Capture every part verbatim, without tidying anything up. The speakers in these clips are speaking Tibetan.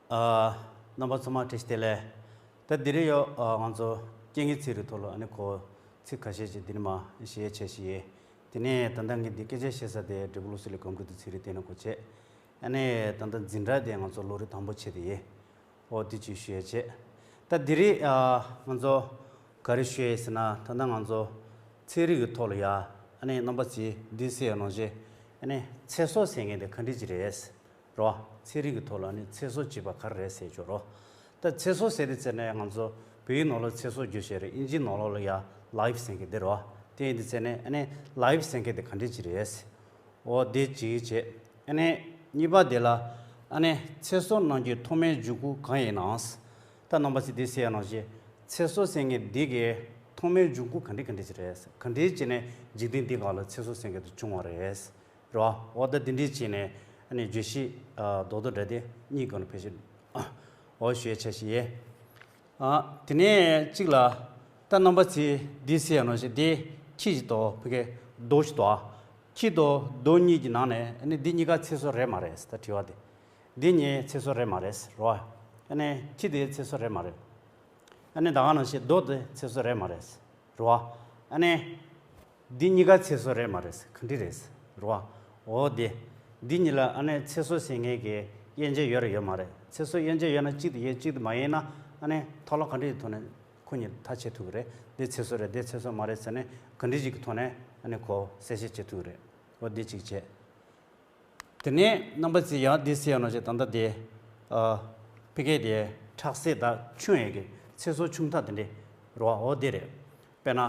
ཨ། རྣམ་པ་ཚང་མ་བཀྲ་ཤིས་བདེ་ལེགས། ད་འདི་རེད་ཡོ། ཨ། ང་ཚོ་རྐྱེན་ངན་ཚན་རིག་ཐོག་ལ་ཨ་ནི་གོ་ཚིག་ཁ་ཤས་ཅིག་འདི་ནས་མ་ཞིག་ཡས་ཆ་ཞིག་ཡས། དེ་ནས་ད་ལྟ་ངས་འདི་སྐད་ཆ་བཤད་ས་དེ་འབྲས་བུ་སློབ་གསོ་ལས་སྒོམ་རྒྱུ་དེ་ཚན་རིག་དེ་ནས་གོ་བྱས། ཨ་ནི་ད་ལྟ་འཛིན་གྲྭ་དེ་ང་ཚོ་ལོ་རེ་དང་པོ་བྱས་དེ་ཡས། ཨོ་དེ་ཅིག་ཞུ་ཡས་བྱས། ད་འདི་རེད། ཨ། ང་ཚོ་ག་རེ་ཞུ་ཡས་ཟེར་ན། ད་ལྟ་ང་ཚོ་ཚན་རིག་གི་ཐོག་ལ་ཡ་ཨ་ནི་རྣམ་པ་ཚོས་འདི་ཟེར་ཡ་ནང་བཞིན། ཨ་ནི་ཚེ་སྲོག་ཟེར་མཁན་དེ་ག་འདྲ་ཅིག་རེད། རོ། ཚན་རིག་གི་ཐོག་ལ་ནི་ཚེ་སྲོག་ཅེས་པ་ག་རེ་རེད་ཟེར་ཆོག་རོ། ད་ཚེ་སྲོག་ཟེར་དུས་ཙམ་ནས་ང་ཚོ་བོད་ཡིག་ནང་ལ་ཚེ་སྲོག་བརྗོད་བྱས་རེད། ཨིན་ཇིའི་ནང་ལོགས་ལ་ཡ་ལའིབ་ཟེར་མཁན་དེ་རོ། དེ་ཡིན་དུས་ཙམ་ནས་ཨ་ནི་ལའིབ་ཟེར་མཁན་དེ་ག་འདྲ་ཅིག་རེད། འོ་དེ་གཅིག་བྱས། ཨ་ནི་གཉིས་པ་དེ་ལ་ཨ་ནི་ཚེ་སྲོག་རྣམས་ཀྱི་ཐོག་མའི་འབྱུང་ཁུངས་གང་ཡིན་ནམ། ད་རྣམ་པ་ཚོས་དེ་ཟེར་ཡ་ནང་བཞིན་ཚེ་སྲོག་ཟེར་མཁན་འདི་གི་ཐོག་མའི་འབྱུང་ཁུངས་ག་འདྲ་ག་འདྲ་ཅིག་རེད། ག་འདྲ་བྱས་ནས་འཇིག་རྟེན་འདི་སྒང་ལ་ཚེ་སྲོག་ཟེར་མཁན་དེ་བྱུང་བ་རེད། རེད་བ། འོ་ད་འདི་འདྲས་བྱས་ནས་ཨ་ནི་བརྗོད་གཞི་ཨ་རྡོག་རྡོག་འདྲ་དེ་གཉིས་སྒང་ལ་ཕལ་ཆེར་འོ་ཞུ་ཡ་ཆ་ཞིག་ཡིན། ཨ། དེ་ནས་གཅིག་ལ་ད་རྣམ་པ་ཚོས་འདི་ཟེར་ཡ་ནང་བཞིན་དེ་ཁྱི་ཞིག་དང་ཕ་གི་རྡོ་ཞིག་དང་། ཁྱི་དང་རྡོ་གཉིས་ཀྱི་ནང་ནས་ཨ་ནི་འདི་གཉིས་ཀ་ཚེ་སྲོག་རེད་མ་རེད་ད་དྲི་བ་དེ། འདི་གཉིས་ཚེ་སྲོག་རེད་མ་རེད་རེད་བ། ཨ་ནི་ཁྱི་དེ་ཚེ་སྲོག་རེད་མ་རེད། ཨ་ནི་ད་ག་ནང་བཞིན་རྡོ་དེ་ཚེ་སྲོག་རེད་མ་རེད། རེད་བ། ཨ་ནི། འདི་གཉིས་ཀ་ཚེ་སྲོག་རེད་མ་རེད། ག་འདྲ་རེད། རེད་བ། འོ་དེ། འདི་གཉིས་ལ་ཨ་ནི་ཚེ་སྲོག་ཟེར་མཁན་གྱི་དབྱེ་འབྱེད་ཡོད་རེད་ཡོད་མ་རེད། ཚེ་སྲོག་དབྱེ་འབྱེད་ཡོད་ན་གཅིག་ཏུ་དབྱེ་གཅིག་ཏུ་མ་དབྱེ་ན་ཨ་ནི་ཐོག་ལ་ག་འདྲ་ཡི་ཐོག་ནས་ཁོ་གཉིས་ཐག་བཅད་ཐུབ་ཀྱི་རེད། འདི་ཚེ་སྲོག་རེད་འདི་ཚེ་སྲོག་མ་རེད་ཟེར་ནས་ག་འདྲ་ཞིག་གི་ཐོག་ནས་ཨ་ནི་ཁོ་གསལ་བཤད་བྱེད་ཐུབ་ཀྱི་རེད། འོ་འདི་གཅིག་བྱས། དེ་ནས་རྣམ་པ་ཚོས་ཡང་འདི་ཟེར་ཡ་ནང་བཞིན་ད་ལྟ་དེ། ཨ། ཕ་གི་དེ་ཁྲག་ཟས་དང་ཆུང་ཡས་ཀྱི་ཚེ་སྲོག་ཆུང་མཐའ་དེ་འདྲས་རེད་བ། འོ་དེ་རེད། དཔེར་ན།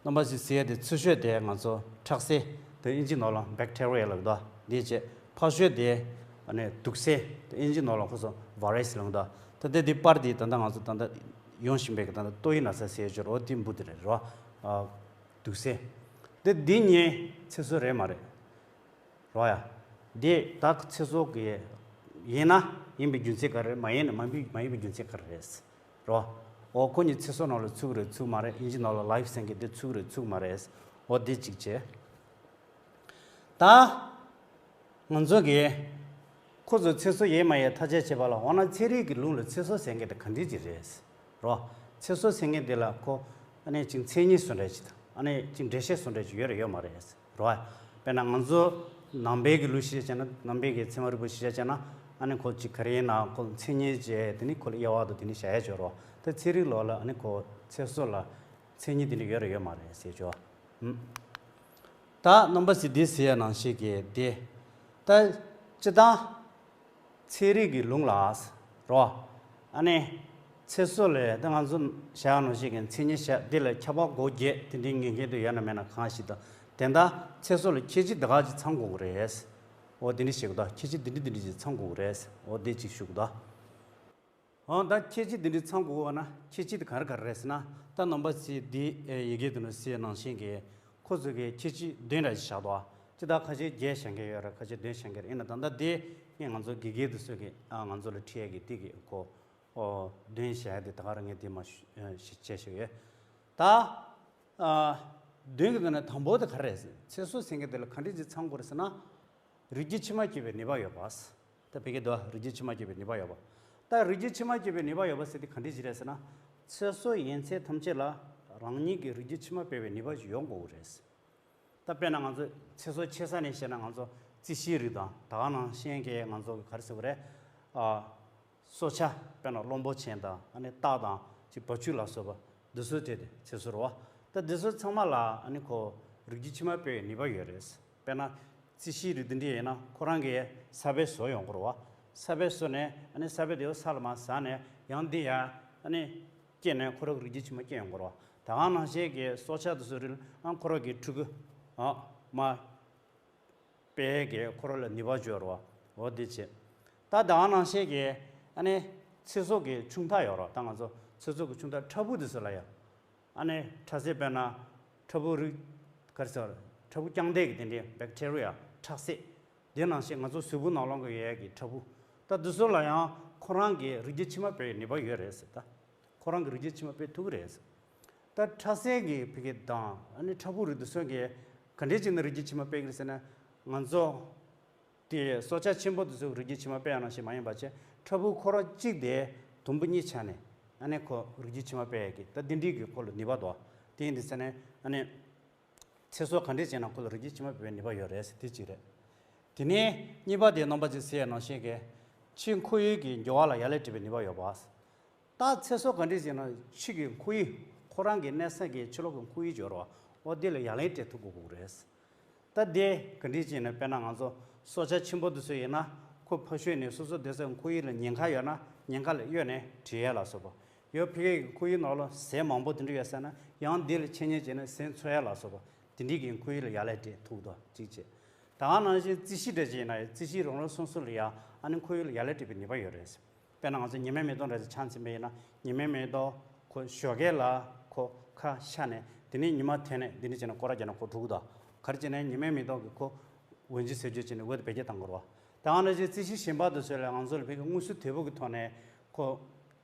རྣམ་པ་ཚོས་ཟེར་ཡ་དེ་ཚུར་ཤོག་དེ་ང་ཚོ་ཁྲག་ཟས་དེ་ཨིན་ཇི་ནང་ལ་བེག་ཊེ་རི་ཡ་ལབ་འདུག་འདི་བྱས་ཕར་ཤོག་དེ་ཨ་ནི་དུག་ཟས་དེ་ཨིན་ཇི་ནང་ལ་ཁོ་ཚོ་ཝ་རེ་སི་ལབ་འདུག་ད་ལྟ་དེ་པར་དེ་ད་ལྟ་ང་ཚོ་ད་ལྟ་ཡོང་བཞིན་པའི་གི་ད་ལྟ་ཏོག་དབྱིབས་ན་ཚ་ཟེར་ཡ་ཅིག་རེད་བ། འོ་དེ་འབུ་དེ་རེད་རེད་བ། ཨ། དུག་ཟས། དེ་འདི་གཉིས་ཚེ་སྲོག་རེད་མ་རེད། རོ་ཡ། འདི་ད་ཚེ་སྲོག་གི་ཡིན་ན་ཡིན་པའི་རྒྱུ་མཚན་ག་རེ་རེད། མ་ཡིན་ན་མ་ཡིན་མ་ཡིན་པའི་རྒྱུ་མཚན་ག་རེ་རེད། རོ། འོ་ཁོ་གཉིས་ཚེ་སྲོག་ནང་ལ་ཚུད་ཀྱི་རེད་ཚུད་མ་རེད། ཨིན་ཇི་ནང་ལ་ལའིབ་ཟེར་མཁན་དེ་ཚུད་ཀྱི་རེད་ཚུད་མ་རེད། འོ་འདི་གཅིག་བྱས། ད། ང་ཚོ་གིས་ཁོ་ཚོ་ཚེ་སྲོག་ཡོད་མ་ཡོད་ཐག་གཅོད་བྱེད་པ་ལ་འོ་ན་ཚན་རིག་གི་ལུགས་ལ་ཚེ་སྲོག་ཟེར་མཁན་དེ་ག་འདྲ་ཅིག་རེད། རོ། ཚེ་སྲོག་ཟེར་མཁན་དེ་ལ་ཁོ་ཨ་ནི་ཅིག་མཚན་ཉིད་བཟོ་འདྲ་ཅིག་དང་ཨ་ནི་ཅིག་འགྲེལ་བཤད་བཟོ་འདྲ་ཅིག་ཡོད་རེད་ཡོད་མ་རེད། རོ། དཔེར་ན་ང་ཚོ་ནང་པའི་གི་ལུགས་ཤེས་བྱས་ན་ནང་པའི་གི་ཚད་མ་རིག་པ་ཤེས་བྱ་བྱས་ན་ཨ་ནི་ཁོ་ཅིག་ག་རེ་ཡིན་ན་ཁོ་མཚན་ཉིད་བྱས་དེ་ནི་ཁོ་ལ་དབྱེ་བ་དང་དེ་ནི་བྱ་ཡ་ཅིག་ཡོད་རོ། ད་ཚན་རིག་ལོགས་ལ་ཨ་ནི་ཁོ་ཚེ་སྲོག་ལ་མཚན་ཉིད་དེ་འདྲ་ཡོད་རེད་ཡོད་མ་རེད་ཟེར་ཅོ། ཨུམ། ད་རྣམ་པ་ཚོས་འདི་ཟེར་ཡ་ནང་བཞིན་གྱི་དེ། ད། སྤྱིར་བཏང་། ཚན་རིག་གི་ལུགས་ལ། རོ། ཨ་ནི། ཚེ་སྲོག་ལ་ད་ང་ཚོ་བྱ་བ་ནང་བཞིན་གྱི་མཚན་ཉིད་བྱ་འདི་ལ་ཁྱབ་པ་སྒོ་བརྒྱད་དེ་འདྲའི་ངེས་འགལ་དུ་ཡོད་ན་མེད་ན་གང་ཞིག་དང་། དེ་འདྲ་ཚེ་སྲོག་ལ་ཁྱད་ཆོས་འདི་ག་ཅིག་ཚང་དགོས་ཀྱི་རེད། འོ་དེ་འདྲ་ཞིག་དང་ཁྱད་ཆོས་འདི་འདྲ་འདི་འདྲ་ཅིག་ཚང་དགོས་ཀྱི་རེད། འོ་དེ་ཅིག་ཞུ་གི་དང་། འོ་ད་ཁྱད་ཆོས་འདི་འདྲ་ཚང་དགོས་པ་ན་ཁྱད་ཆོས་དེ་ག་རེ་ག་རེ་རེད་ཟེར་ན། ད་རྣམ་པ་ཚོས་འདི་ཡི་གེ་དེ་ནང་གསལ་ནང་བཞིན་གྱི་ཁོ་ཚོ་གི་ཁྱད་ཆོས་བདུན་འདྲ་ཞིག་བཞག་འདུག་ཅི་ད་ཁ་ཤས་བརྒྱད་བཞག་མཁན་ཡོད་རེད། ཁ་ཤས་བདུན་བཞག་མཁན་རེད། ཡིན་ན་ད་ལྟ་འདི་ངས་ང་ཚོ་དགེ་རྒན་དེ་ཚོས་ཀྱི་ཨ་ང་ཚོ་ལ་ཁྲིད་ཡས་ཀྱི་དེ་གི་ཁོ་ཨོ་བདུན་བཞག་ཡས་དེ་ད་ག་རང་ངས་དེ་མ་ཞུ་ཞིག་བྱས་ཞུ་ཡོད། ད་ཨ་བདུན་གི་ནང་ནས་དང་པོ་དེ་ག་རེ་རེད་ཟེར། ཚེ་སྲོག་ཟེར་མཁན་དེ་ལ་ག་འདྲ་ཅིག་ཚང་དགོས་རེད་ཟེར་ན། རིགས་རྒྱུད་ཕྱི་མ་སྐྱེ་བའི་ནུས་པ་ཡོད་པ། ད་བི་གེ་དོ་རིགས་རྒྱུད་ཕྱི་མ་སྐྱེ་བའི་ནུས་པ་ཡོད་པ། ད་རིགས་རྒྱུད་ཕྱི་མ་སྐྱེ་བའི་ནུས་པ་ཡོད་པ་ཟེར་དེ་ག་འདྲ་ཞིག་རེད་ཟེར་ན། ཚེ་སྲོག་ཡན་ཆད་ཐམས་ཅད་ལ་རང་ཉིད་ཀྱི་རིགས་རྒྱུད་ཕྱི་མ་སྤེལ་བའི་ནུས་པ་ཞིག་ཡོང་དགོས་ཀྱི་རེད། ད་དཔེར་ན་ང་ཚོ་ཚེ་སྲོག་ཆེ་ས་ནས་བཤད་ན་ང་ཚོ་རྩི་ཤིང་རིགས་དང་ད་ག་ནང་བཞིན་གྱི་ང་ཚོ་གི་ག་རེ་ཟེར་དགོས་རེད། ཨ། སྲོག་ཆགས་དཔེར་ན་གླང་པོ་ཆེ་དང་ཨ་ནི་སྟག་དང་ཅིག་བ་ཕྱུགས་ལ་སོགས་པ་འདི་ཚོ་དེ་ཚེ་སྲོག་རེད་བ། ད་འདི་ཚོ་ཚང་མ་ལ་ཨ་ནི་ཁོ་རིགས་རྒྱུད་ཕྱི་མ་སྤེལ་བའི་ནུས་པ་ཡོད་རེད། དཔེར་ན་རྩི་ཤིང་རིགས་འདི་འདྲ་ཡིན་ན་ཁོ་རང་གིས་ས་བོན་བཟོ་ཡོང་གི་རེད་བ། ས་བོན་བཟོ་ནས་ཨ་ནི་ས་བོན་དེ་ས་ལ་མར་ཟག་ནས་ཡང་འདི་ཡ་ཨ་ནི་སྐྱེས་ནས་ཁོ་རང་གི་རིགས་རྒྱུད་ཕྱི་མ་སྐྱེ་ཡོང་གི་རེད་བ། ད་ག་ནང་བཞིན་གྱི་སྲོག་ཆགས་དེ་ཚོ་རིགས་ཨ་ཁོ་རང་གི་ཕྲུ་གུ་ཨ་མ། སྤེལ་གྱི་ཁོ་རང་ལ་ནུས་པ་འབྱོར་བ། འོ་དེ་བྱས། ད་ད་ག་ནང་བཞིན་གྱི་ཨ་ནི་ཚེ་སྲོག་གི་ཆུང་མཐའ་ཡོད་རེད། ད་ང་ཚོ་ཚེ་སྲོག་གི་ཆུང་མཐའ་ཕྲ་ཕུང་དེ་ཚོ་ལ་ཡང་ཨ་ནི་ཕྲ་སྲེ་དཔེར་ན་ཕྲ་ཕུང་རིགས་ག་རེ་ཟེར་ཕྲ་ཕུང་རྐྱང་ལྡན་གྱི་དེ་འདྲའི་བེག་ཊེ་རི་ཡ་ཁྲག་ཤེད། དེ་ནང་བཞིན་ང་ཚོ་གཟུགས་པོ་ནང་ལོགས་ཀྱི་ཡོད་ཀྱི་ཕྲ་ཕུང་། ད་འདི་ཚོ་ལ་ཡང་ཁོ་རང་གི་རིགས་རྒྱུད་ཕྱི་མ་སྤེལ་བའི་ནུས་པ་ཡོད་རེད་ཟེར་ད། ཁོ་རང་གི་རིགས་རྒྱུད་ཕྱི་མ་སྤེལ་ཐུབ་ཀྱི་རེད། ད་ཁྲག་ཤེད་ཀྱི་ཕ་གི་དང་ཨ་ནི་ཕྲ་ཕུང་རིགས་དེ་ཚོ་གི་ག་འདྲས་ཅིག་ནས་རིགས་རྒྱུད་ཕྱི་མ་སྤེལ་གྱི་རེད་ཟེར་ན། ང་ཚོ་དེ་སྲོག་ཆགས་ཆེན་པོ་དེ་ཚོ་གི་རིགས་རྒྱུད་ཕྱི་མ་སྤེལ་ཡ་ནང་བཞིན་མ་ཡིན་པ་བྱས། ཕྲ་ཕུང་ཁོ་རང་གཅིག་དེ་དུམ་བུ་གཉིས་ཆགས་ནས་ཨ་ནི་ཁོ་རིགས་རྒྱུད་ཕྱི་མ་སྤེལ་ཡས་ཀྱི་ད་འདི་འདྲའི་གི་ཁོ་ལ་ནུས་པ་འདུག་དེ་ཡིན་དུས་ཙ་ན་ཨ་ནི་ཚེ་སྲོག་ག་འདྲས་བྱས་ན་ཁོ་ལ་རིགས་རྒྱུད་ཕྱི་མ་སྤེལ་བའི་ནུས་པ་ཡོད་རེད། དེ་གཅིག་རེད། དེ་ནས་གཉིས་པ་དེ་རྣམ་པ་ཚོས་ཟེར་ཡ་ནང་བཞིན་གྱི་ཕྱིའི་ཁོར་ཡུག་གི་འགྱུར་བ་ལ་ཡ་ལན་སྤྲད་པའི་ནུས་པ་ཡོད་པ། ད་ཚེ་སྲོག་ག་འདྲས་ཟེར་ན་ཕྱི་གི་ཁོར་ཡུག་ཁོ་རང་གི་གནས་ས་གི་ཕྱི་ལོགས་ཀྱི་ཁོར་ཡུག་འབྱོར་བ་འོ་དེ་ལ་ཡ་ལན་སྤྲད་ཐུབ་དགོས་ཀྱི་རེད། ད་དེ་ག་འདྲས་ཅིག་ཡིན་ན་དཔེར་ན་ང་ཚོ་སྲོག་ཆགས་ཆེན་པོ་དེ་ཚོ་ཡིན་ན་ཁོ་ཕ་ཤུལ་ནས་སོ་སོ་བསྡད་ས་གི་ཁོར་ཡུག་ལ་ཉེན་ཁ་ཡོད་ན་ཉེན་ཁ་ལ་གཡོལ་ནས་བྲོས་ཡས་ལ་སོགས་པ། ཡང་ཕ་གི་ཁོར་ཡུག་ནང་ལ་ཟས་མང་པོ་དེ་འདྲ་ཡོད་ས་ན་ཡང་དེ་ལ་འཆད་ཉན་བྱས་ནས་ཟས་འཚོལ་ཡས་ལ་སོགས་པ་དེ་འདྲས་ཀྱི་ཁོར་ཡུག་ལ་ཡ་ལན་སྤྲད་ཐུབ་དོ་གཅིག་བྱས། ད་ག་ནང་བཞིན་རྩི་ཤིང་འདྲ་ཅིག་ཡིན་ན་ཡང་རྩི་ཤིང་རང་རང་སོ་སོ་ལ་ཡ་ཨ་ནི་ཁོར་ཡུག་ལ་ཡ་ལན་སྤྲད་པའི་ནུས་པ་ཡོད་རེད། དཔེར་ན་ང་ཚོ་ཉི་མའི་མེ་ཏོག་འདྲ་ཅིག་ཆ་མཚོན་པ་ཡིན་ན་ཉི་མའི་མེ་ཏོག་ཁོ་ཞོགས་ཀས་ལ་ཁོ་ཁ་ཤ་ནས་དེ་ནས་ཉི་མ་ཐོན་ནས་འདི་འདྲ་བྱས་ན་སྐོར་ར་རྒྱག་ན་ཁོ་འགྲོ་གི་འདུག་ག་རེ་བྱས་ན་ཉི་མའི་མེ་ཏོག་གི་ཁོ་འོ་འཇིགས་ཟེར་རྒྱུ་བྱས་ནས་འོད་བེད་སྤྱོད་བཏང་དགོས་རེད་བ། ད་ག་ནང་བཞིན་རྩི་ཤིང་གཞན་པ་དེ་ཚོ་ལ་ང་ཚོ་ལ་ཕ་གི་དངོས་སུ་དེ་བོ་གི་ཐོག་ནས་ཁོ་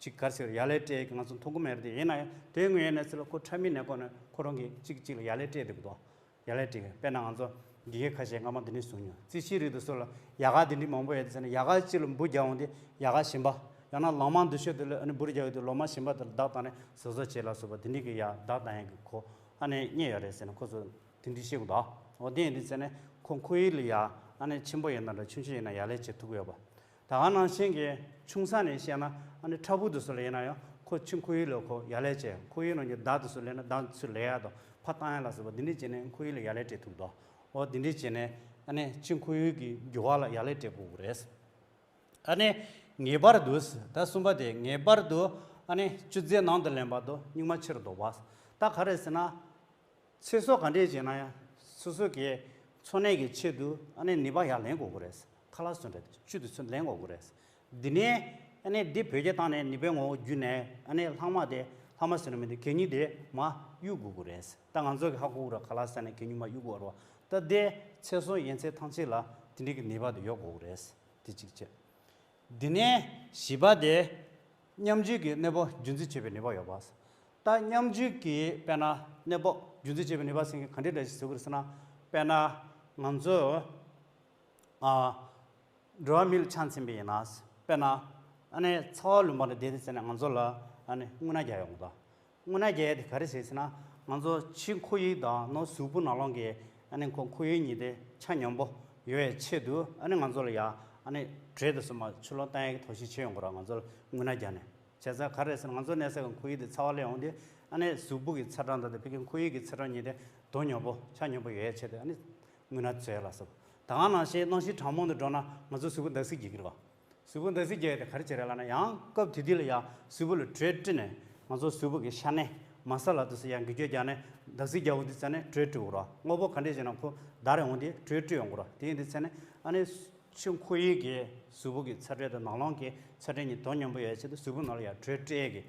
ཅིག་ག་རེ་ཟེར་ཡ་ལན་སྤྲད་ཀྱི་ང་ཚོ་མཐོང་གི་མེད་རེད་དེ། ཡིན་ན་ཡང་དེའི་ངོས་ནས་ཚུར་ལ་ཁོ་ཕྲ་མའི་ནས་ཁོ་ནས་ཁོ་རང་གིས་གཅིག་གཅིག་ལ་ཡ་ལན་སྤྲད་བསྡད་ཀྱི་འདུག་ཡ་ལན་སྤྲད་ཀྱི་དཔེར་ན་ང་ཚོ་དགེ་རྒན་ཁ་ཤས་སྔ་མ་འདི་ནས་གསུངས་མྱོང་། རྩི་ཤིང་རིགས་དེ་ཚོ་ལ་ཡལ་ག་འདི་འདྲའི་མང་པོ་ཡོད་དེ་ཟེར་ན་ཡལ་ག་གཅིག་ལ་འབུ་རྒྱག་འོང་དུས་ཡལ་ག་གཞན་པ། ཡང་ན་ལོ་མ་འདི་ཤོད་དེ་ལ་ཨ་ནི་འབུ་རྒྱག་ཡོད་དུས་ལོ་མ་གཞན་པ་དེ་ལ་བདག་བཏང་ནས་ཟོ་ཟོ་བྱེད་ལ་སོགས་པ་འདི་འདྲའི་གི་ཡ་བདག་བཏང་ཡག་གི་ཁོ་ཨ་ནི་རྙེད་ཡོད་རེད་ཟེར་ན་ཁོ་ཚོ་དེ་འདྲའི་བཤད་དགོས་འདུག་འོ་དེ་ཡིན་དུས་ཟེར་ན་ཁོ་ཁོར་ཡུག་ལ་ཡ་ཨ་ནི་ཆེན་པོ་ཡིན་ན་འདྲ་ཆུང་ཆུང་ཡིན་ན་ཡ་ལན་བྱེད་ཐུབ་ཀྱི་ཡོད་པ། ད་ག་ནང་བཞིན་གྱི་ཆུང་ས་ནས་བཤད་ན་ཨ་ནི་ཕྲ་ཕུང་དེ་ཚོ་ལ་ཡིན་ན་ཡང་ཁོ་ཕྱི་ཁོར་ཡུག་ལ་ཁོ་ཡ་ལན་བྱེད། ཁོར་ཡུག་ནང་གི་བདག་དེ་ཚོ་ལེན་ན་བདག་ཚུར་ལེན་ཡག་དང་ཕར་བཏང་ཡག་ལ་སོགས་པ་འདི་འདྲ་བྱས་ནས་ཁོར་ཡུག་ལ་ཡ་ལན་སྤྲད་ཐུབ་འདུག་འོ་འདི་འདྲ་བྱས་ནས་ཨ་ནི་ཕྱི་ཁོར་ཡུག་གི་འགྱུར་བ་ལ་ཡ་ལན་སྤྲད་དགོས་ཀྱི་རེད། ཨ་ནི་ངེས་པར་དུ། ད་གསུམ་པ་དེ་ངེས་པར་དུ་ཨ་ནི་སྤྱོད་རྫས་ནང་དུ་ལེན་པ་དང་སྨྱུག་མ་ཕྱིར་ལྡོག་པ། ད་ག་རེ་ཟེར་ན། ཚེ་སྲོག་ག་འདྲས་བྱས་ན་ཡང་སོ་སོ་གི་འཚོ་གནས་ཀྱི་ཆེད་དུ་ཨ་ནི་ནུས་པ་ཡར་ལེན་དགོས་ཀྱི་རེད། ཁ་ལག་སོགས་འདྲ་བཅུད་དུ་ཚུར་ལེན་དགོས་ཀྱི་རེད། འདི་ནས་ཨ་ནི་འདི་བེད་སྤྱོད་བཏང་ནས་ནུས་པའི་ངོ་བོ་བརྒྱུད་ནས་ཨ་ནི་ལྷག་མ་དེ་ལྷག་མ་ཟེར་ན་མི་འདུག་གད་སྙིགས་དེ་མར་གཡུག་དགོས་ཀྱི་རེད། ད་ང་ཚོ་གི་ཧ་གོ་གི་རེད། ཁ་ལག་ཟ་ནས་གད་སྙིགས་མར་གཡུག་དགོས་རེད་བ། ད་དེ་ཚེ་སྲོག་ཡན་ཆད་ཐམས་ཅད་ལ་དེ་འདྲའི་གི་ནུས་པ་དེ་ཡོད་དགོས་ཀྱི་རེད། དེ་གཅིག་བྱས། འདི་ནས་བཞི་པ་དེ་མཉམ་སྤྱོད་ཀྱི་གནས་བབ་རྒྱུན་འཛིན་བྱེད་པའི་ནུས་པ་ཡོད་པ། ད་མཉམ་སྤྱོད་ཀྱི་དཔེར་ན་གནས་བབ་རྒྱུན་འཛིན་བྱེད་པའི་ནུས་པ་ཟེར་མཁན་ག་འདྲ་འདྲ་ཞིག་ཟེར་དགོས་རེད་ཟེར་ན། དཔེར་ན་ང་ཚོ་ཨ་འགྲོ་བ་མི་ལ་ཆ་མཚོན་པ་ཡིན་ན། དཔེར་ན་ཨ་ནི་ཚ་བ་ལུང་པ་ནས་བསྡད་དེ་ཟེར་ན་ང་ཚོ་ལ་ཨ་ནི་རྔུལ་ནག་རྒྱག་ཡོང་གི་འདུག་རྔུལ་ནག་རྒྱག་ཡས་དེ་ག་རེ་བྱས་ཟེར་ན། ང་ཚོ་ཕྱི་ཁོར་ཡུག་དང་ནང་གཟུགས་པོ་ནང་ལོགས་ཀྱི་ཨ་ནི་ཁོ་ཁོར་ཡུག་གཉིས་དེ་ཆ་སྙོམས་པོ་ཡོད་པའི་ཆེད་དུ་ཨ་ནི་ང་ཚོ་ལ་ཡ་ཨ་ནི་དྲོད་དེ་ཚོ་མར་ཕྱི་ལོགས་བཏང་ཡས་ཀྱི་དོགས་གཞི་བྱེད་ཡོང་གི་རེད། ང་ཚོ་ལ་རྔུལ་ནག་རྒྱག་ནས། བྱས་ཙང་ག་རེ་རེད་ཟེར་ན། ང་ཚོ་གནས་ས་གི་ཁོར་ཡུག་དེ་ཚ་བ་སླེབས་ཡོང་དུས་ཨ་ནི་གཟུགས་པོ་གི་ཚ་གྲང་དང་དེ་ཕ་གི་ཁོར་ཡུག་གི་ཚ་གྲང་གཉིས་དེ་དོ་སྙོམས་པོ་ཆ་སྙོམས་པོ་ཡོད་པའི་ཆེད་དུ་ཨ་ནི་རྔུལ་ནག་བཟོ་ཡས་ལ་སོགས། ད་ག་ནང་བཞིན་གནམ་གཤིས་གྲང་མོ་དུ་འགྲོ་ན་ང་ཚོ་གཟུགས་པོ་འདར་སིག་རྒྱག་གི་རེད་བ། གཟུགས་པོ་འདར་སིག་རྒྱག་ཡས་དེ་ག་རེ་བྱས་རེད་ལབ་ན། ཡང་སྐབས་དེ་དུས་ལ་ཡ་གཟུགས་པོ་ལ་དྲོད་སྤྲད་ནས་ང་ཚོ་གཟུགས་པོ་གི་ཤ་གནད་མ་ས་ལ་དུ་སུ་ཡང་འགུལ་སྐྱོད་རྒྱག་ནས་འདར་སིག་རྒྱག་འོང་དུས་ཙ་ནས་དྲོད་སྤྲོད་དགོས་རེད་བ། དངོས་པོ་ག་འདྲས་བྱས་ན་ཁོ་འདར་རེ་འོང་དུས་དྲོད་སྤྲོད་ཡོང་གི་རེད་བ། དེ་ཡིན་དུས་ཙ་ནས་ཨ་ནི་ཕྱི་ཁོར་ཡུག་གི་གཟུགས་པོ་གི་ཚ་དྲོད་དང་ནང་ལོགས་ཀྱི་ཚ་དྲོད་གཉིས་དོ་སྙོམས་པོ་ཡོད་ཆེད་དུ་གཟུགས་པོ་ནང་ལ་ཡ་དྲོད་སྤྲད་ཀྱི་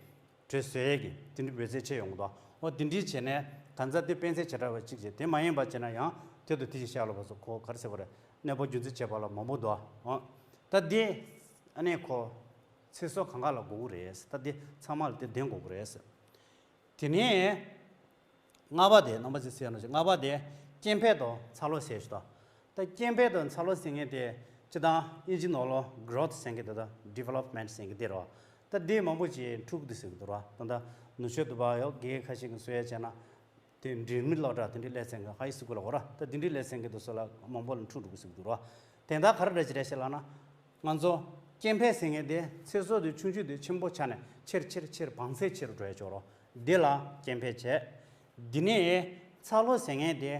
དྲོད་བཟོ་ཡས་ཀྱི་དེ་འདྲའི་འབད་རྩོལ་བྱེད་ཡོང་གི་འདུག་འོ་དེ་འདྲའི་བྱས་ནས་གང་ཟག་དེ་དཔེ་མཚོན་བྱེ་བྲག་པ་གཅིག་བྱས། དེ་མ་ཡིན་པ་བྱས་ན་ཡང་དེ་དང་དེ་བཞིན་གཤེགས་པ་ལ་སོགས་ཁོ་ག་རེ་ཟེར་བ་རེད། གནས་བབ་རྒྱུན་འཛིན་བྱེད་པ་ལ་མང་པོ་འདུག་འོ་ད་དེ་ཨ་ནི་ཁོ་ཚེ་སྲོག་གང་ག་ལ་དགོས་ཀྱི་རེད། ད་དེ་ཚང་མ་ལ་དེ་ལྡན་དགོས་ཀྱི་རེད། དེ་ནས་ལྔ་པ་དེ་རྣམ་པ་ཚོས་གསལ་ནོ་ཞིག་ལྔ་པ་དེ་སྐྱེ་འཕེལ་དང་འཚར་ལོངས་ཟེར་ཞིག་དང་། ད་སྐྱེ་འཕེལ་དང་འཚར་ལོངས་ཟེར་མཁན་དེ་སྤྱིར་བཏང་དབྱིན་ཇི་ནང་ལོགས་growth ཟེར་མཁན་དེ་དང་development ཟེར་མཁན་དེ་རེད་བ། ད་དེ་མང་པོ་ཅིག་འཁྲུག་འདུག་ཟེར་གི་འདུག་ར། ད་ལྟ་ནུབ་ཕྱོགས་དུ་བ་ཡོད་དགེ་རྒན་ཁ་ཤས་ཀྱིས་བཟོ་ཡ་བྱས་ན། དེ་འབྲིང་མི་སློབ་གྲྭ་དེ་འདྲའི་སླེབས་ཚར་མཁན་high school ལ་གོ་ར། ད་དེ་འདྲའི་སླེབས་ཚར་མཁན་དེ་ཚོ་ལ་མང་པོ་ལ་འཁྲུག་འགྲོ་གི་ཟེར་གི་འདུག་ར། དེ་འདྲ་ག་རེ་འདྲ་ཅིག་རེད་ཤག་ལབ་ན། ང་ཚོ་སྐྱེ་འཕེལ་ཟེར་མཁན་དེ་ཚེ་སྲོག་དེ་ཆུང་ཆུང་དེ་ཆེན་པོ་ཆགས་ནས་ཆེར་ཆེར་ཆེར་བང་ཚད་ཆེ་རུ་འགྲོ་ཡ་ཅིག་ཡོད་རེད། འདི་ལ་སྐྱེ་འཕེལ་བྱས། འདི་ནས་འཚར་ལོངས་ཟེར་མཁན་དེ་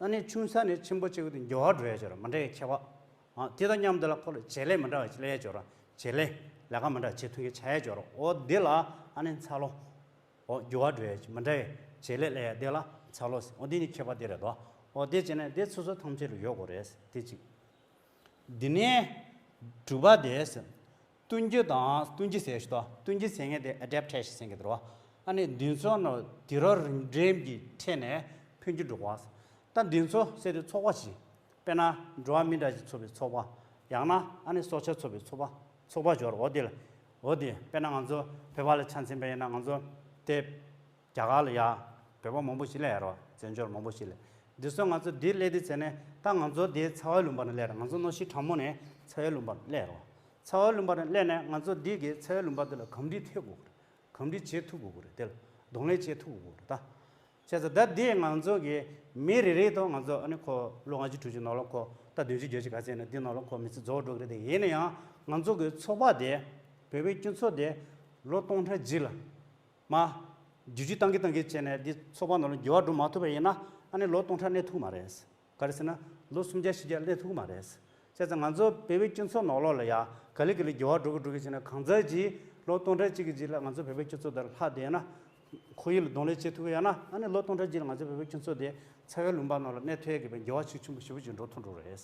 ཨ་ནི་ཆུང་ས་ནས་ཆེན་པོ་བྱེད་དགོས་དུས་མགྱོགས་པ་འགྲོ་ཡ་ཅིག་ཡོད་རེད། མི་འདྲ་བའི་ཁྱད་པར། ཨ། དེ་དང་མཉམ་དུ་ལ་ཁོ་ལ་བྱེད་ལས་མི་འདྲ་བ་ཅིག་སླེབས་ཡ་ཅིག་ཡོད་རེད། བྱེད་ལས་ལས་ཀ་མི་འདྲ་བ་བྱེད་ཐུབ་མཁན་ཆགས་ཡ་ཅིག་ཡོད་རེད། འོ་འདི་ལ་ཨ་ནི་འཚར་ལོངས། འོ་མགྱོགས་པ་འགྲོ་ཡ་ཅིག་མི་འདྲ་བའི་བྱེད་ལས་སླེབས་ཡ་དེ་ལ་འཚར་ལོངས་ཟེར། འོ་འདི་གཉིས་ཁྱད་པར་དེ་རེད་དོ། འོ་དེ་བྱས་ན་དེ་སོ་སོ་ཐམས་ཅད་ལ་ཡོད་དགོས་རེད། དེ་གཅིག་འདི་ནས་དྲུག་པ་དེ་ཟེར། བསྟུན་རྒྱུ་དང་བསྟུན་རྒྱུ་ཟེར་ཞིག་དང་། བསྟུན་རྒྱུ་ཟེར་མཁན་དེ་adaptation ཟེར་མཁན་དེ་རེད་བ། ཨ་ནི་འདི་ཚོ་ནང་དུས་རབས་རིམ་འགྲེམས་ཀྱི་ཐད་ནས་འཕེལ་འགྱུར་འགྲོ་བ། ད་འདི་ཚོ་ཟེར་དུས་ཚོགས་པ་ཞིག་དཔེར་ན་འགྲོ་བ་མི་འདྲ་ཞིག་ཚོགས་པའི་ཚོགས་པ། ཡང་ན་ཨ་ནི་སྲོག་ཆགས་ཚོགས་པའི་ཚོགས་པ། ཚོགས་པ་སྦྱོར། འོ་དེ་ལ། འོ་དེ་དཔེར་ན་ང་ཚོ་བོད་པ་ལ་ཆ་མཚོན་པ་ཡིན་ན་ང་ཚོ་དེ། རྒྱ་གར་ལ་ཡ་བོད་པ་མང་པོ་ཞིག་སླེབས་ཡོད་རེད་བ། བཙན་བྱོལ་མང་པོ་ཞིག་སླེབས། འདི་ཚོ་ང་ཚོ་འདིར་སླེབས་དུས་ཙ་ནས་ད་ང་ཚོ་འདིའི་ཚ་བའི་ལུང་པ་ནས་སླེབས་རེད། ང་ཚོ་གནམ་གཤིས་གྲང་མོ་ནས་ཚ་བའི་ལུང་པ་ནས་སླེབས་རེད་བ། ཚ་བའི་ལུང་པ་ནས་སླེབས་ནས་ང་ཚོ་འདི་གི་ཚ་བའི་ལུང་པ་འདི་ལ་གམ་འགྲིལ་ཐེབས་དགོས་ཀྱི་རེད། གམ་འགྲིལ་བྱེད་ཐུབ་དགོས་ཀྱི་རེད། དེ་ལ་གདོང་ལེན་བྱེད་ཐུབ་དགོས་ཀྱི་རེད་ད། བྱས་ཙང་ད་འདི་ང་ཚོ་གི་མི་རེ་རེ་དང་ང་ཚོ་ཨ་ནི་ཁོ་ལོ་ལྔ་བཅུ་དྲུག་ཅུ་ནང་ལོགས་ཁོ་ད་བདུན་ཅུ་བརྒྱད་ཅུ་ག་ཚད་ནས་འདི་ནང་ལོགས་ཁོ་མི་ཚེ་རྫོགས་འགྲོ་གི་རེད་དེ། ཡིན་ན་ཡང་ང་ཚོ་གི་ཚོགས་པ་དེ་བོད་པའི་སྤྱི་ཚོགས་དེ་ལོ་སྟོང་ཕྲག་རྗེས་ལ་མ་བསྒྱུར་བཅོས་བཏང་གི་བཏང་གི་བྱས་ནས་འདི་ཚོགས་པ་ནང་ལ་འགྱུར་བ་འགྲོ་མ་ཐུབ་པ་ཡིན་ན་ཨ་ནི་ལོ་སྟོང་ཕྲག་གནས་ཐུབ་མ་རེད། ག་རེ་ཟེར་ན་ལོ་སུམ་བརྒྱ་བཞི་བརྒྱ་གནས་ཐུབ་ཀྱི་མ་རེད། བྱས་ཙང་ང་ཚོ་བོད་པའི་སྤྱི་ཚོགས་ནང་ལོགས་ལ་ཡ་ག་ལེ་ག་ལེ་འགྱུར་བ་འགྲོ་གི་འགྲོ་གི་བྱས་ན་གང་ཟག་ཅིག་ལོ་སྟོང་ཕྲག་གཅིག་གི་རྗེས་ལ་ང་ཚོ་བོད་པའི་སྤྱི་ཚོགས་དང་ལྷག་བསྡད་ན་ཁོར་ཡུག་ལ་གདོང་ལེན་བྱེད་ཐུབ་ཀྱི་ཡོད་ན་ཨ་ནི་ལོ་སྟོང་ཕྲག་རྗེས་ལ་ང་ཚོ་བོད་པའི་སྤྱི་ཚོགས་དེ་ཚ་བའི་ལུང་པ་ནང་ལ་གནས་ཐུབ་ཡས་ཀྱི་འགྱུར་བ་ཤུགས་ཆེན་པོ་ཞེ་པོ་ཅིག་འགྲོ་ཐུབ་འགྲོ་རེད།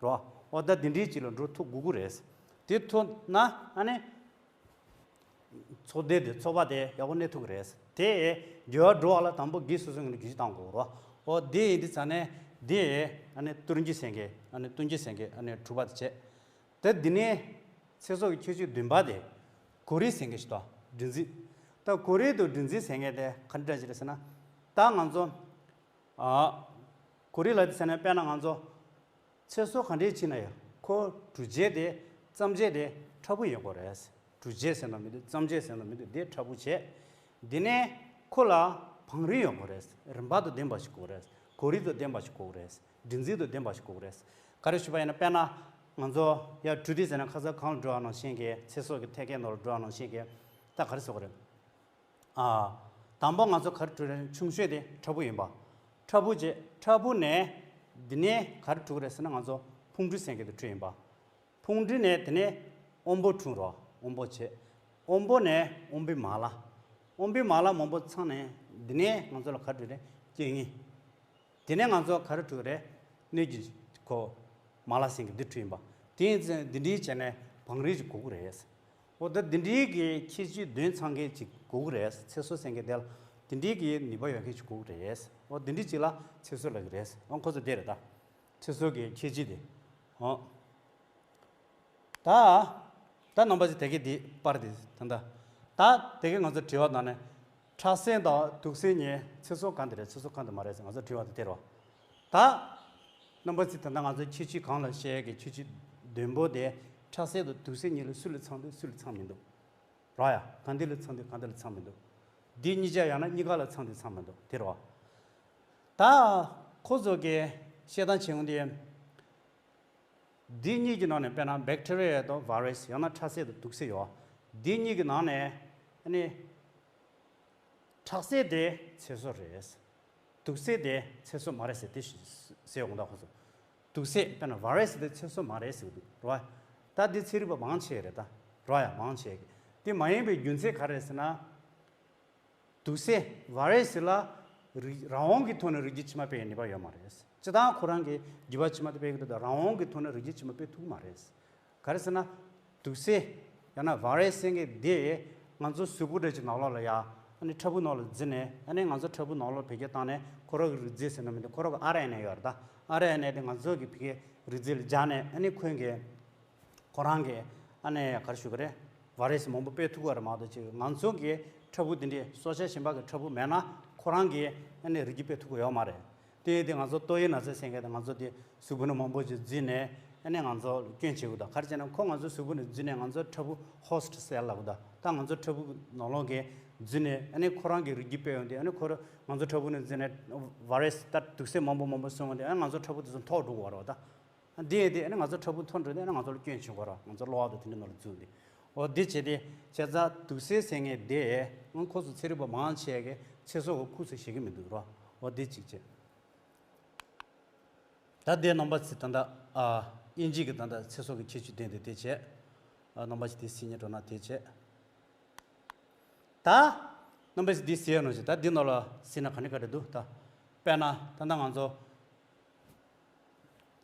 རོ། འོ་ད་འདི་འདྲའི་ཅིག་ལ་འགྲོ་ཐུབ་དགོས་ཀྱི་རེད། དེ་ཐུབ་ན་ཨ་ནི། ཚོགས་སྡེ་དེ་ཚོགས་པ་དེ་ཡག་པོ་གནས་ཐུབ་ཀྱི་རེད། དེ་འགྱུར་བ་འགྲོ་བ་ལ་དང་པོ་སྒེར་སོ་སོ་ངོས་ནས་བསྒྱུར་བཅོས་བཏང་དགོས་རེད། འོ་དེ་ཡིན་དུས་ཙང་ནས་དེ་ཨ་ནི་སྟོན་རྒྱུ་ཟེར་མཁན་ཨ་ནི་སྟོན་རྒྱུ་ཟེར་མཁན་ཨ་ནི་དྲུག་པ་དེ་བྱས། ད་འདི་ནས་ཚེ་སྲོག་གི་ཁྱད་ཆོས་བདུན་པ་དེ་གོ་རིམ་ཟེར་མཁན་ཞིག་འདུག་སྒྲིག་འཛུགས། ད་གོ་རིམ་དང་སྒྲིག་འཛུགས་ཟེར་མཁན་དེ་ག་འདྲ་ཞིག་རེད་ཟེར་ན། ད་ང་ཚོ་ཨ་གོ་རིམ་ལབ་དུས་ཙང་ནས་དཔེར་ན་ང་ཚོ། ཚེ་སྲོག་ག་འདྲས་ཕྱིན་ན་ཡང་ཁོ་གྲུབ་རྗེས་དེ་བརྩམས་རྗེས་དེ་འཁྲབ་པོ་ཡོད་དགོས་རེད། གྲུབ་རྗེས་ཟེར་ན་མི་འདུག་བརྩམས་རྗེས་ཟེར་ན་མི་འདུག་དེ་འཁྲབ་པོ་བྱས། དེ་ནས་ཁོ་ལ་བང་རིམ་ཡོད་དགོས་རེད། རིམ་པ་དང་ལྡན་པ་ཞིག་དགོས་རེད། གོ་རིམ་དང་ལྡན་པ་ཞིག་དགོས་རེད། སྒྲིག་འཛུགས་དང་ལྡན་པ་ཞིག་དགོས་རེད། ག་རེ་ཞུས་པ་ཡིན་ན་དཔེར་ན་ང་ཚོ་ཡར་གྲུ་དེ་ཟེར་ན་ཁ་སང་གང་ལ་འགྲོ་བ་ནང་བཞིན་གྱི་ཚེ་སྲོག་གི་ཐད་ཀའི་ནང་ལ་འགྲོ་བ་ནང་བཞིན་གྱི་ད་ག་རེ་ཟེར་དགོས་རེད། ཨ། དང་པོ་ང་ཚོ་ག་རེ་བྲིས་རེད། ཆུང་ཤོས་དེ་འཁྲབ་པོ་ཡིན་པ། འཁྲབ་པོ་བྱས། འཁྲབ་པོ་ནས་འདི་ནས་ག་རེ་བྲིས་རེད་ཟེར་ན་ང་ཚོ་ཕུང་འབྲུ་ཟེར་མཁན་དེ་བྲིས་ཡིན་པ། ཕུང་འབྲུ་ནས་དེ་ནས་དབོན་པོ་བྲིས་རོགས། དབོན་པོ་བྱས། དབོན་པོ་ནས་དབོན་པོའི་མ་ལ། དབོན་པོའི་མ་ལ་མང་པོ་ཚང་ནས་འདི་ནས་ང་ཚོ་ལ་ག་རེ་བྲིས་རེད། རྐྱེན་ངན། དེ་ནས་ང་ཚོ་ག་རེ་བྲིས་རེད། སྣོད་ཀྱི་ཁོ་མ་ལ་ཟེར་མཁན་འདི་བྲིས་ཡིན་པ། དེ་ཡིན་ཙང་འདི་འདྲའི་བྱས་ནས་བང་རིམ་ཅིག་དགོས་ཀྱི་རེད། འོ་ད་འདི་འདྲའི་གི་ཁྱད་ཆོས་བདུན་ཚང་མཁན་ཅིག་དགོས་ཀྱི་རེད། ཚེ་སྲོག་ཟེར་མཁན་དེ་ལ་འདི་འདྲའི་གི་ནུས་པ་ཡོད་མཁན་ཅིག་དགོས་ཀྱི་རེད། འོ་འདི་འདྲའི་ཅིག་ལ་ཚེ་སྲོག་ལབ་ཀྱི་རེད། འོ་ཁོ་ཚོ་དེ་རེད་ད། ཚེ་སྲོག་གི་ཁྱད་ཆོས་དེ། འོ། ད། ད་རྣམ་པ་ཚོས་དེ་གའི་འདི་པར་འདི་ད་ལྟ། ད་དེ་གའི་ང་ཚོ་དྲི་བ་ནང་ནས། ཁྲག་ཟས་དང་དུག་ཟས་གཉིས་ཚེ་སྲོག་གང་དེ་རེད། ཚེ་སྲོག་གང་དེ་མ་རེད་ཟེར་ང་ཚོ་དྲི་བ་དེ་དེ་རེད། ད། རྣམ་པ་ཚོས་ད་ལྟ་ང་ཚོ་ཁྱད་ཆོས་གང་ལ་བཤད་ཀྱི་ཁྱད་ཆོས་བདུན་པོ་དེ་ཁྲག་ཟས་དང་དུག་ཟས་གཉིས་ལ་སུ་ལ་ཚང་འདུག་སུ་ལ་ཚང་མི་འདུག་རོ་ཡ། གང་དེ་ལ་ཚང་འདུག་གང་དེ་ལ་ཚང་མི་འདུག་འདི་གཉིས་ཆ་ཡང་ན་གཉིས་ཀ་ལ་ཚང་འདུག་ཚང་མི་འདུག་དེ་རེད་བ། ད། ཁོ་ཚོ་གི་བཤད་སྟངས་བྱེད་ཡོང་དུས། འདི་གཉིས་ཀྱི་ནང་ནས་དཔེར་ན་བེག་ཊི་རི་ཡ་དང་ཝ་རས་ཡང་ན་ཁྲག་ཟས་དང་དུག་ཟས་ཡོད། འདི་གཉིས་ཀྱི་ནང་ནས་ཨ་ནི་ཁྲག་ཟས་དེ་ཚེ་སྲོག་རེད། དུག་ཟས་དེ་ཚེ་སྲོག་མ་རེད་ཟེར་དེ་ཟེར་ཡོང་ད་ཁོ་ཚོ། དུག་ཟས་དཔེར་ན་ཝ་རས་དེ་ཚེ་སྲོག་མ་རེད་ཟེར་གི་འདུག་རེད་བ། ད་འདི་ཚན་རིག་པ་མང་ཆེ་རེད་ད། རེད་བ་ཡ་མང་ཆེ་གི། དེ་མ་ཡིན་པའི་རྒྱུ་མཚན་ག་རེ་རེད་ཟེར་ན། དུག་ཟས་ཝ་རས་ལ་རིགས་རང་དབང་གི་ཐོག་ནས་རིགས་རྒྱུད་ཕྱི་མ་སྤེལ་བའི་ནུས་པ་ཡོད་མ་རེད། སྤྱིར་བཏང་ཁོ་རང་གི་རྒྱུད་པ་ཕྱི་མ་དེ་སྤེལ་གི་འདུག་ད་རང་དབང་གི་ཐོག་ནས་རིགས་རྒྱུད་ཕྱི་མ་སྤེལ་ཐུབ་ཀྱི་མ་རེད། ག་རེ་ཟེར་ན། དུག་ཟས། ཡང་ན་ཝ་རས་ཟེར་མཁན་དེ་ང་ཚོ་གཟུགས་པོ་འདྲ་ཅིག་ནང་ལོགས་ལ་ཡ། ཨ་ནི་འཁྲབ་པོ་ནང་ལ་འཛུལ་ནས་ཨ་ནི་ང་ཚོ་འཁྲབ་པོ་ནང་ལོགས་བེད་སྤྱོད་བཏང་ནས་ཁོ་རང་གི་རིགས་རྫས་ཟེར་ན་མི་འདུག་ཁོ་རང་གི་ཨར་ཨེན་ཨེ་ཡོད་རེད་ད། ཨར་ཨེན་ཨེ་དེ་ང་ཚོ་གི་ཕ་གིའི་རིགས་རྫས་ལ་སྦྱར་ནས་ཨ་ནི་ཁོང་གིས། ཁོ་རང་གིས་ཨ་ནི་ག་རེ་ཞུ་གི་རེད། ཝ་རས་མང་པོ་སྤེལ་ཐུབ་ཀྱི་རེད་མ་གཏོགས་ཅིག་ང་ཚོ་གི་འཁྲབ་པོ་དེ་འདྲའི་སྲོག་ཆགས་གཞན་པ་གི་འཁྲབ་པོ་མེད་ན་ཁོ་རང་གིས་ཨ་ནི་རིགས་རྒྱུད་སྤེལ་ཐུབ་ཀྱི་ཡོད་མ་རེད། དེ་ཡིན་དུས་ང་ཚོ་ཏོག་དབྱིབས་ན་ཚ་ཟེར་མཁན་དེ་ང་ཚོ་དེ་གཟུགས་པོ་ནང་མང་པོ་ཅིག་འཛུལ་ནས་ཨ་ནི་ང་ཚོ་ལ་སྐྱོན་བྱེད་དགོས་ད། ག་རེ་བྱས་ན་ཁོ་ང་ཚོ་གཟུགས་པོ་ནང་འཛུལ་ནས་ང་ཚོ་འཁྲབ་པོ་ཧོ་སི་ཊི་ཟེར་ལབ་དགོས་ད། ད་ང་ཚོ་འཁྲབ་པོ་ནང་ལོགས་གི་འཛུལ་ནས་ཨ་ནི་ཁོ་རང་གི་རིགས་རྒྱུད་སྤེལ་ཡོང་དུས་ཨ་ནི་ཁོ་རང་ང་ཚོ་འཁྲབ་པོ་ནང་འཛུལ་ནས་ཝ་རས་ད་དུག་ཟས་མང་པོ་མང་པོ་སོང་ཡོང་དུས་ཨ་ནི་ང་ཚོ་འཁྲབ་པོ་དེ་ཚོ་འཐོར་འགྲོ་གི་རེད་ད། འདི་ཡིན་དུས་ཨ་ནི་ང་ཚོ་འཁྲབ་པོ་འཐོར་འགྲོ་དུས་ཨ་ནི་ང་ཚོ་ལ་སྐྱོན་བྱེད་དགོས་རེད། ང་ཚོ་གློ་བ་དང་དེ་འདྲ་ནང་ལ་འཛུལ་ནས། འོ་འདི་བྱས་ཏེ་བྱས་ཙང་དུག་ཟས་ཟེར་མཁན་དེ་ཨང་ཁོ་ཚོ་ཚན་རིག་པ་མང་ཆེ་གིས་ཚེ་སྲོག་གི་ཁུངས་སུ་བཞེས་ཀྱི་མི་འདུག་རོ། འོ་འདི་གཅིག་བྱས། ད་དེ་རྣམ་པ་ཚོས་ད་ལྟ་ཨ་དབྱིན་ཇི་གི་ད་ལྟ་ཚེ་སྲོག་གི་ཁྱད་ཆོས་ལྡན་དེ་དེ་བྱས། ཨ་རྣམ་པ་ཚོས་དེ་གཟིགས་སྙིང་འདོད་ན་དེ་བྱས། ད་རྣམ་པ་ཚོས་འདི་གཟིགས་ཡོད་ནོ་ཞིག་ད་འདི་ནང་ལ་གཟིགས་ན་ག་ནས་ག་རེ་འདུག་ད་དཔེར་ན་ད་ལྟ་ང་ཚོ་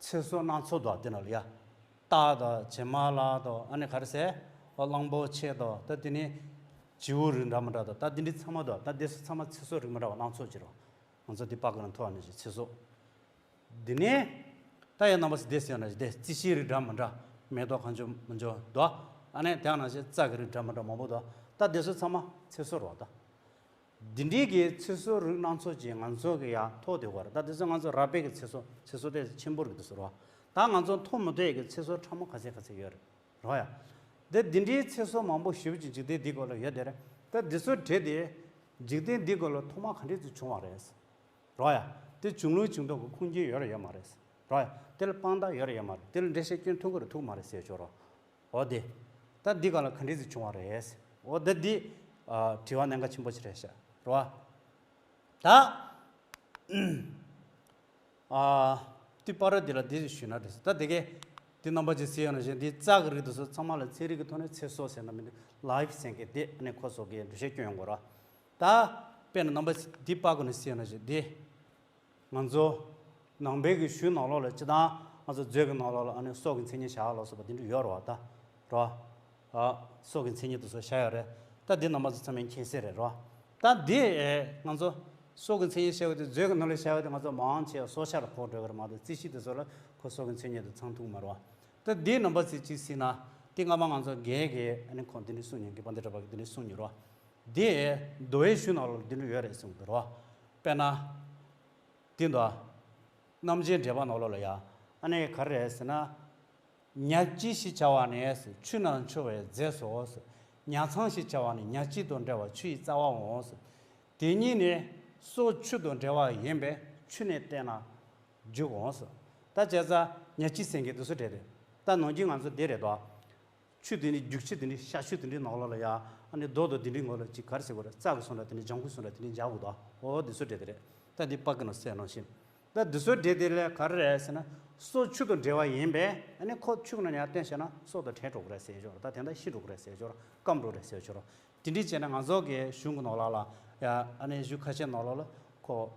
ཚེ་སྲོག་སྣ་ཚོགས་འདུག་འདི་ནང་ལ་ཡ། སྟག་དང་བྱེ་མ་ལ་དང་ཨ་ནི་ག་རེ་ཟེར། ཨ་གླང་པོ་ཆེ་དང་ད་དེ་ནི་བྱིའུ་རིགས་འདྲ་མི་འདྲ་དང་ད་འདི་འདྲའི་ཚང་མ་འདུག་ད་འདི་ཚོ་ཚང་མ་ཚེ་སྲོག་རིགས་མི་འདྲ་བ་སྣ་ཚོགས་ཅིག་རེད། ང་ཚོ་འདི་པར་ཁ་ནང་ཐོ་བ་ནང་བཞིན་ཚེ་སྲོག་འདི་ནས་ད་ཡང་རྣམ་པ་ཚོས་འདི་གཟིགས་ཡོད་ན་འདི་རྩི་ཤིང་རིགས་འདྲ་མི་འདྲ་མེ་ཏོག་གང་བྱུང་མང་བྱུང་འདུག་ཨ་ནི་དེ་ཡང་ནང་བཞིན་རྩྭ་གི་རིགས་འདྲ་མི་འདྲ་མང་པོ་འདུག་ད་འདི་ཚོ་ཚང་མ་ཚེ་སྲོག་རེད་ད། འདི་འདྲའི་གི་ཚེ་སྲོག་རིགས་སྣ་ཚོགས་ཀྱི་ང་ཚོ་གི་ཡ་ཐོག་དེ་བར་ད་དེ་ཚོ་ང་ཚོ་རགས་པའི་གི་ཚེ་སྲོག་ཚེ་སྲོག་དེ་ཆེན་པོ་རིགས་དེ་ཚོ་རེད་བ། ད་ང་ཚོ་མཐོང་མི་ཐུབ་ཡ་གི་ཚེ་སྲོག་ཕྲ་མོ་ག་ཚད་ག་ཚད་ཡོད་རེད་རོ་ཡ། འདི་འདི་འདྲའི་ཚེ་སྲོག་མང་པོ་ཞེ་པོ་ཅིག་འཇིག་རྟེན་འདི་སྐོར་ལ་ཡོད་དེ་རེད། ད་འདི་ཚོ་བྲིས་ཏེ་འཇིག་རྟེན་འདི་སྐོར་ལ་ཐོག་མ་ག་འདྲས་ཅིག་བྱུང་བ་རེད། རོ་ཡ། དེ་བྱུང་ལུགས་བྱུང་སྟངས་ཀྱི་ཁུངས་སྐྱེལ་ཡོད་རེད་ཡོད་མ་རེད། རོ་ཡ། དེ་ལ་དཔང་རྟགས་ཡོད་རེད་ཡོད་མ་རེད། དེ་ལ་འགྲེལ་བཤད་སྐྱོན་ཐུབ་ཀྱི་རེད་ཐུབ་མ་རེད་ཟེར་ཆོག་རོ། འོ་དེ། ད་འདི་ག་ལ་ག་འདྲས་ཅིག་བྱུང་བ་རེད། འོ་ད་འདི། ཨ། དྲི་བ་གནད་འགག་ཆེན་པོ་ཅིག་རེད་ཤག་རོ། ད། ཨ། དེ་པར་འདི་ལ་འདི་ཞུས་ན་འགྲིག་སོང་། ད་དེ་གས། འདི་རྣམ་པ་ཅིག་གཟིགས་ཡོད་ན་བཞིན་འདི་རྩ་གི་རིགས་དེ་ཚོ་ཚང་མ་ལ་ཚན་རིག་གི་ཐོག་ནས་ཚེ་སྲོག་ཟེར་ན་མི་འདུག་ལའིབ་ཟེར་མཁན་དེ་ཨ་ནི་ཁོ་ཚོ་གིས་འགྲེལ་བཤད་སྐྱོན་ཡོང་གི་རེད། ད། དཔེར་ན་རྣམ་པ་ཚོ་འདི་པར་གི་ནས་གཟིགས་ཡོད་ན་བཞིན་འདི། ང་ཚོ་ནང་པའི་གི་གཞུང་ནང་ལོགས་ལ་སྤྱིར་བཏང་ང་ཚོ་མཛོད་ཀྱི་ནང་ལོགས་ལ་ཨ་ནི་སྲོག་གི་མཚན་ཉིད་བཞག་ལ་སོགས་པ་དེ་འདྲ་ཡོད་རེད་བ་ད། རེད་བ། ཨ། སྲོག་གི་མཚན་ཉིད་དེ་ཚོ་བཞག་ཡོད་རེད། ད་འདི་རྣམ་པ་ཚོ་ཚང་མས་མཁྱེན་གསལ་རེད་རེད་བ། ད་འདི་ང་ཚོ་སྲོག་གི་མཚན་ཉིད་བཤད་པ་དེ་མཛོད་ཀྱི་ནང་ལ་བཞག་པ་དེ་ང་ཚོ་མང་ཆེ་སྲོག་ཆགས་ལ་གོ་འགྲོ་གི་རེད་མ་གཏོགས་རྩིས་གཞི་དེ་ཚོ་ལ་ཁོ་སྲོག་གི་མཚན་ཉིད་དེ་ཚང་ཐུབ་ཀྱི་མ་རེད་བ། ད་འདི་རྣམ་པ་ཚོས་ཅིག་གཟིགས་ན་དེ་སྔ་མ་ང་ཚོ་རྒན་གྱིས་ཨ་ནི་ཁོང་འདི་འདྲ་གསུངས་མྱོང་གི། དཔལ་ལྡན་གྲགས་པ་གིས་འདི་འདྲ་གསུངས་མྱོང་རེད་བ། འདི་མདོ་དབུས་གཞུང་ནང་ལོགས་ལ་འདི་འདྲ་ཡོད་རེད་གསུངས་འདུག་རེད་བ། དཔེར་ན། འདི་འདུག་རྣམ་འབྱེད་འགྲེལ་པ་ནང་ལོགས་ལ་ཡ། ཨ་ནི་ག་རེ་རེད་ཟེར་ན། ཉ་ལྕི་ཞེས་བྱ་བ་ནི་ཆུ་ན་འཕྱུར་བའི་རྫས་སོ། ཉ་ཚང་ཞེས་བྱ་བ་ནི་ཉ་ལྕི་དང་འདྲ་བ་ཆུ་ཡི་རྩ་བའོ། དེ་ཉིད་ནི་སྲོག་ཆུ་དང་འབྲེལ་བ་ཡིན་པས་ཆུ་ནས་བསྟན་ན་འཇུག་འོང་། ད་བྱས་ཙང་ཉ་ལྕི་ཟེར་མཁན་དེ་ཚོ་བྲིས་ཏེ། ད་ནང་རྒྱུན་ང་ཚོ་འདི་རེད་དོ། ཆུ་དེ་འདྲའི་རྒྱུག་ཆུ་དེ་འདྲའི་ཤ་ཆུ་དེ་འདྲའི་ནང་ལོགས་ལ་ཡ། ཨ་ནི་རྡོ་དང་དེ་འདྲའི་ངོ་ལ་ཅིག་ག་རེ་ཟེར་དགོས་རེད། རྩྭ་གི་གསུང་འདྲ་དེ་འདྲའི་ལྗང་ཁུ་གསུང་འདྲ་དེ་འདྲའི་འཇག་དགོས་དོ། འོ་དེ་ཚོ་བྲིས་ཏེ་རེད། ད་འདི་པར་གི་ནང་གསལ་ནང་བཞིན། ད་འདི་ཚོ་བྲིས་ཏེ་ལས་ག་རེ་རེད་ཟེར་ན། སྲོག་ཆུ་དང་འབྲེལ་བ་ཡིན་པས་ཨ་ནི་ཁོ་ཆུ་ནང་ཡར་བསྟན་བྱས་ན་སྲོག་དང་བྲལ་འགྲོ་གི་རེད་ཟེར་ཆོག་རེད། ད་དེ་འདྲ་ཤི་འགྲོ་གི་རེད་ཟེར་ཆོག་རེད། སྐམ་འགྲོ་རེད་ཟེར་ཆོག་རེད། དེ་འདྲའི་བྱས་ན་ང་ཚོ་གི་གཞུང་གི་ནང་ལོགས་ལ་ཡ། ཨ་ནི་གཞུང་ཁ་ཤས་ནང་ལོགས་ལ་ཁོ།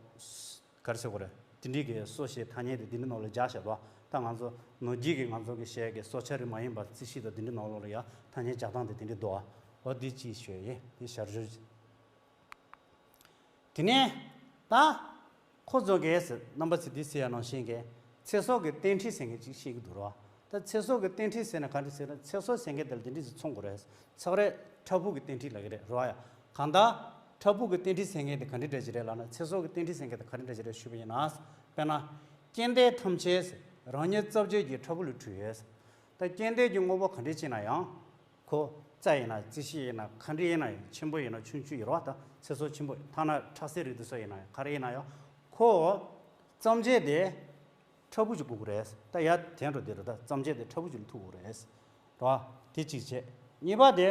ག་རེ་ཟེར་དགོས་རེད། དེ་འདྲའི་གི་སྲོག་ཞེས་ཐ་སྙད་དེ་དེ་འདྲའི་ནང་ལ་སྦྱར་བཞག་འདུག་ད་ང་ཚོ་ནང་རྒྱུན་གྱི་ང་ཚོ་གི་བཤད་ཀྱི་སྲོག་ཆགས་རིགས་མ་ཡིན་པ་རྩི་ཤིང་དང་དེ་འདྲའི་ནང་ལོགས་ལ་ཡ་ཐ་སྙད་སྦྱར་སྟངས་དེ་དེ་འདྲའི་འདུག་འོ་འདི་གཅིག་ཤོད་ཡིན། དེ་ཞར་ཞོར། དེ་ནས་ད་ཁོ་ཚོ་གས་རྣམ་པ་ཚོས་འདི་ཟེར་ཡ་ནང་བཞིན་གྱི་ཚེ་སྲོག་གི་རྟེན་འབྲེལ་ཟེར་མཁན་ཅིག་བཤད་ཀྱི་འདུག་རོ། ད་ཚེ་སྲོག་གི་རྟེན་འབྲེལ་ཟེར་ན་ག་འདྲ་ཟེར་ན། ཚེ་སྲོག་ཟེར་མཁན་དེ་ལ་དེ་འདྲ་ཞིག་མཚོན་དགོས་རེད། ཚེ་སྲོག་ཕྲ་ཕུང་གི་རྟེན་འབྲེལ་ལབ་ཀྱི་རེད་རོ་ཡ། གང་ལྟར་ཕྲ་ཕུང་གི་རྟེན་འབྲེལ་ཟེར་མཁན་དེ་ག་འདྲ་འདྲ་ཞིག་རེད་ལབ་ན། ཚེ་སྲོག་གི་རྟེན་འབྲེལ་ཟེར་མཁན་དེ་ག་འདྲ་འདྲ་ཞིག་རེད་ཞུས་པ་ཡིན་ན། དཔེར་ན། སྐྱེ་ལྡན་ཐམས་ཅད་རང་ཉིད་རྩ་བརྒྱད་ཀྱི་ཕྲ་ཕུང་ལས་གྲུབ་ཡོད། ད་སྐྱེ་ལྡན་གྱི་དངོས་པོ་ག་འདྲ་ཅིག་ན་ཡང་། ཁོ་རྩྭ་ཡིན་ན་རྩི་ཤིང་ཡིན་ན་ག་འདྲ་ཡིན་ན་ཡང་། ཆེན་པོ་ཡིན་ན་ཆུང་ཆུང་ཡིན་རོ། ད་ཚེ་སྲོག་ཆེན་པོ་ཐ་ན་ཁྲག་ཤེད་རིགས་དེ་ཚོ་ཡིན་ན་ཡང་ག་རེ་ཡིན་ན་ཡང་། ཁོ་རྩ་བརྒྱད་དེ་ཕྲ་ཕུང་ཅིག་དགོས་ཀྱི་རེད། ད་ཡར་དེད་འགྲོ་དེ་རེད། ད་རྩ་བརྒྱད་དེ་ཕྲ་ཕུང་ཅིག་ལ་ཐུག་དགོས་རེད། རོ། དེ་གཅིག་བྱས། གཉིས་པ་དེ།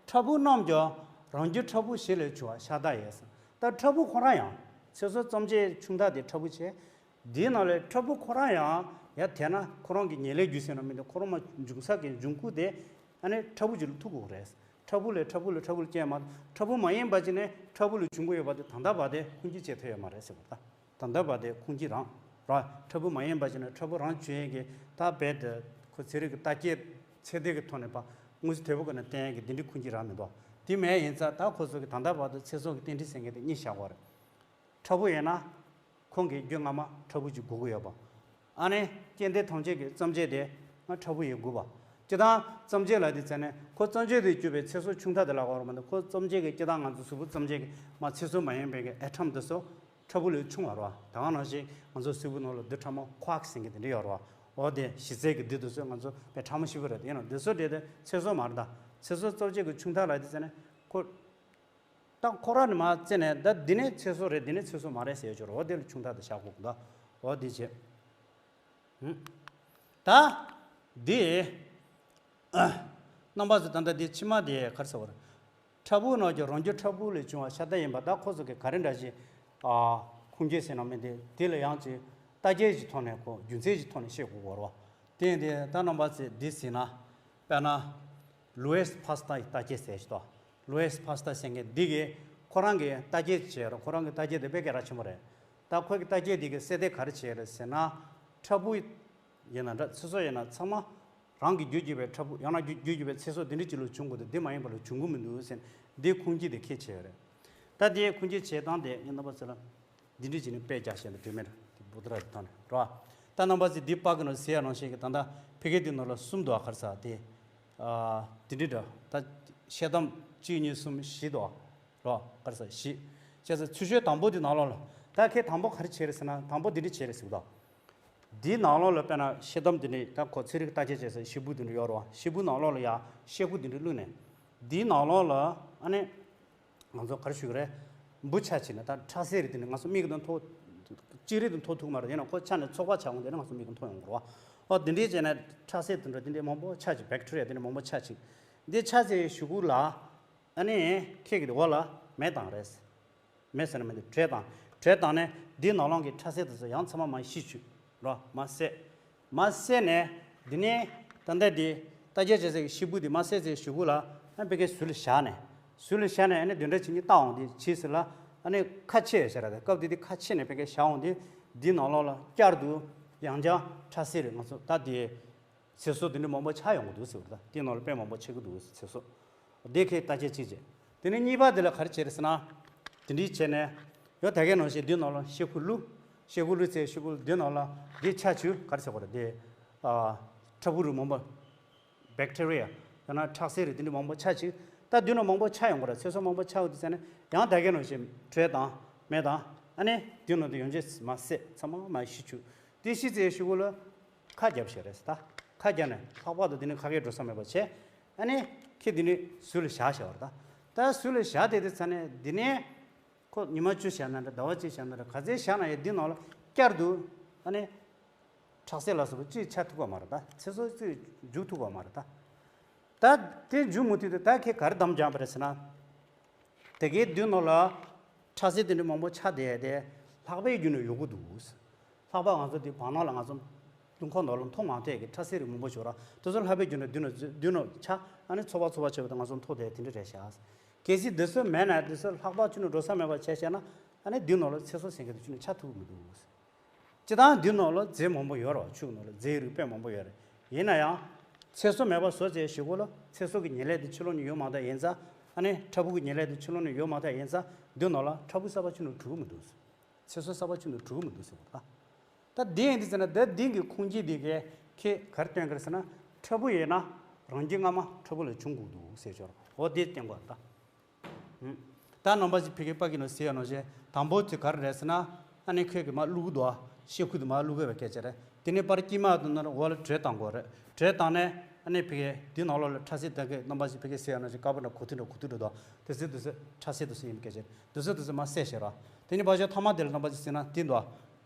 ཕྲ་ཕུང་རྣམས་ཀྱང་རང་རྒྱུ་ཕྲ་ཕུང་བཞི་ལས་བྱུང་བ་ཤ་སྟག་ཡིན། ད་ཕྲ་ཕུང་ཁོ་རང་ཡང་ཚེ་སྲོག་རྩ་བརྒྱད་ཆུང་མཐའ་དེ་ཕྲ་ཕུང་བྱས། དེའི་ནང་ལས་ཕྲ་ཕུང་ཁོ་རང་ཡང་ཡར་དེད་ན་ཁོ་རང་གི་ཉེ་ལས་རྒྱུ་ཟེར་ན་མི་འདུག་ཁོ་རང་མ་འབྱུང་ས་གི་འབྱུང་ཁུངས་དེ་ཨ་ནི་ཕྲ་ཕུང་ཅིག་ལ་ཐུག་དགོས་རེད། ཕྲ་ཕུང་ལས་ཕྲ་ཕུང་ལས་ཕྲ་ཕུང་ལ་སྐྱེས་མ། ཕྲ་ཕུང་མ་ཡིན་པ་ཅིག་ནས་ཕྲ་ཕུང་ལས་བྱུང་གི་ཡོད་པ་དེ་ད་ལྟ་བར་དེ་ཁུངས་སྐྱེལ་བྱེད་ཐུབ་ཡོད་མ་རེད་ཟེར་བ་ད། ད་ལྟ་བར་དེ་ཁུངས་སྐྱེལ་རང་ར། ཕྲ་ཕུང་མ་ཡིན་པ་ཅིག་ནས་ཕྲ་ཕུང་རང་བྱུང་ཡས་ཀྱི་ད་རྦད་དེ་ཁོ་ཚན་རིག་གི་ལྟ་སྐྱེལ་ཚད་ལྡན་གྱི་ཐོག་ནས་ཕར་དངོས་གཞི་དོད་པོ་གི་ནས་བསྟན་ཡས་ཀྱི་འདི་འདྲའི་ཁུངས་སྐྱེལ་རང་མི་འདུག་དེ་མེད་ཡིན་ཙང་ད་ཁོ་ཚོ་གི་ད་ལྟ་བར་དུ་ཚེ་སྲོག་གི་རྟེན་འབྲེལ་ཟེར་མཁན་དེ་གཉིས་བཞག་དགོས་རེད། ཕྲ་ཕུང་ཡིན་ན། ཁོང་གིས་རྒྱུ་སྔ་མ་ཕྲ་ཕུང་ཅིག་དགོས་ཀྱི་ཡོད་པ། ཨ་ནི། སྐྱེ་ལྡན་ཐམས་ཅད་ཀྱི་རྩ་བརྒྱད་དེ། ང་ཕྲ་ཕུང་ཡིན་དགོས་པ། སྤྱིར་བཏང་རྩ་བརྒྱད་ལ་དེ་བཙལ་ནས་ཁོ་རྩ་བརྒྱད་དེ་གྱུར་པའི་ཚེ་སྲོག་ཆུང་མཐའ་དེ་ལ་གོ་ར་མ་གཏོགས་ཁོ་རྩ་བརྒྱད་ཀྱི་སྤྱིར་བཏང་ང་ཚོ་གཟུགས་པོ་རྩ་བརྒྱད་ཀྱི་མ་ཚེ་སྲོག་མ་ཡིན་པའི་གི་ཨེ་ཊམ་དེ་ཚོ་ཕྲ་ཕུང་ལས་ཆུང་བ་རེད་བ། ད་ག་ནང་བཞིན་ང་ཚོ་གཟུགས་པོ་ནང་ལ་རྡུལ་ཕྲ་མོ་ཁོ་ཨརྐ་ཟེར་མཁན་དེ་འདྲ་ཡོད་རེད་བ། འོ་དེ་གཞི་རྩའི་གི་རྡུལ་དེ་ཚོ་ང་ཚོ་དཔེ་ཕྲ་མོ་ཞེ་པོ་རེད། ཡིན་ནའང་དེ་ཚོ་འདྲ་དེ་ཚེ་སྲོག་མ་རེད། ད་ཚེ་སྲོག་རྩ་བརྒྱད་ཀྱི་ཆུང་མཐའ་ལ་དེ་བཙལ་ནས་ཁོ། ད་ཁོ་རང་ནི་མར་བཙལ་ནས་ད་འདི་ནི་ཚེ་སྲོག་རེད། འདི་ནི་ཚེ་སྲོག་མ་རེད་ཟེར་ཡོད་ཅོག་རེད། འོ་དེ་ལ་ཆུང་མཐའ་དེ་བཞག་དགོས་ཀྱི་འདུག་འོ་འདི་བྱས། ཧུམ། ད་འདི་རྣམ་པ་ཚོ་ད་ལྟ་འདི་ཕྱི་མ་དེ་ག་རེ་ཟེར་བ་རེད། ཕྲ་ཕུང་རྣམས་ཀྱང་རང་རྒྱུ་ཕྲ་ཕུང་ལས་བྱུང་བ་ཤ་སྟག་ཡིན་པ། ད་ཁོ་ཚོ་གིས་ག་རེ་འདྲ་ཞིག་ཨ། ཁུངས་སྐྱེལ་ཟེར་ན་མིན་ཏེ། དེ་ལ་ཡང་ཅིག་ལྟ་སྐྱེལ་གྱི་ཐོག་ནས་ཁོ་རྒྱུ་མཚན་གྱི་ཐོག་ནས་བཤད་དགོས་ཀྱི་ཡོད་རེད་བ། དེ་ཡིན་དུས་ད་རྣམ་པ་ཚོས་འདི་གཟིགས་ན། དཔེར་ན། ལུའེ་སི་ཕཱ་སི་ཏཱ་ཡི་ལྟ་སྐྱེལ་ཟེར་ཞིག་འདུག་ལུའེ་སི་ཕཱ་སི་ཏཱ་ཟེར་མཁན་འདི་གིས་ཁོ་རང་གིས་ལྟ་སྐྱེལ་བྱས་རེད། ཁོ་རང་གི་ལྟ་སྐྱེལ་དེ་དཔེ་གལ་ཆེན་པོ་རེད། ད་ཁོ་གི་ལྟ་སྐྱེལ་འདི་གིས་གསལ་བསྟན་ག་རེ་བྱས་རེད་ཟེར་ན། ཕྲ་ཕུང་ཡིན་ན་འདྲ། ཚེ་སྲོག་ཡིན་ན་ཚང་མ་རང་གི་རྒྱུད་གྱུར་པའི་ཕྲ་ཕུང་ཡང་ན་རྒྱུད་རྒྱུད་གྱུར་པའི་ཚེ་སྲོག་འདི་འདྲ་ཅིག་ལ་བྱུང་དགོས་ཏེ། འདི་མ་ཡིན་པ་ལ་བྱུང་གི་མི་འདུག་ཟེར་འདིའི་ཁུངས་སྐྱེལ་དེ་ཁས་བྱས་ཡོད་རེད། ད་དེའི་ཁུངས་སྐྱེལ་བྱེད་སྟངས་དེ་ངས་རྣམ་པ་ཚོ་ལ། འདི་འདྲ་བྱས་ནས་དཔེ་རྒྱག་བཤད་ན་དོན་མེད་རེད། དེ་བུ་ཏྲ་རེད་ཐང་རེད་རོ། ད་རྣམ་པ་ཚོས་འདི་པར་གྱི་ནང་ཟེར་ཡ་ནང་བཞིན་གྱི་ད་ལྟ་ཕ་གི་འདི་ནང་ལ་གསུམ་འདུག་ག་རེ་ཟེར་དེ། ཨ། འདི་འདྲ་འདྲ། ད་བཤད་སྟངས་གཅིག་གཉིས་གསུམ་བཞི་འདུག་རོ། ག་རེ་ཟེར་བཞི། བྱས་ཙང་ཚུར་ཤོག་དང་པོ་འདི་ནང་ལོགས་ལ། ད་ཁོས་དང་པོ་ག་རེ་བྱས་རེད་ཟེར་ན། དང་པོ་འདི་འདྲ་བྱས་རེད་ཟེར་གི་འདུག་འདིའི་ནང་ལོགས་ལ་དཔེར་ན་ཤེལ་དམ་འདི་འདྲའི་ད་ཁོ་ཚན་རིག་བརྟག་དཔྱད་བྱེད་སའི་ཤེལ་སྦུག་འདི་འདྲ་ཡོད་རེད་བ། ཤེལ་སྦུག་ནང་ལོགས་ལ་ཡ་ཤེལ་སྒོ་འདི་འདྲ་བླུགས་ནས། འདིའི་ནང་ལོགས་ལ་ཨ་ནི་ང་ཚོ་ག་རེ་ཞུ་གི་རེད། འབུ་ཆགས་བྱས་ནས་ད་ཁྲག་ཟས་རིགས་འདི་འདྲ་ང་ཚོ་མིག་གིས་མཐོང་། ཅི་རིགས་དེ་མཐོང་ཐུབ་མ་རེད། ཡིན་ན་ཁོ་ཆགས་ནས་ཚོགས་པ་ཆགས་འོང་དེ་ནི་ང་ཚོ་མིག་གིས་མཐོང་ཡོང་གི་རེད་བ། ཨོ་འདི་འདྲའི་བྱས་ནས་ཁྲག་ཟས་དེ་འདྲ་འདི་འདྲའི་མང་པོ་ཆགས་ཅིག་བེག་ཊི་རི་ཡ་དེ་འདྲ་མང་པོ་ཆགས་ཅིག་འདི་ཆགས་ཚེ་གཞུག་གུ་ལ་ཨ་ནི་ཁྱེད་ཀྱི་འོག་ལ་མེ་བཏང་རེད། མེ་ཟེར་ན་མེ་དེ་དྲོད་བཏང་། དྲོད་བཏང་ནས་འདིའི་ནང་ལོགས་ཀྱི་ཁྲག་ཟས་དེ་ཚོ་ཡང་ཚང་མ་མར་ཤི་བཅུག་རོ། མར་བསྲེགས། མར་བསྲེགས་ནས་འདི་ནས་ད་ལྟ་འདི་བརྟག་དཔྱད་བྱེད་སའི་ཤེལ་སྦུག་འདི་མར་བསྲེགས་ཚེ་གཞུག་གུ་ལ་ཨ་ཕ་གིའི་ཟུར་ལ་བཞག་ནས། ཟུར་ལ་བཞག་ནས་ཨ་ནི་བདུན་ཕྲག་གཅིག་གཉིས་བལྟ་འོང་དེ་བྱས་ཚེ་ལ་ཨ་ནི་ཁ་ཕྱེ་ཟེར་ར། དེ་སྐབས་དེ་དེ་ཁ་ཕྱེ་ནས་ཕ་གིར་བཞག་འོང་དེ་འདིའི་ནང་ལོགས་ལ་བསྐྱར་དུ་ཡང་བསྐྱར་ཁྲག་ཟས་རིགས་ང་ཚོ་ད་དེ་ཚེ་སྲོག་དེ་འདྲ་མང་པོ་ཆགས་ཡོང་གི་འདུག་ཟེར་བ་རེད། ད་དེའི་ནང་ལ་དཔེ་མང་པོ་ཆགས་ཀྱི་འདུག་ཟེར། ཚེ་སྲོག་དེ་ཁའི་བརྟག་དཔྱད་གཅིག་བྱས། དེ་ནས་གཉིས་པ་དེ་ལ་ག་རེ་བྱས་རེད་ཟེར་ན། དེ་འདྲའི་བྱས་ནས་ཡོད་ད་གའི་ནང་བཞིན་དེའི་ནང་ལ་ཤེལ་སྒོ་བླུགས། ཤེལ་སྒོ་བླུགས་ཚེ་ཤེལ་སྒོ་དེའི་ནང་ལ་དེ་ཆ་བཅུག་ག་རེ་ཟེར་དགོས་རེད། དེ་ཨ་ཁྲག་འབུ་རིགས་མང་པོ། བེག་ཊི་རི་ཡ། ཡང་ན་ཁྲག་ཟས་རིགས་དེ་འདྲ་མང་པོ་ཆགས་ཅིག་ད་དེའི་ནང་མང་པོ་ཆགས་ཡོང་གི་རེད། ཚེ་སྲོག་མང་པོ་ཆགས་ཡོང་དུས་ཙ་ནས་ཡང་ད་གའི་ནང་བཞིན་དྲོད་དང་མེ་དང་ཨ་ནི་དེའི་ནང་དུ་ཡོང་རྗེས་མར་བསྲེགས། ཚང་མ་མར་ཤི་བཅུག་དེ་ཤི་ཚེ་ཤེལ་སྒོ་ལ་ཁ་བརྒྱབ་བྱས་རེད་ད། ཁ་བརྒྱབ་ནས་ལྷགས་པར་དུ་དེ་ནི་ཁ་སྐད་འགྲོ་ས་མེད་པ་བྱས། ཨ་ནི་ཁྱེད་དེ་ནི་ཟུར་ལ་བཞག་བྱས་པ་རེད་ད། ད་ཟུར་ལ་བཞག་བསྡད་དུས་ཙ་ནས་དེ་ནས་ཁོ་ཉི་མ་བཅུ་བཞག་ན་འདྲ། ཟླ་བ་གཅིག་བཞག་ན་འདྲ། ག་ཚོད་བཞག་ན་ཡང་འདི་ནང་ལ་བསྐྱར་དུ་ཨ་ནི་ཁྲག་ཟས་ལ་སོགས་པ་ཅིག་ཆགས་ཐུབ་པ་མ་རེད་ད། ཚེ་སྲོག་ཅིག་འཇུག་ཐུབ་པ་མ་རེད་ད། ད་དེ་འཇུག་མི་ཐུབ་དུས་ད་ཁྱེད་ག་རེ་གདམ་རྒྱག་པ་རེད་ཟེར་ན། དེ་གའི་མདུན་ནང་ལ་ཁྲག་ཟས་དེ་འདྲ་མང་པོ་ཆགས་བསྡད་དེ་ལྷགས་པའི་རྒྱུ་ནོར་ཡོང་གི་འདུག་ལྷགས་པ་ང་ཚོ་དེ་བར་སྣང་ལ་ང་ཚོ་དུས་འཁོར་ནང་ལ་མཐོང་མ་ཐུབ་ཀྱི་ཁྲག་ཟས་རིགས་མང་པོ་ཞིག་ཡོད་ར། དེ་ཚོ་ལྷགས་པའི་རྒྱུ་ནོར་མདུན་ནང་མདུན་ནང་ཆགས། ཨ་ནི་ཚོགས་པ་ཚོགས་པ་བྱས་པ་དང་ང་ཚོ་མཐོང་བསྡད་དེ་འདྲ་རེད་ཤག་གལ་སྲིད་དེ་ཚོ་མེད་ན་དེ་ཚོ་ལྷགས་པ་ཅིག་ནོར་འགྲོ་ས་མེད་པ་བྱས་བྱས་ན་ཨ་ནི་མདུན་ནང་ལ་ཚེ་སྲོག་ཟེར་མཁན་དེ་ཅིག་ནོར་ཆགས་ཐུབ་ཀྱི་མི་འདུག་སྤྱིར་བཏང་འདི་ནང་ལ་རྫས་མང་པོ་ཡོད་རེད་བ། ཆུ་ནང་ལ་རྫས་རིགས་དཔེ་མང་པོ་ཡོད་རེད། ཡིན་ན་ཡང་། ཚེ་སྲོག་མེད་པ་བཟོ་བྱས་ཞུ་གོ་ལ་ཚེ་སྲོག་གི་ཉེར་ལེན་དེ་ཕྱི་ལོགས་ནས་ཡོང་མ་ཐག་ཡིན་ཙང་། ཨ་ནི་ཁྲག་འབུ་གི་ཉེར་ལེན་དེ་ཕྱི་ལོགས་ནས་ཡོང་མ་ཐག་ཡིན་ཙང་འདི་ནང་ལ་ཁྲག་འབུ་གསར་པ་ཕྱི་ནང་འགྲོ་གི་མི་འདུག་ཚེ་སྲོག་གསར་པ་ཕྱི་ནང་འགྲོ་གི་མི་འདུག་ཟེར་བ་ད། ད་འདི་ཡིན་དུས་ཙམ་ན་ད་འདི་གི་ཁུངས་སྐྱེལ་འདི་གས་ཁྱེད་ག་རེ་སྟོན་གི་རེད་ཟེར་ན། ཁྲག་འབུ་ཡིན་ན་རང་རྒྱུ་སྔ་མ་ཁྲག་འབུ་ལ་བྱུང་དགོས་འདུག་ཟེར་ཆོག་འོ་འདི་སྟོན་གོ་ད། ད་རྣམ་པ་ཅིག་ཕ་གི་ཕ་གི་ནང་ཟེར་ཡ་ནང་བཞིན་དང་པོ་དེ་ག་རེ་རེད་ཟེར་ན། ཨ་ནི་ཁོས་གི་མར་བླུག་གི་འདུག་ཨ། ཤེལ་ཁུག་དེ་མར་བླུག་གི་བའི་སྐད་ཆ་རེད། དེ་ནས་པར་དཀྱིལ་མ་དེ་ནང་འོག་ལ་དྲོད་བཏང་དགོས་རེད། དྲོད་བཏང་ནས་ཨ་ནི་ཕ་གི་དེ་ནང་ལོགས་ལ་ཁྲག་ཟས་དེ་གི་རྣམ་པ་ཅིག་ཕ་གི་ཟེར་ཡ་ནང་བཞིན་དཀར་པོ་འདྲ་གོ་ཐུག་འདྲ་གོ་ཐུག་འདྲ་འདུག་དེ་ཚོ་དེ་ཚོ་ཁྲག་ཟས་དེ་ཚོ་ཡིན་པའི་སྐད་ཆ་རེད། དེ་ཚོ་དེ་ཚོ་མར་བསྲེགས་བྱས་ར། དེ་ནས་ཕར་ཕྱོགས་ཐ་མ་དེ་ལ་རྣམ་པ་ཅིག་ཟེར་ན་དེ་འདུག་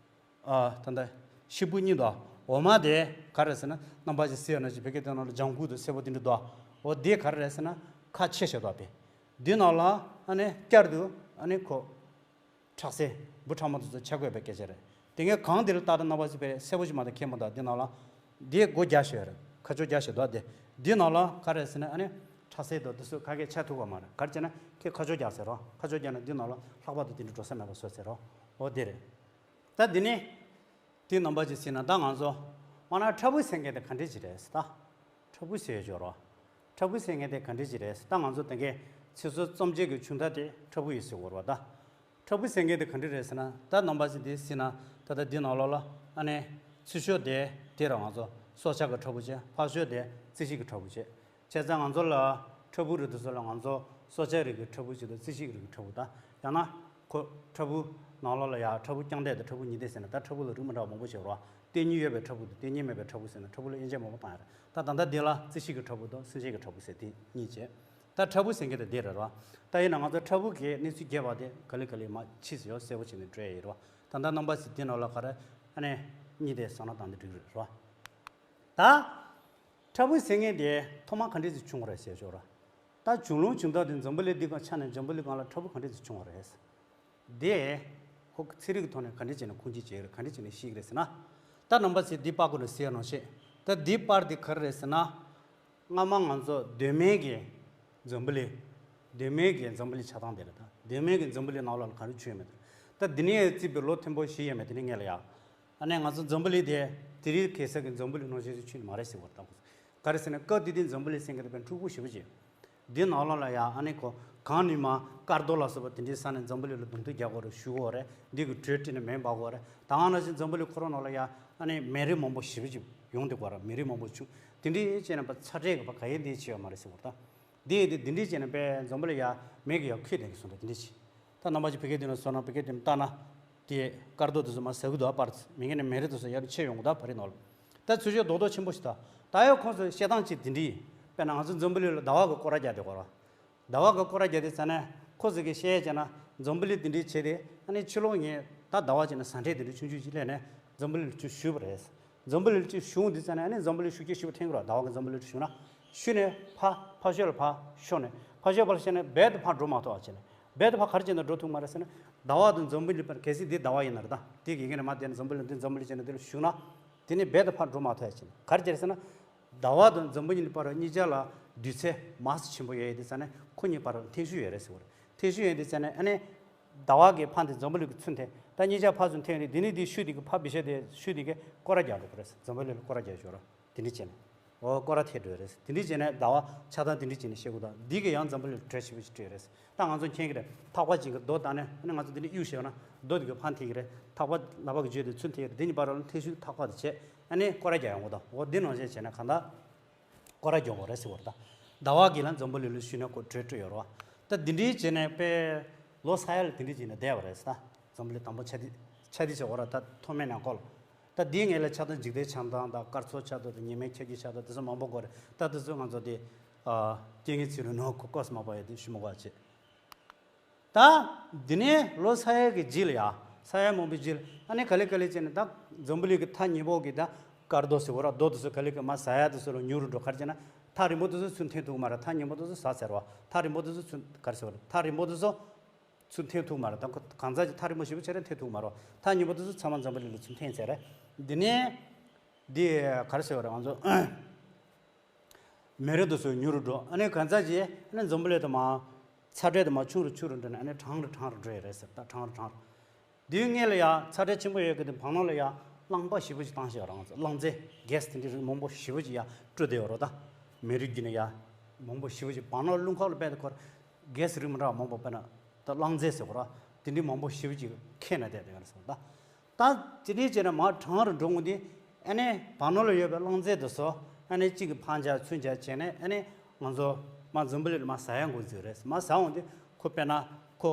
ཨ། ཨ། ད་ལྟ་ཤེལ་སྦུག་གཉིས་འདུག་འོག་མ་དེ་ག་རེ་ཟེར་ན་རྣམ་པ་ཅིག་ཟེར་ཡ་ནང་བཞིན་ཕ་གི་དེ་ནང་ལ་ལྗང་གུ་དང་སེར་པོ་དེ་འདྲ་འདུག་འོ་དེ་ག་རེ་རེད་ཟེར་ན་ཁ་ཕྱེ་བྱས་འདུག་པས། དེ་ནང་ལ་ཨ་ནི་བསྐྱར་དུ་ཨ་ནི་ཁོ་ཁྲག་ཟས་འབུ་ཕྲ་མོ་དེ་ཚོ་ཆགས་དགོས་པའི་སྐད་ཆ་རེད། དེ་ངས་གང་དེ་ལ་ལྟ་ད་རྣམ་པ་ཅིག་པས་སེར་པོ་ཞིག་མ་གཏོགས་ཁེལ་མི་འདུག་དེ་ནང་ལ་དེ་སྒོ་རྒྱག་བྱས་རེད། ཁ་ཕྱོགས་རྒྱག་བྱས་འདུག་དེ་དེ་ནང་ལ་ག་རེ་ཟེར་ན་ཨ་ནི་ཁྲག་ཟས་དང་དེ་ཚོ་ག་གེ་ཆགས་ཐུབ་པ་མ་རེད། ག་རེ་བྱས་ན་ཁོས་ཁ་ཕྱོགས་རྒྱག་ཟེར་རོ། ཁ་ཕྱོགས་རྒྱག་ན་དེ་ནང་ལ་ལྷགས་པ་དང་དེ་འདྲ་འགྲོ་ས་མེད་པ་བཟོས་ཟེར་རོ། འོ་དེ་རེད། ད་འདི་ནི། དེ་རྣམ་པ་ཅིག་ཟེར་ན་ད་ང་ཚོ་དཔེར་ན་ཁྲག་འབུ་ཟེར་མཁན་དེ་ག་འདྲ་ཅིག་རེད་ཟེར་ད། ཁྲག་འབུ་ཟེར་ཡོད་ཅོག་རོ། ཁྲག་འབུ་ཟེར་མཁན་དེ་ག་འདྲ་ཅིག་རེད་ཟེར་ད། ང་ཚོ་དེ་གའི་ཚེ་སྲོག་རྩོམ་བྱེད་ཀྱི་བྱུང་མཐའ་དེ་ཁྲག་འབུ་ཡིན་ཟེར་གོ་རོ་ད། ཁྲག་འབུ་ཟེར་མཁན་དེ་ག་འདྲ་རེད་ཟེར་ན་ད་རྣམ་པ་ཅིག་དེ་ཟེར་ན་ད་ལྟ་འདི་ནང་ལོགས་ལ་ཨ་ནི་ཚུར་ཕྱོགས་དེ་དེ་ར་ང་ཚོ་སྲོག་ཆགས་ཀྱི་ཁྲག་འབུ་བྱས། ཕར་ཕྱོགས་དེ་རྩི་ཤིང་གི་ཁྲག་འབུ་བྱས། བྱས་ཙང་ང་ཚོ་ལ་ཁྲག་འབུ་རིགས་དེ་ཚོ་ལ་ང་ཚོ་སྲོག་ཆགས་རིགས་ཀྱི་ཁྲག་འབུ་ཅིག་དང་རྩི་ཤིང་རིགས་ཀྱི་ཁྲག་འབུ་དང་། ཡང་ན་ཁོ་ཁྲག་འབུ་ནང་ལོགས་ལ་ཡ་ཁྲག་འབུ་རྐྱང་ལྡན་དང་ཁྲག་འབུ་ཉིས་ལྡན་ཟེར་ན་ད་ཁྲག་འབུ་ལ་རིགས་མི་འདྲ་བ་མང་པོ་ཞིག་ཡོད་རེད་བ། ལྟེ་གཉིས་ཡོད་པའི་ཁྲག་འབུ་དང་ལྟེ་གཉིས་མེད་པའི་ཁྲག་འབུ་ཟེར་ན་ཁྲག་འབུ་ལ་དབྱེ་འབྱེད་མང་པོ་བཏང་ཡ་རེད། ད་ད་ལྟ་འདི་ལ་རྩི་ཤིང་གི་ཁྲག་འབུ་དང་སེམས་ཅན་གྱི་ཁྲག་འབུ་ཟེར་དེ་གཉིས་བྱས། ད་ཁྲག་འབུ་ཟེར་མཁན་དེ་འདི་རེད་བ། ད་ཡིན་ན་ང་ཚོ་ཁྲག་འབུ་གི་གནས་ཚུལ་རྒྱས་པ་དེ་ག་ལེ་ག་ལེ་མར་ཕྱིས་སུ་ཡོད་གསལ་པོ་བྱས་ནས་འགྲོ་ཡ་ཡིན་རེད་བ། ད་ལྟ་རྣམ་པ་ཚོས་འདི་ནང་ལ་ག་རེ་ཨ་ནི་གཉིས་དེ་བསམ་བློ་བཏང་དེ་འགྲིག་རེད་བ། ད། ཁྲག་འབུ་ཟེར་མཁན་དེ་ཐོག་མ་ག་འདྲས་ཅིག་བྱུང་བ་རེད་ཟེར་ཞོར། ད་བྱུང་ལུགས་བྱུང་སྟངས་དེ་འཛམ་བུ་གླིང་འདི་སྒང་ཆ་ནས་འཛམ་བུ་གླིང་སྒང་ལ་ཁྲག་འབུ་ག་འདྲས་ཅིག་བྱུང་བ་རེད། དེ་ཁོ་ཚན་རིག་གི་ཐོག་ནས་ག་འདྲས་བྱས་ནས་ཁུངས་སྐྱེལ་བྱེད་ཀྱི་རེད། ག་འདྲས་བྱས་ནས་ཤེས་ཀྱི་རེད་ཟེར་ན། ད་རྣམ་པ་ཚོས་འདི་པར་སྒང་ནས་གཟིགས་ཡ་ནང་བཞིན། ད་འདི་པར་འདི་ག་རེ་རེད་ཟེར་ན། སྔ་མ་ང་ཚོ་གདོད་མའི་གི་འཛམ་བུ་གླིང་། གདོད་མའི་གི་འཛམ་བུ་གླིང་ཆགས་སྟངས་དེ་རེད་ད། གདོད་མའི་གི་འཛམ་བུ་གླིང་ནང་ལོགས་ལ་ག་རེ་བྱུང་ཡོད་མེད་དེ། ད་འདི་ནས་བརྩིས་པའི་ལོ་ཐེར་འབུམ་བཞི་ཡས་མས་དེ་ནས་སྔོན་ལ་ཡ། ཨ་ནི་ང་ཚོ་འཛམ་བུ་གླིང་དེ་དེ་རིང་ཁ་སང་གི་འཛམ་བུ་གླིང་ནང་བཞིན་ཞིག་ཆགས་ནི་མ་རེད་ཟེར་བ་དང་། ག་རེ་ཟེར་ན་སྐབས་དེ་དུས་འཛམ་བུ་གླིང་ཟེར་མཁན་དེ་དཔེ་འཁྲུག་པོ་ཞེ་པོ་ཅིག་འདི་ནང་ལོགས་ལ་ཡ་ཨ་ནི་ཁོ་གངས་ནུ་མ་སྐར་རྡོ་ལ་སོགས་པ་དེ་འདྲའི་ས་ནས་འཛམ་བུ་གླིང་ལ་རྡུང་རྡེག་རྒྱག་དགོས་རེད། གཞུ་དགོས་རེད། འདི་གི་དྲོད་བསྲེས་ནས་མེ་འབར་དགོས་རེད། ད་ག་ནང་བཞིན་འཛམ་བུ་གླིང་ཁོ་རང་ནང་ལ་ཡ་ཨ་ནི་མེ་རི་མང་པོ་ཞེ་པོ་ཅིག་ཡོང་བསྡད་དགོས་རེད། མེ་རི་མང་པོ་བྱུང་། དེ་འདྲའི་བྱས་ནས་ཕར་ཚ་དྲོད་ཀྱི་ཕར་ག་ཡེ་འདི་བྱས་ཡོད་མ་རེད་ཟེར་བ་དང་། འདི་ཡིན་དུས་འདི་འདྲའི་བྱས་ནས་དཔེ་འཛམ་བུ་གླིང་ཡ་མེ་གིས་ཡ་ཁུག་བསྡད་ཀྱི་སོང་རེད། དེ་འདྲའི་བྱས། ད་རྣམ་པ་ཚོས་ཕ་གིའི་དེ་ནས་བཟོ་ན་ཕ་གིའི་དེ་ནས་ལྟ་ན། དེ་དཀར་རྡོ་དེ་ཚོ་མར་ཟག་གི་འདུག་ཨ། པར་མི་ངན་ནས་མེ་རི་དེ་ཚོ་ཡར་ཆེ་ཡོང་གི་འདུག་ཨ། བ་རི་ནང་ལ། ད་ཚུར་ཤོག་རྡོག་རྡོག་ཆེན་པོ་ཞིག་ད། ད་ཡོད་ཁོང་ཚོ་བཤད་སྟངས་གཅིག་དེ་འདྲ་ཡིན། དཔེར་ན་ང་ཚོ་འཛམ་བུ་གླིང་ལ་ཟླ་བ་གི་སྐོར་ར་རྒྱག་དེ་གོ་ར། ཟླ་བ་གི་སྐོར་ར་རྒྱག་དེ་ཙ་ནས་ཁོ་ཚོ་གི་བཤད་ཡས་བྱས་ན་འཛམ་བུ་གླིང་དེ་འདྲའི་བྱས་ཏེ་ཨ་ནི་ཕྱི་ལོགས་ངས་ད་ཟླ་བ་བྱས་ན་ཟ་འབྲས་དེ་འདྲ་ཆུང་ཆུང་ཅིག་ལེན་ནས་འཛམ་བུ་གླིང་ལ་ཅིག་ཞུས་པ་རེད། འཛམ་བུ་གླིང་ལ་ཅིག་ཞུས་འོང་དུས་ཙ་ནས་ཨ་ནི་འཛམ་བུ་གླིང་ཤུགས་ཀྱིས་ཞེ་པོ་འཐེན་གི་རེད། ཟླ་བ་གི་འཛམ་བུ་གླིང་ལ་ཞུས་ན། ཞུས་ནས་ཕ་ཕ་ཤོད་ལ་ཕར་ཤོར་ནས་ཕ་ཤོད་ཕར་ཤོར་ནས་རྦད་དེ་ཕར་འགྲོ་མ་ཐུབ་པ་བྱས་ནས་རྦད་དེ་ཕར་ག་རེ་བྱས་ནས་འགྲོ་ཐུབ་མ་རེད་ཟེར་ན། ཟླ་བ་དང་འཛམ་བུ་གླིང་བར་གལ་སྲིད་འདི་ཟླ་བ་ཡིན་ན་རེད་ད། དེ་གི་ངས་ནས་མ་བསྡད་ན་འཛམ་བུ་གླིང་འདི་འཛམ་བུ་གླིང་བྱས་ནས་འདི་ལ་ཞུགས་ན། དེ་ནས་རྦད་དེ་ཕར་འགྲོ་མ་ཐུབ་ཡ་བྱས་ནས་ག་རེ་བྱས་ཟེར་ན། ཟླ་བ་དང་འཛམ་བུ་གླིང་བར་གཉིས་ཆ་ལ་དུས་ཚོད་མཱས་ཆེན་པོ་ཡོད་ཡོད་དུས་ཙ་ནས་ཁོ་གཉིས་བར་འཐེན་ཤུགས་ཡོད་རེད་ཟེར་བ་རེད། འཐེན་ཤུགས་ཡོད་དུས་ཙ་ནས་ཨ་ནི། ཟླ་བ་གི་ཕ་འདི་འཛམ་བུ་གླིང་གི་ཚུར་འཐེན། ད་གཉིས་ཆ་ཕར་ཚུར་འཐེན་ནས་འདི་ནི་འདི་ཤུགས་འདི་གི་ཕ་བི་ཤ་དེ་ཤུགས་འདི་གི་སྐོར་ར་རྒྱག་འགྲོ་གི་རེད། འཛམ་བུ་གླིང་ལ་སྐོར་ར་རྒྱག་ཞོར་ར་དེ་འདྲ་བྱས་ནས། འོ་སྐོར་ར་ཐེབས་འགྲོ་ཡ་རེད། དེ་འདྲ་བྱས་ནས་ཟླ་བ་ཆགས་སྟངས་དེ་འདྲ་བྱས་ནས་བཤད་དགོས། ད་འདི་གི་ཡང་འཛམ་བུ་གླིང་ལ་དྲོད་ཞེ་པོ་ཞིག་སྤྲད་ཡོད་རེད། ད་ང་ཚོ་མཁྱེན་གི་རེད། ཐག་པ་ཅིག་གི་རྡོ་བཏང་ནས་ཨ་ནི་ང་ཚོ་འདི་འདྲ་གཡུག་བཞག་ན་རྡོ་དེ་གི་ཕར་འཐེན་གི་རེད། ཐག་པ་ལག་པ་གི་འཇུས་ཏེ་ཚུར་འཐེན་གི་རེད། འདི་གཉིས་བར་ལ་འཐེན་ཤུགས་ཐག་པ་དེ་བྱས་ཨ་ནི་སྐོར་ར་རྒྱག་ཡོང་གི་འདུག་འོ་འདི་ནང་བཞིན་བྱས་ན་གང་ལྟར། སྐོར་ར་རྒྱག་དགོས་རེད་ཟེར་བ་རེད་ད། ཟླ་བ་གི་ལ་འཛམ་བུ་གླིང་ལ་ཞུས་ན་ཁོ་དྲོད་སྤྲོད་ཡོད་རེད་བ། ད་འདི་འདྲའི་བྱས་ནས་དཔེ་ལོ་ས་ཡ་ལ་དེ་འདྲའི་བྱས་ནས་བསྡད་པ་རེད་ད། འཛམ་བུ་གླིང་དང་པོ་ཆ་དེ་ཆ་དེ་བྱས་འོ་ར་ད་ཐོག་མེད་ནས་ཁོ་ལ། ད་འདིའི་སྔོན་ལ་ཆགས་སྟངས་འཇིག་རྟེན་ཆགས་སྟངས་དང་སྐར་ཚོགས་ཆགས་སྟངས་དང་ཉི་མའི་ཁྱབ་འཇུག་ཆགས་སྟངས་དེ་ཚོ་མང་པོ་དགོས་རེད། ད་དེ་ཚོ་ང་ཚོ་དེ་རྐྱེན་ངན་ཚིག་རུ་ནོར་ཁོ་ཀོས་མ་པ་ཡ་དེ་ཞུ་མ་དགོས་བྱས། ད། འདི་ནས་ལོ་ས་ཡ་གི་རྗེས་ལ་ཡ། ས་ཡ་མང་པོའི་རྗེས་ལ་ཨ་ནི་ག་ལེ་ག་ལེ་བྱས་ནས་ད་འཛམ་བུ་གླིང་གི་མཐའ་གཉིས་པོ་གི་ད་དཀར་རྡོ་ཟེར་བ་ར་རྡོ་དེ་ཚོ་ག་ལེ་ག་མར་ཟག་ཡ་དེ་ཚོ་ལ་ཉུང་རུ་འགྲོ། ག་རེ་བྱས་ན་མཐའ་རིང་པོ་དེ་ཚོ་ཚུར་འཐེན་ཐུབ་མ་རེད། མཐའ་ཉུང་པོ་དེ་ཚོ་ཟག་ཚར་བ། མཐའ་རིང་པོ་དེ་ཚོ་ཚུར་ག་རེ་ཟེར་བ་རེད། མཐའ་རིང་པོ་དེ་ཚོ་ཚུར་འཐེན་ཐུབ་མ་རེད། ད་ཁོ་གང་ཟག་ཅིག་མཐའ་རིང་པོ་ཞེ་པོ་བྱས་རེད་འཐེན་ཐུབ་མ་རེད། མཐའ་ཉུང་པོ་དེ་ཚོ་ཚང་མ་འཛམ་བུ་གླིང་ལ་ཚུར་འཐེན་ཚར་རེད། འདི་ནས་འདི་ག་རེ་ཟེར་བ་རེད་ང་ཚོ། མེ་རི་དེ་ཚོ་ཉུང་རུ་འགྲོ། ཨ་ནི་གང་ཟག་ཅིག་ཨ་ནི་འཛམ་བུ་གླིང་དུ་མར་ཚ་དྲོད་དུ་མར་ཆུང་རུ་ཆུང་རུ་འགྲོ་ནས་ཨ་ནི་གྲང་རུ་གྲང་རུ་འགྲོ་ཡི་རེད་ཟེར། ད་གྲང་རུ་གྲང་རུ། དེའི་སྔོན་ལ་ཡ་ཚ་དྲོད་ཆེན་པོ་ཡོད་གི་དེ་བར་སྣང་ལ་ཡ་རླངས་པ་ཞེ་པོ་ཅིག་བཏང་ཤག་རང་ཚོ་རླངས་རྫས་གེ་སི་དེ་འདྲའི་རིགས་མང་པོ་ཞེ་པོ་ཅིག་ཡ་སྤྲོད་བསྡད་ཡོད་རེད་ད། མེ་རི་བརྒྱུད་ནས་ཡ་མང་པོ་ཞེ་པོ་ཅིག་བར་སྣང་རླུང་ཁོག་ལ་རྦད་དེ་ཁོ་གེ་སི་རིགས་མི་འདྲ་བ་མང་པོ་དཔེར་ན་ད་རླངས་རྫས་ཟེར་གོ་ར་དེ་འདྲའི་མང་པོ་ཞེ་པོ་ཅིག་ཁེངས་ནས་བསྡད་བསྡད་ཡོད་རེད་ཟེར་ད། ད་དེ་འདྲའི་བྱས་ནས་མར་གྲང་རུ་འགྲོ་འོང་དུས་ཨ་ནི་བར་སྣང་ལ་ཡོད་པའི་རླངས་རྫས་དེ་ཚོ་ཨ་ནི་གཅིག་གིས་ཕར་འཇགས་ཚུར་འཇགས་བྱས་ནས་ཨ་ནི་ང་ཚོ་མར་འཛམ་བུ་གླིང་ལ་མར་ཟག་ཡ་འགོ་འཛུགས་རེད། མར་ཟག་འོང་དུས་ཁོ་དཔེར་ན་ཁོ་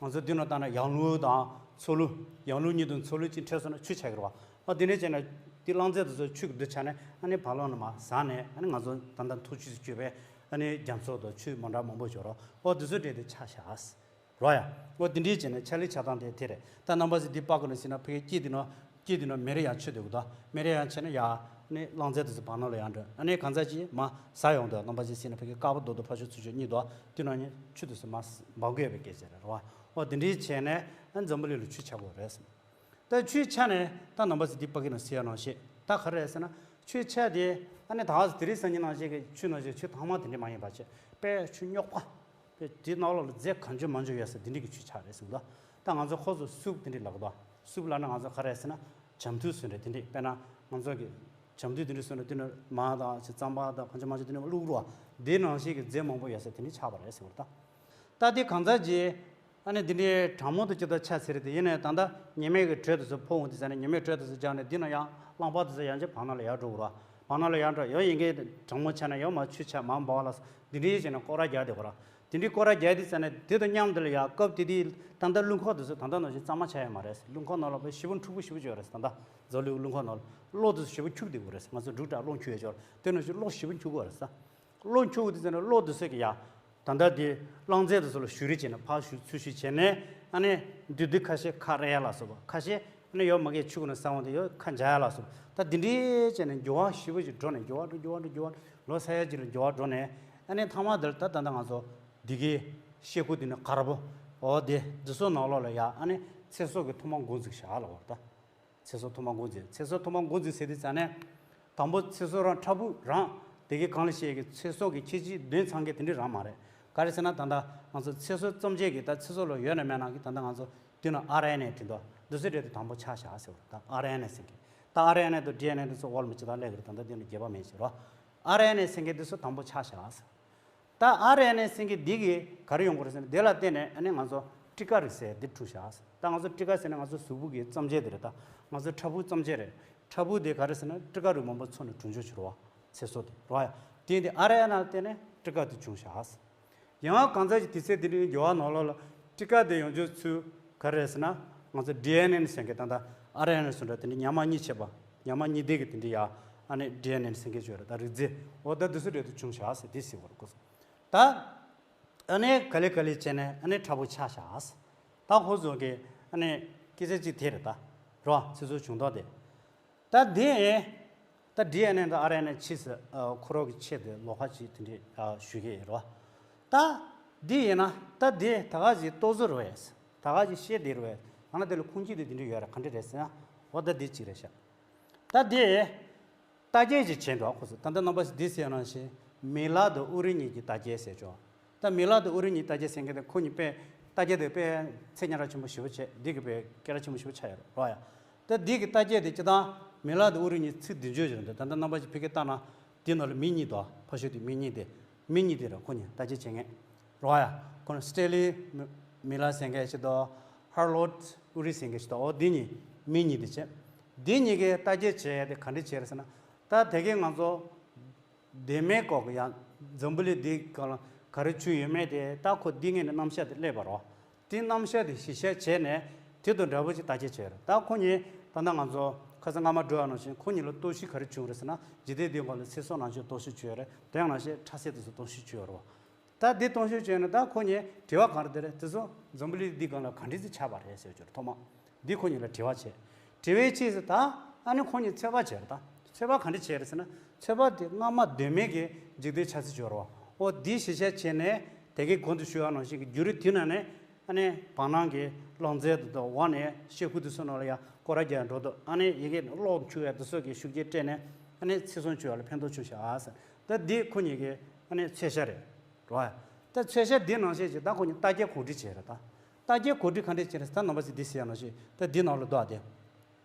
ང་ཚོ་འདི་ནང་ལྟ་ན་ཡང་རླུང་དང་མཚོ་རླུང་། ཡང་རླུང་གཉིས་དང་མཚོ་རླུང་གཅིག་འཕྲད་སོང་ན་ཆུ་ཆགས་ཀྱི་རེད་བ། ཨ་དེ་འདྲའི་བྱས་ནས་དེ་རླངས་རྫས་དེ་ཚོ་ཆུ་གི་རྡུལ་ཆགས་ནས་ཨ་ནི་བར་སྣང་ལ་མར་ཟག་ནས་ཨ་ནི་ང་ཚོ་ད་ལྟ་འཐུང་ཆུ་སུ་སྤྱོད་པའི་ཨ་ནི་རྒྱ་མཚོ་དང་ཆུ་མི་འདྲ་མང་པོ་ཡོད་རེད། ཨོ་དེ་ཚོ་འདྲེས་ཏེ་ཆགས་ཤག་རོ་ཡ། འོ་དེ་འདྲའི་བྱས་ནས་ཆ་ལི་ཆ་སྟངས་དེ་དེ་རེད། ད་རྣམ་པ་ཚོས་འདི་པར་ཀོ་ནས་ཟིན་ན་ཕ་གི་དཀྱིལ་དེ་ནང་དཀྱིལ་དེ་ནང་མེ་རི་ཡང་ཆུ་འདུག་གི་འདུག་མེ་རི་ཡང་ཆེ་ན་ཡ་ནི་རླངས་རྫས་དེ་ཚོ་བར་སྣང་ལ་ཡར་འགྲོ། ཨ་ནི་གང་ཟག་ཅིག་མར་ཟག་ཡོང་འདུག་རྣམ་པ་ཚོས་ཟིན་ན་ཕ་གི་དཀར་པོ་རྡོག་རྡོག་ཕར་ཕྱོགས་ཚུར་ཕྱོགས་གཉིས་འདུག་དེ་ནང་ནས་ཆུ་དེ་ཚོ་མར་འབབ་གི་ཡོད་པའི་སྐད་ཆ་རེད་རོ། འོ་དེ་འདྲའི་བྱས་ནས་ཨ་འཛམ་བུ་གླིང་ལ་ཆུ་ཆགས་དགོས་རེད། ད་ཆུའི་ཆ་ནས་ད་རྣམ་པ་ཚོས་འདི་པར་ཀོ་ནང་གཟིགས་ཡ་ནང་བཞིན་ད་ག་རེ་རེད་ཟེར་ན་ཆུའི་ཆ་དེ་ཨ་ནི་ད་ག་ཟེ་དེ་རིང་སང་ཉིན་ནང་བཞིན་གྱི་ཆུ་ནང་བཞིན་ཆུ་ཐང་མ་དེ་འདྲ་མ་ཡིན་པ་བྱས་དཔེ་ཆུ་རྙོག་པ། དཔེ་དེའི་ནང་ལོགས་ལ་རྫས་གང་བྱུང་མང་བྱུང་ཡོད་ས་དེ་འདྲ་གི་ཆུ་ཆགས་རེད་ཟེར་གི་འདུག་ད་ང་ཚོ་ཁོ་ཚོ་སུབ་དེ་འདྲ་ལབ་གི་འདུག་སུབ་ལབ་ན་ང་ཚོ་ག་རེ་ཟེར་ན་བྱམས་ཐུག་ཟེར་འདྲ་དེ་འདྲ། དཔེར་ན་ང་ཚོ་གི་བྱམས་ཐུག་དེ་འདྲ་ཟེར་ན་དེ་ནི་མར་དང་ཅིག་རྩམ་པ་དང་གང་བྱུང་མང་བྱུང་དེ་འདྲ་བླུགས་རོགས་དེ་ནང་བཞིན་གྱི་རྫས་མང་པོ་ཡོད་ས་དེ་འདྲ་ཆགས་པ་རེད་ཟེར་གི་འདུག་ད་དེ་གང་ཟག་གིས་ཨ་ནི་འདི་འདྲའི་གྲང་མོ་དང་ཅི་ལྟར་ཆ་ཟེར་དེ་ཡིན་ནའི་ད་ལྟ་ཉི་མའི་གི་དྲོད་དེ་ཚོ་ཕོག་འོང་དུས་ཙ་ནས་ཉི་མའི་དྲོད་དེ་ཚོ་འཇགས་ནས་འདི་ན་ཡང་རླངས་པ་དེ་ཚོ་ཡང་ཅིག་བར་སྣང་ལ་ཡར་འགྲོ་གི་རེད། བར་སྣང་ལ་ཡར་འགྲོ་ཡོད་ཡིན་གྱི་གྲང་མོ་ཆགས་ནས་ཡོད་མར་ཆུ་ཆགས་མར་འབབ་ལ་འདི་འདྲའི་བྱས་ནས་སྐོར་ར་རྒྱག་བསྡད་ཀྱི་རེད། འདི་འདྲའི་སྐོར་ར་རྒྱག་དུས་ཙ་ནས་དེ་དང་མཉམ་དུ་ལ་ཡང་སྐབས་དེ་དུས་ད་ལྟ་རླུང་ཁོག་དེ་ཚོ་ད་ལྟ་ནང་བཞིན་གཙང་མ་ཆགས་ཡོད་མ་རེད། རླུང་ཁོག་ནང་ལ་དཔེ་ཞེ་པོ་འཁྲུག་པོ་ཞེ་པོ་ཅིག་ཡོད་རེད། ད་ལྟ་རྫ་གླུའི་རླུང་ཁོག་ནང་ལ་གློག་དེ་ཚོ་ཞེ་པོ་འཁྱུག་བསྡད་ཀྱི་རེད། ང་ཚོ་འབྲུག་སྒྲ་གློག་འཁྱུག་ཡོད་ཅོག་དེ་ནང་བཞིན་གློག་ཞེ་པོ་འཁྱུག་གི་རེད་ས། གློག་འཁྱུག་དུས་ཙམ་ནས་གློག་དེ་ཚོ་གི་ཡ། ད་ལྟ་དེ་རླངས་རྫས་དེ་ཚོ་ལ་བཞུར་རེས་བྱས་ནས་ཕར་བཞུར་ཚུར་བཞུར་བྱས་ནས་ཨ་ནི་དུས་དུས་ཁ་ཤས་ཁ་རལ་ཡ་ལ་སོགས་པ་ཁ་ཤས་ཨ་ནི་ཡོད་མ་གི་ཆུ་ཁོ་ན་ས་འོང་དེ་ཡོད་ཁ་འཇག་ཡ་ལ་སོགས་པ་ད་དེ་འདྲའི་བྱས་ནས་འགྱུར་བ་ཞེ་པོ་ཅིག་འགྲོ་ནས་འགྱུར་བ་འགྲོ་འགྱུར་བ་འགྲོ་འགྱུར་བ་ལོ་ས་ཡ་གཅིག་ལ་འགྱུར་བ་འགྲོ་ནས་ཨ་ནི་ཐ་མ་དེ་ལ་ད་ད་ལྟ་ང་ཚོ་འདི་གའི་ཤེལ་སྒོ་འདི་ནས་དཀར་པོ་འོ་དེ་འདི་ཚོ་ནང་ལོགས་ལ་ཡ་ཨ་ནི་ཚེ་སྲོག་གི་ཐོག་མ་འགོ་འཛུགས་བྱ་ལ་བར་ད། ཚེ་སྲོག་ཐོག་མ་འགོ་འཛུགས། ཚེ་སྲོག་ཐོག་མ་འགོ་འཛུགས་ཟེར་དུས་ཙ་ནས། དང་པོ་ཚེ་སྲོག་རང་ཕྲ་ཕུང་རང་། དེ་གའི་གང་ལ་བཤད་ཀྱི་ཚེ་སྲོག་གི་ཁྱད་ཆོས་དོན་ཚང་གི་དེ་འདྲ་རང་མ་རེད། ག་རེ་ཟེར་ན་ད་ལྟ་ང་ཚོ་ཚེ་སྲོག་བརྩམས་བྱེད་ཀྱི་ད་ཚེ་སྲོག་ལ་ཡོད་ན་མེད་ན་གི་ད་ལྟ་ང་ཚོ་དེ་ནང་ཨར་ཨེན་ཨེ་དེ་འདུག་འདི་ཚོ་འདྲ་དེ་དང་པོ་ཆགས་བཞག་ཟེར་བ་ད་ཨར་ཨེན་ཨེ་ཟེར་གི། ད་ཨར་ཨེན་ཨེ་དང་ཌི་ཨེན་ཨེ་དེ་ཚོ་འོག་ལ་མི་ཅི་ད་ལས་གི་རེད། ད་ལྟ་དེ་ནི་རྒྱས་པ་མེད་ཟེར་རོ། ཨར་ཨེན་ཨེ་ཟེར་གི་དེ་ཚོ་དང་པོ་ཆགས་བཞག་ཟེར། ད་ཨར་ཨེན་ཨེ་ཟེར་གི་འདི་གི་ག་རེ་ཡོང་གི་རེད་ཟེར་ན་དེ་ལ་བརྟེན་ནས་ཨ་ནི་ང་ཚོ་སྤྲི་ཀ་རིགས་ཟེར་འདི་གྲུབ་བཞག་ཟེར། ད་ང་ཚོ་སྤྲི་ཀ་ཟེར་ན་ང་ཚོ་གཟུགས་པོ་གི་བརྩམས་བྱེད་དེ་རེད། ད་ང་ཚོ་ཕྲ་ཕུང་བརྩམས་བྱེད་རེད། ཕྲ་ཕུང་དེ་ག་རེ་ཟེར་ན་སྤྲི་ཀ་རིགས་མང་པོ་ཚོགས་ནས་གྲུབ་འབྱུང་བྱེད་རོ། ཚེ་སྲོག་དེ་རོ་ཡ། དེ་འདི་ཨར་ཨེན་ཨེ་ལ་བརྟེན་ནས་སྤྲི་ཀ་དེ་བྱུང་བཞག་ཟེར། ཡང་གང་ཟག་གི་དུས་ཚོད་དེ་འདྲའི་འགྱུར་བ་ནང་ལོགས་ལ་སྤྲི་ཀ་དེ་ཡོང་རྒྱུ་ཚུལ་ག་རེ་རེད་ཟེར་ན། ང་ཚོ་ཌི་ཨེན་ཨེ་ཟེར་མཁན་ད་ལྟ་ཨར་ཨེན་ཨེ་ཟེར་འདྲ་དེ་འདྲ་ཉག་མ་གཉིས་ཕྱེ་བ། ཉག་མ་གཉིས་ལྡན་གྱི་དེ་འདྲ་ཡ། ཨ་ནི་ཌི་ཨེན་ཨེ་ཟེར་མཁན་ཅིག་ཡོད་རེད། ད་རིགས་རྫས་འོ་ད་དེ་ཚོ་རེད་དུ་བྱུང་བཞག་ཟེར་དེ་ཟེར་བ་རེད་ཁོ་ཚོ། ད། ཨ་ནི་ག་ལེ་ག་ལེ་བྱས་ནས་ཨ་ནི་ཕྲ་བོ་ཆགས་བཞག་ཟེར། ད་ཁོ་ཚོ་གི་ཨ་ནི་སྐད་ཆ་གཅིག་དེ་རེད་ད། རོ། ཚེ་སྲོག་བྱུང་ཐོག་དེ། ད་དེ། ད་ཌི་ཨེན་ཨེ་དང་ཨར་ཨེན་ཨེ་ཕྱིས་སུ་ཁོ་རང་གི་ཆེད་དུ་ལོགས་ཀ་ཅིག་དེ་འདྲས་ཞུ་གི་ཡོད་རེད་བ། ད་འདི་ཡིན་ན་ད་དེ་ད་ག་ཅིག་ལྟོ་བཟོ་རེད་བས། ད་ག་ཅིག་བཤད་དེ་རེད་བས། ཡང་ན་དེ་ལ་ཁུངས་སྐྱེལ་དེ་དེ་འདྲས་ཡོད་རེད། ག་འདྲས་རེད་ཟེར་ན། འོ་ད་དེ་གཅིག་རེད་ཤག་ད་དེ། ལྟ་རྒྱལ་གྱི་བྱས་འདུག་ཁོ་ཚོ། ད་ལྟ་རྣམ་པ་ཚོ་འདི་ཟེར་ནང་བཞིན་མི་ལ་དང་ཨུ་རི་གཉིས་ཀྱི་ལྟ་རྒྱལ་ཟེར་ཆོག་ད་མི་ལ་དང་ཨུ་རི་གཉིས་ལྟ་རྒྱལ་ཟེར་མཁན་དེ་ཁོ་གཉིས་དཔེ་ལྟ་རྒྱལ་དེ་དཔེ་མཚན་ཉར་ཆེན་པོ་ཞེ་པོ་བྱས། འདི་གི་དཔེ་སྐད་གྲགས་ཆེན་པོ་ཞེ་པོ་ཆགས་ཡོད་རེད་བ་ཡ། ད་འདི་གི་ལྟ་རྒྱལ་དེ་སྤྱིར་བཏང་མི་ལ་དང་ཨུ་རི་གཉིས་ཚིག་མདུན་སྐྱོད་བྱས་རེད་འདུག་ད་ལྟ་རྣམ་པ་ཚོ་ཕ་གིར་བལྟས་ན་འདི་ནང་ལ་མི་གཉིས་འདུག་ཕ་ཤོད་དེ་མི་གཉིས་དེ། མི་གཉིས་དེ་རེད་ཁོ་གཉིས་ལྟ་རྒྱལ་བྱེད་མཁན་རེད་བ་ཡ། ཁོ་ན་སི་ཏེ་ལི་མི་ལ་ཟེར་མཁན་ཞིག་དང་ཧར་ལོད་ཨུ་རི་ཟེར་མཁན་ཞིག་དང་། འོ་འདི་གཉིས་མི་གཉིས་དེ་བྱས། འདི་གཉིས་ཀའི་ལྟ་རྒྱལ་བྱས་དེ་ག་འདྲས་བྱས་རེད་ཟེར་ན། ད་དེ་གའི་ང་ཚོ། ལྡེ་མིག་སྐོར་གྱི་ཡང་འཛམ་བུ་གླིང་འདིའི་སྒང་ལ་ག་རེ་བྱུང་ཡོད་མེད་དེ་ད་ཁོ་འདི་ངོས་ནས་རྣམ་གཞག་དེ་སླེབས་པ་རེད། དེ་རྣམ་གཞག་དེ་གཞི་བཞག་བྱས་ནས་དེ་དང་འདྲ་པོ་ཅིག་བརྟག་དཔྱད་བྱས་རེད། ད་ཁོ་གཉིས་ད་ལྟ་ང་ཚོ་ཁ་སང་སྔ་མ་འགྲོ་ཡ་ནང་བཞིན་ཁོ་གཉིས་ལ་ལྟོ་ཤི་ག་རེ་བྱུང་རེད་ཟེར་ན། འཇིག་རྟེན་འདིའི་སྒང་ལ་ཚེ་སྲོག་ནང་བཞིན་ལྟོ་ཤི་བྱུང་ཡོད་རེད། དེ་ཡང་ནང་བཞིན་ཁྲག་ཟས་དེ་ཚོ་ལྟོ་ཤི་བྱུང་ཡོད་རེད་བ། ད་འདི་སྟོང་ཤོས་བྱས་ན་ད་ཁོ་གཉིས་དྲི་བ་གང་རེ་དེ་རེད། དེ་ཚོ་འཛམ་བུ་གླིང་འདི་སྒང་ལ་ག་འདྲས་སེ་ཆགས་པ་རེད་ཟེར་གྱི་རེད་ཐོག་མ། འདི་ཁོ་གཉིས་ལ་དྲི་བ་བྱས། དྲི་བའི་རྗེས་སུ་ད་ཨ་ནི་ཁོ་གཉིས་ཚོད་དཔག་བྱས་རེད་ད། ཚོད་དཔག་ག་འདྲས་བྱས་རེད་ཟེར་ན། ཚོད་དཔག་དེ་སྔ་མ་ལྡེ་མིག་གི་འཇིག་རྟེན་ཆགས་ཚུལ་བྱས་རེད་བ། འོ་འདི་གཞི་བཞག་བྱས་ནས་དེ་གའི་གོང་དུ་ཞུས་པ་ནང་བཞིན་གྱི་བརྒྱུད་རིམ་དེ་ནང་ནས་ཨ་ནི་བར་སྣང་གི་གླང་རྫས་དེ་དག་འོག་ནས་ཤེལ་ཁུག་དེ་ཚོ་ནང་ལ་ཡང་སྐོར་ར་རྒྱག་འགྲོ་འདུག་ཨ་ནི་ཡི་གེ་གློག་འཁྱུག་ཡ་དེ་ཚོ་གི་ཤུགས་རྐྱེན་སྤྲད་ནས་ཨ་ནི་ཚེ་སྲོག་བཅོལ་བ་ལ་ཕན་ཐོགས་བྱུང་ཤག་ཨ་ཟེར། ད་འདི་ཁོ་གཉིས་ཀྱི་ཨ་ནི་ཚོད་བྱ་རེད། རེད་བ། ད་ཚོད་བྱ་འདི་ནང་བཞིན་གྱི་ད་ཁོ་གཉིས་ལྟ་རྒྱལ་གོ་སྒྲིག་བྱས་རེད་ད། ལྟ་རྒྱལ་གོ་སྒྲིག་ག་འདྲས་བྱས་རེད་ད་རྣམ་པ་ཚོས་འདི་ཟེར་ཡ་ནང་བཞིན་ད་འདི་ནང་ལ་འདུག་ཨ་དེ།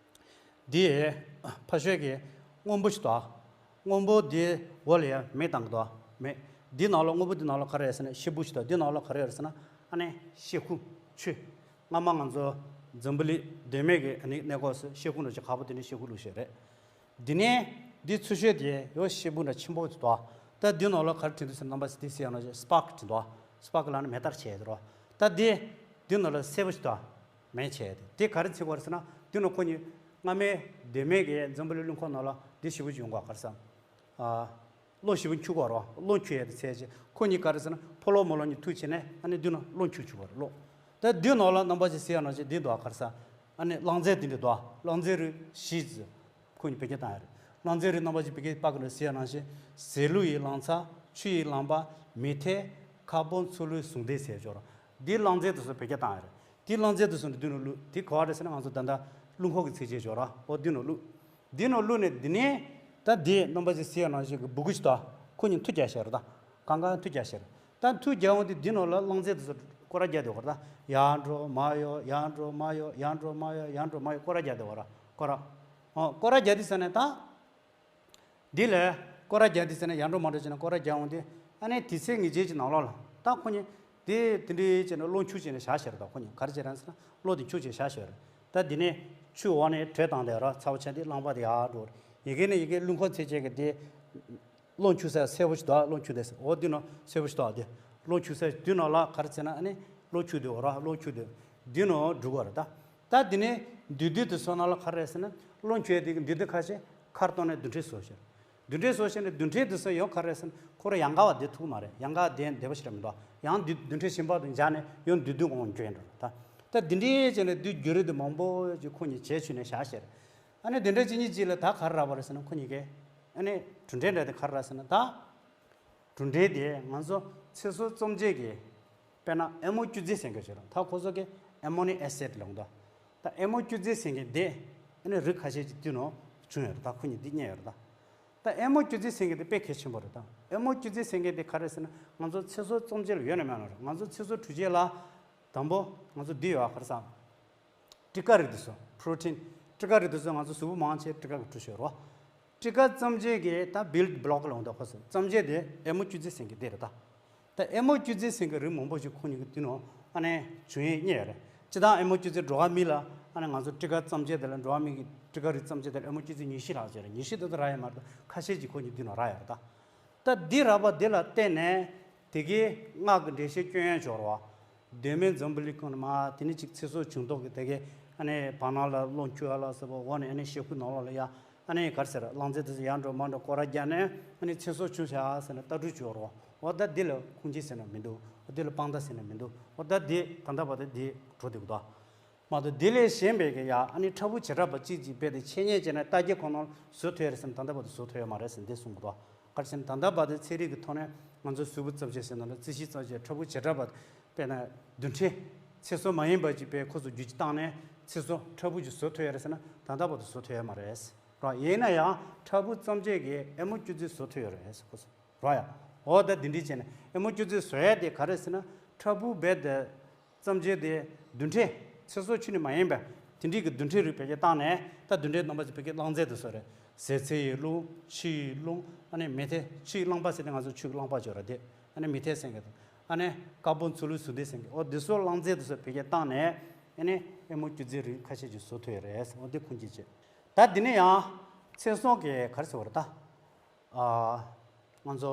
འདི་ཕ་ཤོད་ཀྱི་སྔོན་པོ་ཞིག་འདུག་སྔོན་པོ་འདི་འོག་ལ་ཡ་མེ་བཏང་གི་འདུག་མེ། འདི་ནང་ལ་སྔོན་པོ་འདི་ནང་ལ་ག་རེ་ཡོད་ཟེར་ན་ཤེལ་སྦུག་ཞིག་འདུག་འདི་ནང་ལ་ག་རེ་ཡོད་ཟེར་ན་ཨ་ནི་ཤེལ་ཁུག་ཆུ། སྔ་མ་ང་ཚོ་འཛམ་བུ་གླིང་ལྡེ་མིག་གི་ཨ་ནི་གནས་སྐོར་སུ་ཤེལ་ཁུག་འདྲ་ཅིག་ཁག་པོ་དེ་འདྲའི་ཤེལ་ཁུག་བླུགས་བཞག་རེད། འདི་ནས་འདི་ཚུར་ཤོད་དེ་ཡོ་ཤེལ་སྦུག་འདྲ་ཆེན་པོ་ཞིག་འདུག་ད་འདི་ནང་ལ་ག་རེ་བྲིས་འདུག་ཟེར་ན་རྣམ་པ་ཚོས་འདི་ཟེར་ཡ་ནང་བཞིན་སི་པག་བྲིས་འདུག་སི་པག་ལབ་ན་མེ་ལྟར་བྱས་ཡོད་རེད། ད་འདི་འདི་ནང་ལ་སེར་པོ་ཞིག་འདུག་མེ་བྱས་ཏེ་དེ་ག་རེ་བྱེད་དགོས་རེད་ཟེར་ན། དེ་ནང་ཁོ་གཉིས་སྔ་མའི་ལྡེ་མིག་གི་འཛམ་བུ་གླིང་རླུང་འཁོར་ནང་ལ་འདི་ཞེ་པོ་ཅིག་ཡོང་གི་ཡོད་རེད་བསམ། ཨ། གློག་ཞེ་པོ་འཁྱུག་གི་ཡོད་རེད། གློག་འཁྱུག་ཡས་དེ་ཚད་ཅིག་ཁོ་གཉིས་ག་རེ་ཟེར་ན་ཕོ་གློག་མོ་གློག་གཉིས་མཐུད་བྱས་ནས་ཨ་ནི་འདི་ནང་གློག་འཁྱུག་བཅུག་གི་ཡོད་རེད་གློག་ད་འདི་ནང་ལ་རྣམ་པ་ཚོས་ཟེར་ཡ་ནང་བཞིན་འདི་འདུག་ག་རེ་ཟེར། ཨ་ནི་རླངས་རྫས་འདི་འདྲ་འདུག་རླངས་རྫས་རིགས་བཞི་ཙམ། ཁོ་གཉིས་བེད་སྤྱོད་བཏང་ཡ་རེད། རླངས་རྫས་རིགས་རྣམ་པ་ཅིག་བོད་སྐད་ཕར་གི་ནང་ཟེར་ཡ་ནང་བཞིན་ཟེ་ལུ་ཡི་རླངས་ཚྭ། ཆུ་ཡི་རླངས་པ། མེ་ཐལ། ཁར་བོན། ཚུ་ལུའི་ཟུང་ལྡན་ཟེར་ཆོག་ར། འདིའི་རླངས་རྫས་དེ་ཚོ་བེད་སྤྱོད་བཏང་ཡ་རེད། དེའི་རླངས་རྫས་དེ་ཚོ་འདི་དུས་ནང་བླུགས་དེ་ག་བ་རེད་ཟེར་ན་ང་ཚོ་ད་ལྟ་རླུང་འཁོར་གྱི་ཚད་ཆེ་ཆོག་ར། འོ་འདི་ནང་བླུགས། འདི་ནང་བླུགས་ནས་འདི་ནས་ད་འདི་རྣམ་པ་ཅིག་ཟེར་ཡ་ནང་བཞིན་གྱི་སྦུ་གུ་ཞིག་ད་ཁོ་གཉིས་མཐུད་རྒྱག་བྱས་རེད་ད། གང་ག་མཐུད་རྒྱག་བྱས་རེད། ད་མཐུད་རྒྱག་འོང་དུས་འདི་ནང་ལ་རླངས་རྫས་དེ་ཚོ་སྐོར་ར་རྒྱག་བསྡད་ཡོད་རེད་ད། ཡར་འགྲོ་མར་ཡོང་ཡར་འགྲོ་མར་ཡོང་ཡར་འགྲོ་མར་ཡོང་ཡར་འགྲོ་མར་ཡོང་སྐོར་ར་རྒྱག་བསྡད་ཡོད་རེད་སྐོར་ར། ཨོ་སྐོར་ར་རྒྱག་དུས་ཙ་ནས་ད། འདི་ལས་སྐོར་ར་རྒྱག་དུས་ཙ་ནས་ཡར་འགྲོ་མར་འགྲོ་བྱས་ནས་སྐོར་ར་རྒྱག་འོང་དུས་ཨ་ནི་དུས་ཚོད་ངེས་ཅན་གྱི་ནང་ལོགས་ལ་ད་ཁོ་གཉིས་དེ་དེ་འདྲའི་བྱས་ནས་གློག་འཁྱུག་བྱས་ནས་བཞག་བཞག་རེད་ད། ཁོ་གཉིས་ག་རེ་བྱས་རེད་ཟེར་ན་གློག་དེ་འཁྱུག་བྱས་བཞག་བཞག་རེད། ད་འདི་ནས་ཆུ་འོག་ནས་དྲོད་བཏང་བསྡད་ར་ཚ་པོ་ཆགས་དུས་རླངས་པ་དེ་ཡར་འགྲོ་རེད། ཡ་གི་ནས་ཡ་གི་རླུང་འཁོར་ཚད་ཅན་གྱི་དེ། གློག་འཁྱུག་ས་སེར་པོ་ཞིག་འདུག་གློག་འཁྱུག་དེ་འོ་འདི་ནང་སེར་པོ་ཞིག་འདུག་དེ་གློག་འཁྱུག་ས་འདི་ནང་ལ་ག་རེ་ཟེར་ན་ཨ་ནི་གློག་འཁྱུག་དེ་འོ་ར་གློག་འཁྱུག་དེ་འདི་ནང་འགྲོ་གི་རེད་ད། ད་འདི་ནས་མདུད་སྡེ་དེ་ཚོ་ནང་ལ་ག་རེ་ཟེར་ན་གློག་འཁྱུག་དེ་གི་མདུད་སྡེ་ཁ་ཤས་ཁར་གཏོང་ནས་རྡུལ་ཕྲན་བཟོ་ཤེས། རྡུལ་ཕྲན་བཟོ་ཤེས་ནས་རྡུལ་ཕྲན་དེ་ཚོ་ཡང་ག་རེ་ཟེར་ན་ཁོ་རང་ཡང་ག་བ་བསྡད་ཐུབ་མ་རེད། ཡང་ག་བ་བསྡད་བསྡད་པ་ཞིག་རེད་མི་འདུག་ཡང་རྡུལ་རྡུལ་ཕྲན་གཞན་པ་དང་སྦྱར་ནས་ཡང་མདུད་སྡེ་འོང་འགྱོ་ཡིན་འགྲོ་ད། ད་འདི་འདྲའི་བྱས་ནས་རྡུལ་བརྒྱུད་རིམ་དེ་མང་པོ་ཅིག་ཁོ་གཉིས་བྱས་བྱུང་ནས་བཞག་ཤེས་རེད། ཨ་ནི་དེ་འདྲ་ཅིག་གཉིས་ཅིག་ལ་ད་ག་རེ་རག་པ་རེད་ཟེར་ན་ཁོ་གཉིས་ཀས། ཨ་ནི་གྲུབ་འབྲས་འདྲ་དེ་ག་རེ་རག་ཟེར་ན་ད། གྲུབ་འབྲས་དེ་ང་ཚོ་ཚེ་སྲོག་བཙོང་བྱེད་ཀྱི་དཔེར་ན་ཨེ་མོ་བཅུད་རྫས་ཟེར་མཁན་ཞིག་རེད། ད་ཁོ་ཚོ་གི་ཨེ་མོ་ནི་ཨེ་སིཌ་ལབ་འདུག་ད་ཨེ་མོ་བཅུད་རྫས་ཟེར་མཁན་དེ་ཨ་ནི་རིགས་ཁ་ཤས་ཀྱི་དུས་ནང་བྱུང་ཡོད་རེད། ད་ཁོ་གཉིས་འདི་རྙེད་ཡོད་རེད་ད། ད་ཨེ་མོ་བཅུད་རྫས་ཟེར་མཁན་དེ་དཔེ་གལ་ཆེན་པོ་རེད་ད། ཨེ་མོ་བཅུད་རྫས་ཟེར་མཁན་དེ་ག་རེ་ཟེར་ན་ང་ཚོ་ཚེ་སྲོག་བཙོང་བྱེད་ལ་ཡོད་ན་མེད་ན་རེད། ང་ཚོ་ཚེ་སྲོག་དྲུད་བྱེད་ལ་དང་པོ་ང་ཚོ་འདི་ཡོད་ཨ་ག་རེ་ཟེར། སྤྲི་དཀར་རིགས་དེ་ཚོ་པྲོ་ཊིན། སྤྲི་དཀར་རིགས་དེ་ཚོ་ང་ཚོ་གཟུགས་པོ་མང་ཆེ་སྤྲི་དཀར་གྱིས་གྲུབ་ཡོད་རེད་བ། སྤྲི་དཀར་བཙོང་བྱེད་ཀྱི་ད་བིལ་ཌིང་བྷི་ལོག་ལབ་འདུག་ཁོ་ཚོ་བཙོང་བྱེད་དེ་ཨེ་མོ་བཅུད་རྫས་ཟེར་མཁན་དེ་རེད་ད། ད་ཨེ་མོ་བཅུད་རྫས་ཟེར་མཁན་རིགས་མང་པོ་ཞིག་ཁོ་གཉིས་ཀྱི་དུས་ནང་ཨ་ནི་བྱུང་ཡས་རྙེད་ཡོད་རེད། སྤྱིར་བཏང་ཨེ་མོ་བཅུད་རྫས་འགྲོ་བ་མི་ལ་ཨ་ནི་ང་ཚོ་སྤྲི་དཀར་བཙོང་བྱེད་དེ་ལ་འགྲོ་བ་མི་གི་སྤྲི་དཀར་རིགས་བཙོང་བྱེད་དེ་ལ་ཨེ་མོ་བཅུད་རྫས་ཉི་ཤུ་ལྷག་ཅིག་རེད། ཉི་ཤུ་དེ་ཚོ་རག་ཡས་མ་རེད་ད། ཁ་ཤས་ཅིག་ཁོ་གཉིས་དུས་ནང་རག་ཡོད་རེད་ད། ད་འདི་རག་པ་འདི་ལ་བརྟེན་ནས་དེ་གའི་སྔགས་ཀྱི་འགྲེལ་བཤད་སྐྱོན་ཡས་འབྱོར་བ། གདོད་མའི་འཛམ་བུ་གླིང་ཁོངས་ནས་མར་དེ་ནས་ཅིག་ཚེ་སྲོག་བྱུང་ཐོག་གི་དེ་གའི་ ཨ་ནི་བར་སྣང་ལ་རླུང་འཁྱུག་ཡ་ལ་སོགས་པ་འོག་ནས་ཨ་ནི་ཤ་ཁུ་ནང་ལོགས་ལ་ཡ་ཨ་ནི་ག་རེ་ཟེར་རླངས་རྫས་དེ་ཚོ་ཡར་འགྲོ་མར་འགྲོ་སྐོར་ར་རྒྱག་ནས་ཨ་ནི་ཚེ་སྲོག་ཆུང་བྱ་ཟེར་ནས་ལྟ་གྲུབ་བྱོས་རོགས། འོ་ད་འདི་ལ་ཁུངས་སྐྱེལ་ཟེར་ན་མི་འདུག་འོ་འདི་ལ་དཔང་རྟགས་ཟེར་ན་མི་འདུག་འོ་ད་འདི་ད་ལྟ་བར་དུ་འདི་འགྲོ་བསྡད་ཀྱི་འདུག་མ་གཏོགས་དེ་ལས་གཞན་པའི་གི་ཡ་ཨ་ནི་ཕྲ་ཕུང་བྱེ་བྲག་པ་གཅིག་གཅིག་རྦད་དེ་འཆད་ཉན་བྱས་ནས་ལྟ་བརྒྱ་ཁོ་ནར་བཟོ་ཐུབ་ཡ་རེད་ཟེར་ན་ད་ལྟ་བར་དུ་བཟོ་ཐུབ་ཡ་མ་རེད་ཟེར་འདི་གསུང་གི་འདུག་ག་རེ་ཟེར་ན་ད་ལྟ་བར་དུ་ཚན་རིག་གི་ཐོག་ནས་ང་ཚོ་གཟུགས་པོ་བརྩམས་ཆོས་ཟེར་ན་ལ་རྩིས་གཞི་བརྩམས་ཆོས་ཕྲ་ཕུང་བྱེ་བྲག་པ་དཔེར་ན་རྡུལ་ཕྲན་ཚེ་སྲོག་མ་ཡིན་པ་ཅིག་པའི་ཁོ་ཚོ་རྒྱུད་ཀྱི་བཏང་ནས་ཚེ་སྲོག་ཕྲ་ཕུང་ཅིག་བཟོ་ཐུབ་ཡ་རེད་ཟེར་ན་ད་ལྟ་བར་དུ་བཟོ་ཐུབ་ཡ་མ་རེད་རོ། ཡིན་ན་ཡང་ཕྲ་ཕུང་བརྩམས་ཆོས་ཀྱི་ཨེ་མོ་སྐྱུར་རྩི་བཟོ་ཐུབ་ཡ་རེད་ཁོ་ཚོ་རོ་ཡ། འོ་ད་འདི་འདྲའི་བྱས་ནས་ཨེ་མོ་སྐྱུར་རྩི་བཟོ་ཡ་དེ་ག་རེ་ཟེར་ན་ཕྲ་ཕུང་རྦད་དེ་བརྩམས་ཆོས་དེ་རྡུལ་ཕྲན་ཚེ་སྲོག་ཆུང་ནི་མ་ཡིན་པ་དེ་འདྲའི་གི་རྡུལ་ཕྲན་རིགས་བེད་སྤྱོད་བཏང་ནས་ད་རྡུལ་ཕྲན་རྣམ་པ་ཚོ་བེད་སྤྱོད་རླངས་རྫས་དེ་ཚོ་རེད། ཟས་ཚེ་ཡི་རླུང་ཆུ་ཡི་རླུང་ཨ་ནི་མེ་ཐལ་ཆུ་ཡི་རླངས་པ་ཟེར་ཏེ་ང་ཚོ་ཆུ་ཡི་རླངས་པ་བརྗོད་ར་དེ་ཨ་ནི་མེ་ཐལ་ཟེར་མཁན་དང་ཨ་ནི་ཀར་བོན་ཚུ་ལུ་ཟུར་དེ་ཟེར་མཁན་འོ་དེ་ཚོ་རླངས་རྫས་དེ་ཚོ་བེད་སྤྱོད་བཏང་ནས་ཨ་ནི་ཨེ་མོ་སྐྱུར་རྩི་རིགས་ཁ་ཤས་ཅིག་བཟོ་ཐུབ་ཡོད་རེད། འོ་དེ་ཁུངས་སྐྱེལ་བྱས། ད་འདི་ནས་ཡང་ཚེ་སྲོག་གི་ག་རེ་ཟེར་བ་རེད་ད། ཨ། ང་ཚོ་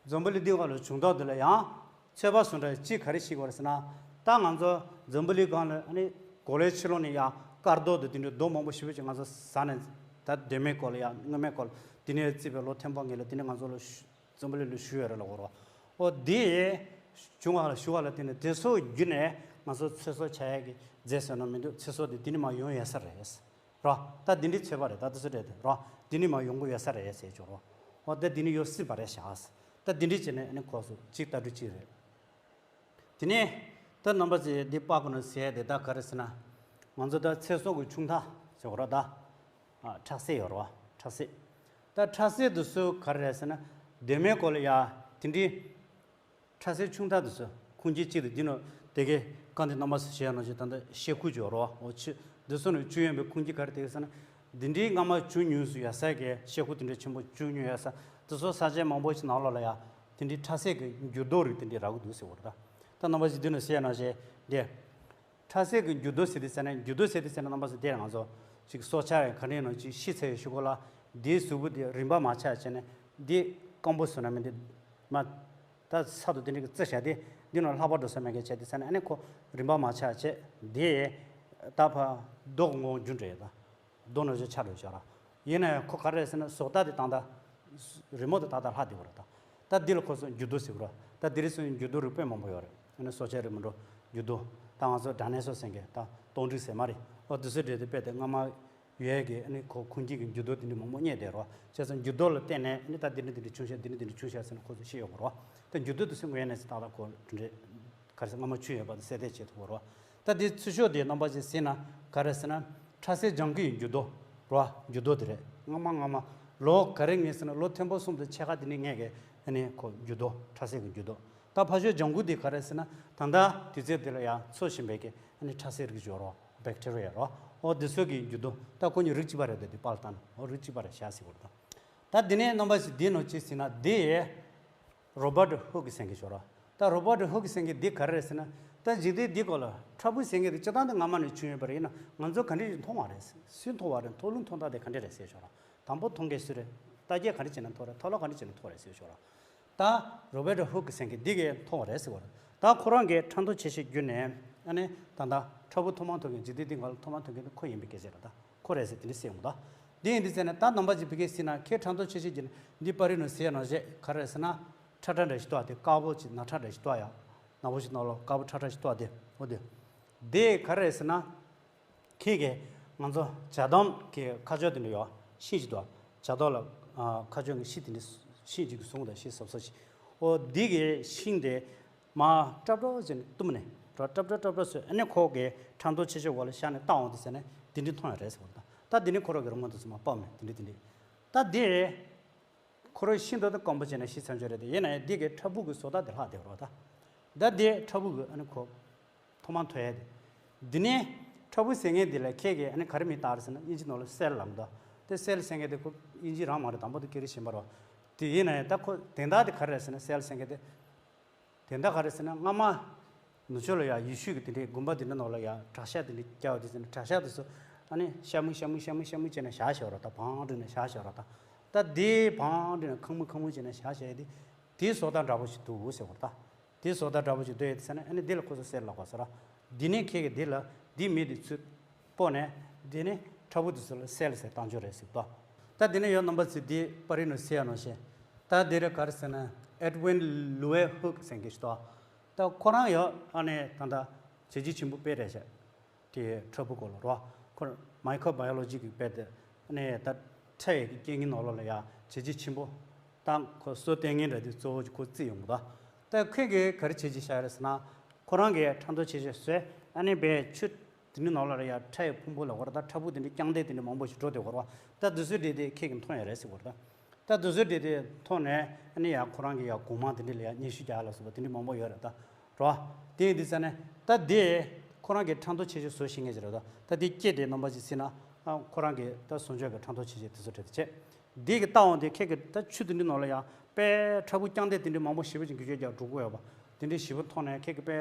འཛམ་བུ་གླིང་འདི་སྒང་ལ་བྱུང་སྟངས་འདི་ལ་ཡང་ཚོད་དཔག་སུ་འདྲ་གཅིག་ག་རེ་ཞིག་བར་ཟེར་ན། ད་ང་ཚོ་འཛམ་བུ་གླིང་སྒང་ལ་ཨ་ནི་གོ་ལའི་ཕྱི་ལོགས་ནས་ཡང་དཀར་རྡོ་དང་དེ་འདྲའི་རྡོ་མང་པོ་ཞེ་པོ་ཅིག་ང་ཚོ་ཟ་ནས་ད་གདོད་མའི་སྐོར་ལ་ཡང་སྔོན་མའི་སྐོར་ལ་དེ་ནས་བརྩིས་པའི་ལོ་ཐེར་འབུམ་ངེས་ལ་དེ་ནས་ང་ཚོ་ལ་འཛམ་བུ་གླིང་ལ་བཞུར་ཡོད་རེད་ལབ་དགོས་རེད་བ། ཨོ་དེ་བྱུང་བ་ལ་བཞུར་བ་ལ་བརྟེན་ནས་དེ་ཚོ་བརྒྱུད་ནས་ང་ཚོ་ཚེ་སྲོག་ཆགས་ཡག་གི་རྫས་ཟེར་ན་མི་འདུག་ཚེ་སྲོག་དེ་དེ་ནས་མར་ཡོང་ཡོད་ས་རེད། རོ། ད་འདི་འདྲའི་ཚོད་དཔག་རེད་ད་དུ་སུ་རེད་དེ་རོ། འདི་ནས་མར་ཡོང་གི་ཡོད་ས་རེད་ཟེར་ཆོག་རོ། འོ་ད་འདི་ནས་ཡོད་སྲིད་པ་རེད་བཞག་ད་འདི་འདྲའི་བྱས་ནས་ཨ་ནི་ཁོ་སུ་གཅིག་ལྟ་གྲུབ་གཅིག་རེད། དེ་ནས་ད་རྣམ་པ་ཚོས་འདི་དཔག་གོ་ནས་ཟེར་དེ་ད་ག་རེ་ཟེར་ན། ང་ཚོ་ད་ཚེ་སྲོག་གི་ཆུང་མཐའ་ཟེར་གོ་རོ་ད། ཨ་ཁྲག་ཤེད་ཡོད་རོ། ཁྲག་ཤེད། ད་ཁྲག་ཤེད་དུ་སུ་ག་རེ་རེད་ཟེར་ན། གདོད་མའི་སྐོར་ལ་ཡ་དེ་འདྲའི། ཁྲག་ཤེད་ཆུང་མཐའ་དེ་ཚོ་ཁུངས་སྐྱེལ་གཅིག་དང་འདི་ནང་དེ་གའི་རྐང་དེ་རྣམ་པ་ཚོ་བཤད་ནང་བཞིན་ད་ལྟ་ཤེལ་ཁུག་ཅིག་ཡོད་རེད་བ། འོ་ཆུ་འདི་ཚོ་ནང་བཅུག་ཡོང་པའི་ཁུངས་སྐྱེལ་ག་རེ་དེ་ཟེར་ན། འདི་འདྲའི་སྔ་མ་བཅུག་མྱོང་ཚུལ་ཡོད་ས་གི་ཤེལ་ཁུག་དེ་འདྲའི་ཆེན་པོ་བཅུག་མྱོང་ཡོད་ས་དེ་ཚོ་ས་ཆ་མང་པོ་ཞིག་ནང་ལོགས་ལ་ཡ་དེ་འདྲའི་ཁྲག་ཤེད་ཀྱི་འགྱུར་ལྡོག་རིགས་དེ་འདྲའི་རག་གི་འདུག་ཟེར་བ་རེད་ད། ད་རྣམ་པ་ཚོས་འདི་ནང་བཤད་ནང་བཞིན་འདི། ཁྲག་ཤེད་ཀྱི་འགྱུར་ལྡོག་ཟེར་དུས་ཙ་ན་འགྱུར་ལྡོག་ཟེར་དུས་ཙ་ན་རྣམ་པ་ཚོ་དེར་ང་ཚོ་ཅིག་སྲོག་ཆགས་ཡང་ག་འདྲའི་ནང་ཅིག་ཤི་ཚར་ཡོད་ཤི་གོ་ལ་འདིའི་གཟུགས་པོ་དེ་རིམ་པ་མ་ཆགས་བྱས་ནས་འདི་སྐམ་པོ་བཟོ་ན་མི་འདི་མ་ད་ས་དུ་དེ་འདྲའི་གི་རྩི་བྱ་དེ་འདི་ནང་ལྷག་པ་འགྲོ་ས་མེད་མཁན་བྱས་དུས་ཙ་ན་ཨ་ནི་ཁོ་རིམ་པ་མ་ཆགས་བྱས་འདི་ད་ཕ་རྡོ་གི་ངོ་བོ་འགྱུར་འགྲོ་ཡོད་ད། རྡོ་ནང་བཞིན་ཆགས་འགྲོ་ཤག་ར། ཡིན་ན་ཡང་ཁོ་ག་རེ་རེད་ཟེར་ན་ཟོག་རྟ་དེ་ཏག་ཏག་རི་མོ་དེ་ཏག་ཏག་ལྷག་བསྡད་པ་རེད་ད། ད་འདི་ལ་ཁོ་ཚོ་འགྱུར་ལྡོག་ཟེར་གི་རེད། ད་འདི་རིགས་སུ་འགྱུར་ལྡོག་རིགས་དཔེ་མང་པོ་ཡོད་རེད། ཨ་ནི་སྲོག་ཆགས་རིགས་མི་འདྲ་འགྱུར་ལྡོག་ད་ང་ཚོ་ཌའི་ནོ་སོར་ཟེར་མཁན་ད་སྟོང་ཕྲུག་ཟེར་མ་རེད། ཨོ་དེ་ཚོའི་གྲས་དེ་དཔེ་དེ་སྔ་མ་ཡོད་ཀྱི་ཨ་ནི་ཁོ་ཁུངས་སྐྱེལ་གྱི་འགྱུར་ལྡོག་དེ་འདྲ་མང་པོ་རྙེད་བསྡད་རེད་བ། བྱས་ཙང་འགྱུར་ལྡོག་ལ་བརྟེན་ནས་ཨ་ནི་ད་འདི་འདྲ་འདི་འདྲ་བྱུང་ཤག་འདི་འདྲ་འདི་འདྲ་བྱུང་ཤག་ཟེར་ནས་ཁོ་ཚོ་ཤེས་ཡོང་གི་རེད་བ། ད་འགྱུར་ལྡོག་དེ་ཚོའི་ངོས་ནས་ད་ལྟ་ཁོ་དེ་འདྲའི། ག་རེ་ཟེར་སྔ་མ་བྱུང་ཡོད་པ་དེ་གསལ་བསྡད་བྱེད་ཐུབ་པ་རེད་བ། ད་དེ་ཚུར་ཤོག་དེ་རྣམ་པ་ཅིག་ཟེར་ན་ག་རེ་ཟེར་ན་ཁྲག་ཤེད་ལྗང་གུ་ཡི་འགྱུར་ལྡོག་རེད་བ། འགྱུར་ལྡོག་དེ་རེད། སྔ་མ་སྔ་མ་ལོ་ག་རེ་ངེས་ཟེར་ན་ལོ་ཐེར་འབུམ་གསུམ་དང་ཕྱེད་ཀ་དེ་ནས་ངེས་གི་ཨ་ནི་ཁོ་འགྱུར་ལྡོག་ཁྲག་ཤེད་ཀྱི་འགྱུར་ལྡོག་ད་ཕར་ཕྱོགས་ལྗང་གུ་དེ་ག་རེ་ཟེར་ན་ད་ལྟ་དུས་ཚོད་དེ་ལ་ཡང་འཚོ་བཞིན་པའི་གི་ཨ་ནི་ཁྲག་ཤེད་རིགས་ཡོད་རེད་བ། བེག་ཊི་རི་ཡ་རེད་བ། ཨོ་དེ་ཚོ་གི་འགྱུར་ལྡོག་ད་ཁོ་གཉིས་རིགས་གཅིག་པ་རེད་དེ་དེ་པར་བཏང་ན་ཨོ་རིགས་གཅིག་པ་རེད་བཞག་ཟེར་བ་རེད་ད། ད་དེ་ནས་རྣམ་པ་ཅིག་དེ་ནང་ཅིག་ཟེར་ན་དེ། རོ་བར་ཊི་ཧུག་གིས་ཟེར་མཁན་ཞིག་ཡོད་རེད། ད་རོ་བར་ཊི་ཧུག་གིས་ཟེར་མཁན་འདི་ག་རེ་རེད་ཟེར་ན། ད་འཇིག་རྟེན་འདིའི་སྐོར་ལ་ཕྲ་ཕུང་ཟེར་མཁན་དེ་སྤྱིར་བཏང་དུ་སྔ་མ་ནས་བྱུང་ཡོད་པ་རེད། ཡིན་ན་ང་ཚོ་ག་འདྲ་ཞིག་མཐོང་བ་རེད། སུས་མཐོང་བ་རེད། མཐོང་ལུགས་མཐོང་སྟངས་དེ་ག་འདྲ་རེད་ཟེར་ཞོར་ར། དང་པོ་མཐོང་མཁན་སུ་རེད། ལྟ་རྒྱ་ག་འདྲ་བྱས་ནས་མཐོང་རེད། མཐོང་ལོག་ག་འདྲ་བྱས་ནས་མཐོང་རེད་ཟེར་ཞོར་ར། ད་རོ་བར་ཊི་ཧུག་གིས་ཟེར་མཁན་འདི་གིས་མཐོང་བ་རེད་ཟེར་བ་རེད། ད་ཁོ་རང་གིས་ཕྲག་དོག་ཆེ་ཤོས་བརྒྱུད་ནས་ཨ་ནི་ད་ལྟ་ཕྲ་ཕུང་ཐོག་མར་མཐོང་མཁན་འཇིག་རྟེན་འདི་སྒང་ལ་ཐོག་མར་མཐོང་མཁན་དེ་ཁོ་ཡིན་པའི་སྐད་ཆ་རེད་ད། ཁོ་རེད་ཟེར་དེ་འདྲ་ཟེར་ཡོང་གི་འདུག་དེ་ཡིན་དུས་ཙ་ན་ད་རྣམ་པ་ཅིག་བི་ཀའི་སྲིད་ན་ཁྱེད་ཕྲག་དོག་ཆེ་ཆེ་གྱིས་ནི་འདི་པར་རིས་ནང་ཟེར་ཡ་ནང་བཞིན་ག་རེ་རེད་ཟེར་ན། ཁྲ་ཁྲ་འདྲ་ཞིག་འདུག་ཨ། དེ་དཀར་པོ་ཅིག་ནག་ཁྲ་འདྲ་ཞིག་འདུག་ཨ་ཡ། ནག་པོ་ཞིག་ནང་ལོགས་དཀར་པོ་ཁྲ་ཁྲ་ཞིག་འདུག་ཨ། དེ་འོ་དེ། དེ་ག་རེ་རེད་ཟེར་ན། ཁྱེད་ཀྱིས་ང་ཚོ་བྱ་དམ་གྱི་ཁ་ཕྱོགས་དེ་འདྲ་ཡོད་ཤིང་ཞིག་འདུག་ཨ། བྱ་དམ་ལ་ཁ་ཕྱོགས་ཀྱི་ཤིང་དེ་འདྲ་ཤིང་ཅིག་གི་ཟུང་དང་ཤིང་ཟབ་ཟབ་ཞིག་འོ་འདི་གི་ཤིང་དེ། མར་ཀྲབ་ཀྲོབ་ཟེར་ནས་གཏུམ་ནས་རོ་ཀྲབ་ཀྲོབ་ཀྲབ་ཀྲོབ་ཟེར། ཨ་ནི་ཁོ་གི་ཕྲག་དོག་ཆེ་ཆེ་འོག་ལ་བཞག་ནས་བལྟ་འོང་དུས་ཟེར་ནས་དེ་འདྲའི་མཐོང་ཡ་རེད་ཟེར་བ་དང་། ད་དེ་ནི་ཁོ་རང་གི་རི་མོ་དེ་ཚོ་མར་ཕབ་ནས་དེ་འདྲའི་དེ་འདྲའི། ད་དེ་ཁོ་རང་ཤིན་ཏུ་དུ་སྐམ་པོ་བྱས་ནས་ཤི་ཚར་ཆོག་རེད་དེ། ཡིན་ན་ཡང་འདི་གི་ཕྲ་ཕུང་གི་བཟོ་ལྟ་དེ་ལྷག་བསྡད་རོ་ད། ད་དེ་ཕྲ་ཕུང་གི་ཨ་ནི་ཁོ་ཐོག་མར་མཐོང་ཡ་དེ། འདི་ནི་ཕྲ་ཕུང་ཟེར་མཁན་འདི་ལ་ཁྱེད་ཀྱིས་ཨ་ནི་ག་རེ་མིང་བཏགས་རེད་ཟེར་ན་དབྱིན་ཇི་ནང་ལ་སེལ་ལབ་འདུག་དེ་སེལ་ཟེར་མཁན་དེ་ཁོ་དབྱིན་ཇི་རང་མ་རེད། དང་པོ་དེ་སྐད་རིགས་གཞན་པ་རེད། དེ་ཡིན་ན་ཡང་ད་ཁོ་དོན་དག་དེ་ག་རེ་རེད་ཟེར་ན་སེལ་ཟེར་མཁན་དེ། དེ་འདྲ་ག་རེ་ཟེར་ན་སྔ་མ་ནུབ་ཕྱོགས་ལ་ཡང་ཡེ་ཤུ་གི་དེ་འདྲའི་དགོན་པ་དེ་འདྲ་ནང་ལ་ཡང་གྲྭ་ཤག་དེ་འདྲ་བརྒྱབ་པ་དེ་ཟེར་ན་གྲྭ་ཤག་དེ་ཚོ་ཨ་ནི་ཤ་མུ་ཤ་མུ་ཤ་མུ་ཤ་མུ་བྱས་ནས་བཞག་བཞག་རོགས་དང་། བང་བསྒྲིགས་ནས་བཞག་བཞག་རོགས་དང་། ད་དེ་བང་བསྒྲིགས་ནས་ཁང་མུ་ཁང་མུ་བྱས་ནས་བཞག་བཞག་ཡ་དེ་དེའི་བཟོ་ལྟ་འདྲ་པོ་ཞིག་འདུག་ཟེར་བ་རེད་ད། དེའི་བཟོ་ལྟ་འདྲ་པོ་ཞིག་འདུག་ཡ་དེ་ཟེར་ན་ཨ་ནི་དེ་ལ་ཁོ་ཚོ་སེལ་ལབ་དགོས་ཟེར་ར། འདི་ནས་ཁྱེད་ཀྱིས་དེ་ལ་ འདི་མི་འདི་ཚུར་སྤོ་ནས་འདི་ནི་ཕྲ་ཕུང་འདི་ཚུར་ལ་སེལ་ཟེར་བཏང་ཆོག་རེད་ཟེར་ཏོ། ད་འདི་ནས་ཡོད་རྣམ་པ་ཚོས་འདི་པར་རིས་ནང་གསལ་ཡ་ནང་བཞིན། ད་འདི་རེད་ག་རེ་ཟེར་ན་Edwin Louis Hooke ཟེར་མཁན་ཞིག་འདུག་ད་ཁོ་རང་ཡང་ཨ་ནི་ད་ལྟ་བྱས་རྗེས་ཆེན་པོ་དཔེ་རེད་ཤག་དེ་ཕྲ་ཕུང་སྐོར་ལ་རོ། ཁོ་མའི་ཁོ་བྷ་ཡོ་ལོ་ཇི་གི་དཔེ་དེ་ཨ་ནི་ད་ཕྲ་ཡི་གི་རྐྱེན་ངན་ནང་ལོགས་ལ་ཡང་བྱས་རྗེས་ཆེན་པོ་ད་ཁོ་སོ་བསྟན་མཁན་འདྲ་དེ་གཙོ་བོ་ཁོ་བརྩིས་ཡོང་གི་འདུག་ད་ཁོས་གི་ག་རེ་བྱས་རྗེས་བཞག་རེད་ཟེར་ན། ཁོ་རང་གི་ཕྲ་མཐོང་ཆེ་ཤོས་བཟོས་ཨ་ནི་པའི་ཆུ་དེ་འདྲའི་ནང་ལ་ཡང་ཕྲ་ཡི་ཕུང་པོ་ལ་བར་ད་ཕྲ་ཕུང་དེ་འདྲའི་རྐྱང་དེ་དེ་འདྲའི་མང་པོ་ཞིག་འགྲོ་དེ་བར་བ་ད་དེ་ཚོའི་འབྲེལ་དེ་ཁྱེད་ཀྱིས་མཐོང་ཡ་རེད་ཟེར་བར་ད། ད་དེ་ཚོའི་འབྲེལ་དེ་མཐོང་ནས་ཨ་ནི་ཡང་ཁོ་རང་གི་ཡང་གོང་མ་དེ་འདྲའི་ལ་ཡང་སྙན་ཞུ་རྒྱག་ཡ་ལ་སོགས་པ་དེ་འདྲའི་མང་པོ་ཡོད་རེད་ད། རོ། དེ་ཡིན་དུས་ཙ་ནས་ད་དེ་ཁོ་རང་གི་ཕྲ་མཐོང་ཆེ་ཤོས་བཟོ་ཤེས་མཁན་ཅིག་རེད་ད། ད་དེ་སྐད་དེ་རྣམ་པ་ཅིག་ཟིན་ན་ཨ་ཁོ་རང་གི་ད་བཟོ་བཅོས་ཀྱི་ཕྲ་མཐོང་ཆེ་ཤོས་དེ་ཚོ་རེད་ད་ཅེ། དེ་གི་ལྟ་འོང་དེ་ཁྱེད་ཀྱི་ད་ཆུ་དེ་འདྲའི་ནང་ལ་ཡང་དཔེ་ཕྲ་ཕུང་རྐྱང་དེ་དེ་འདྲའི་མང་པོ་ཞེ་པོ་ཅིག་འགུལ་སྐྱོད་རྒྱག་འགྲོ་གི་ཡོད་པ། དེ་འདྲའི་ཞེ་པོ་མཐོང་ནས་ཁྱེད་ཀྱི་དཔེ།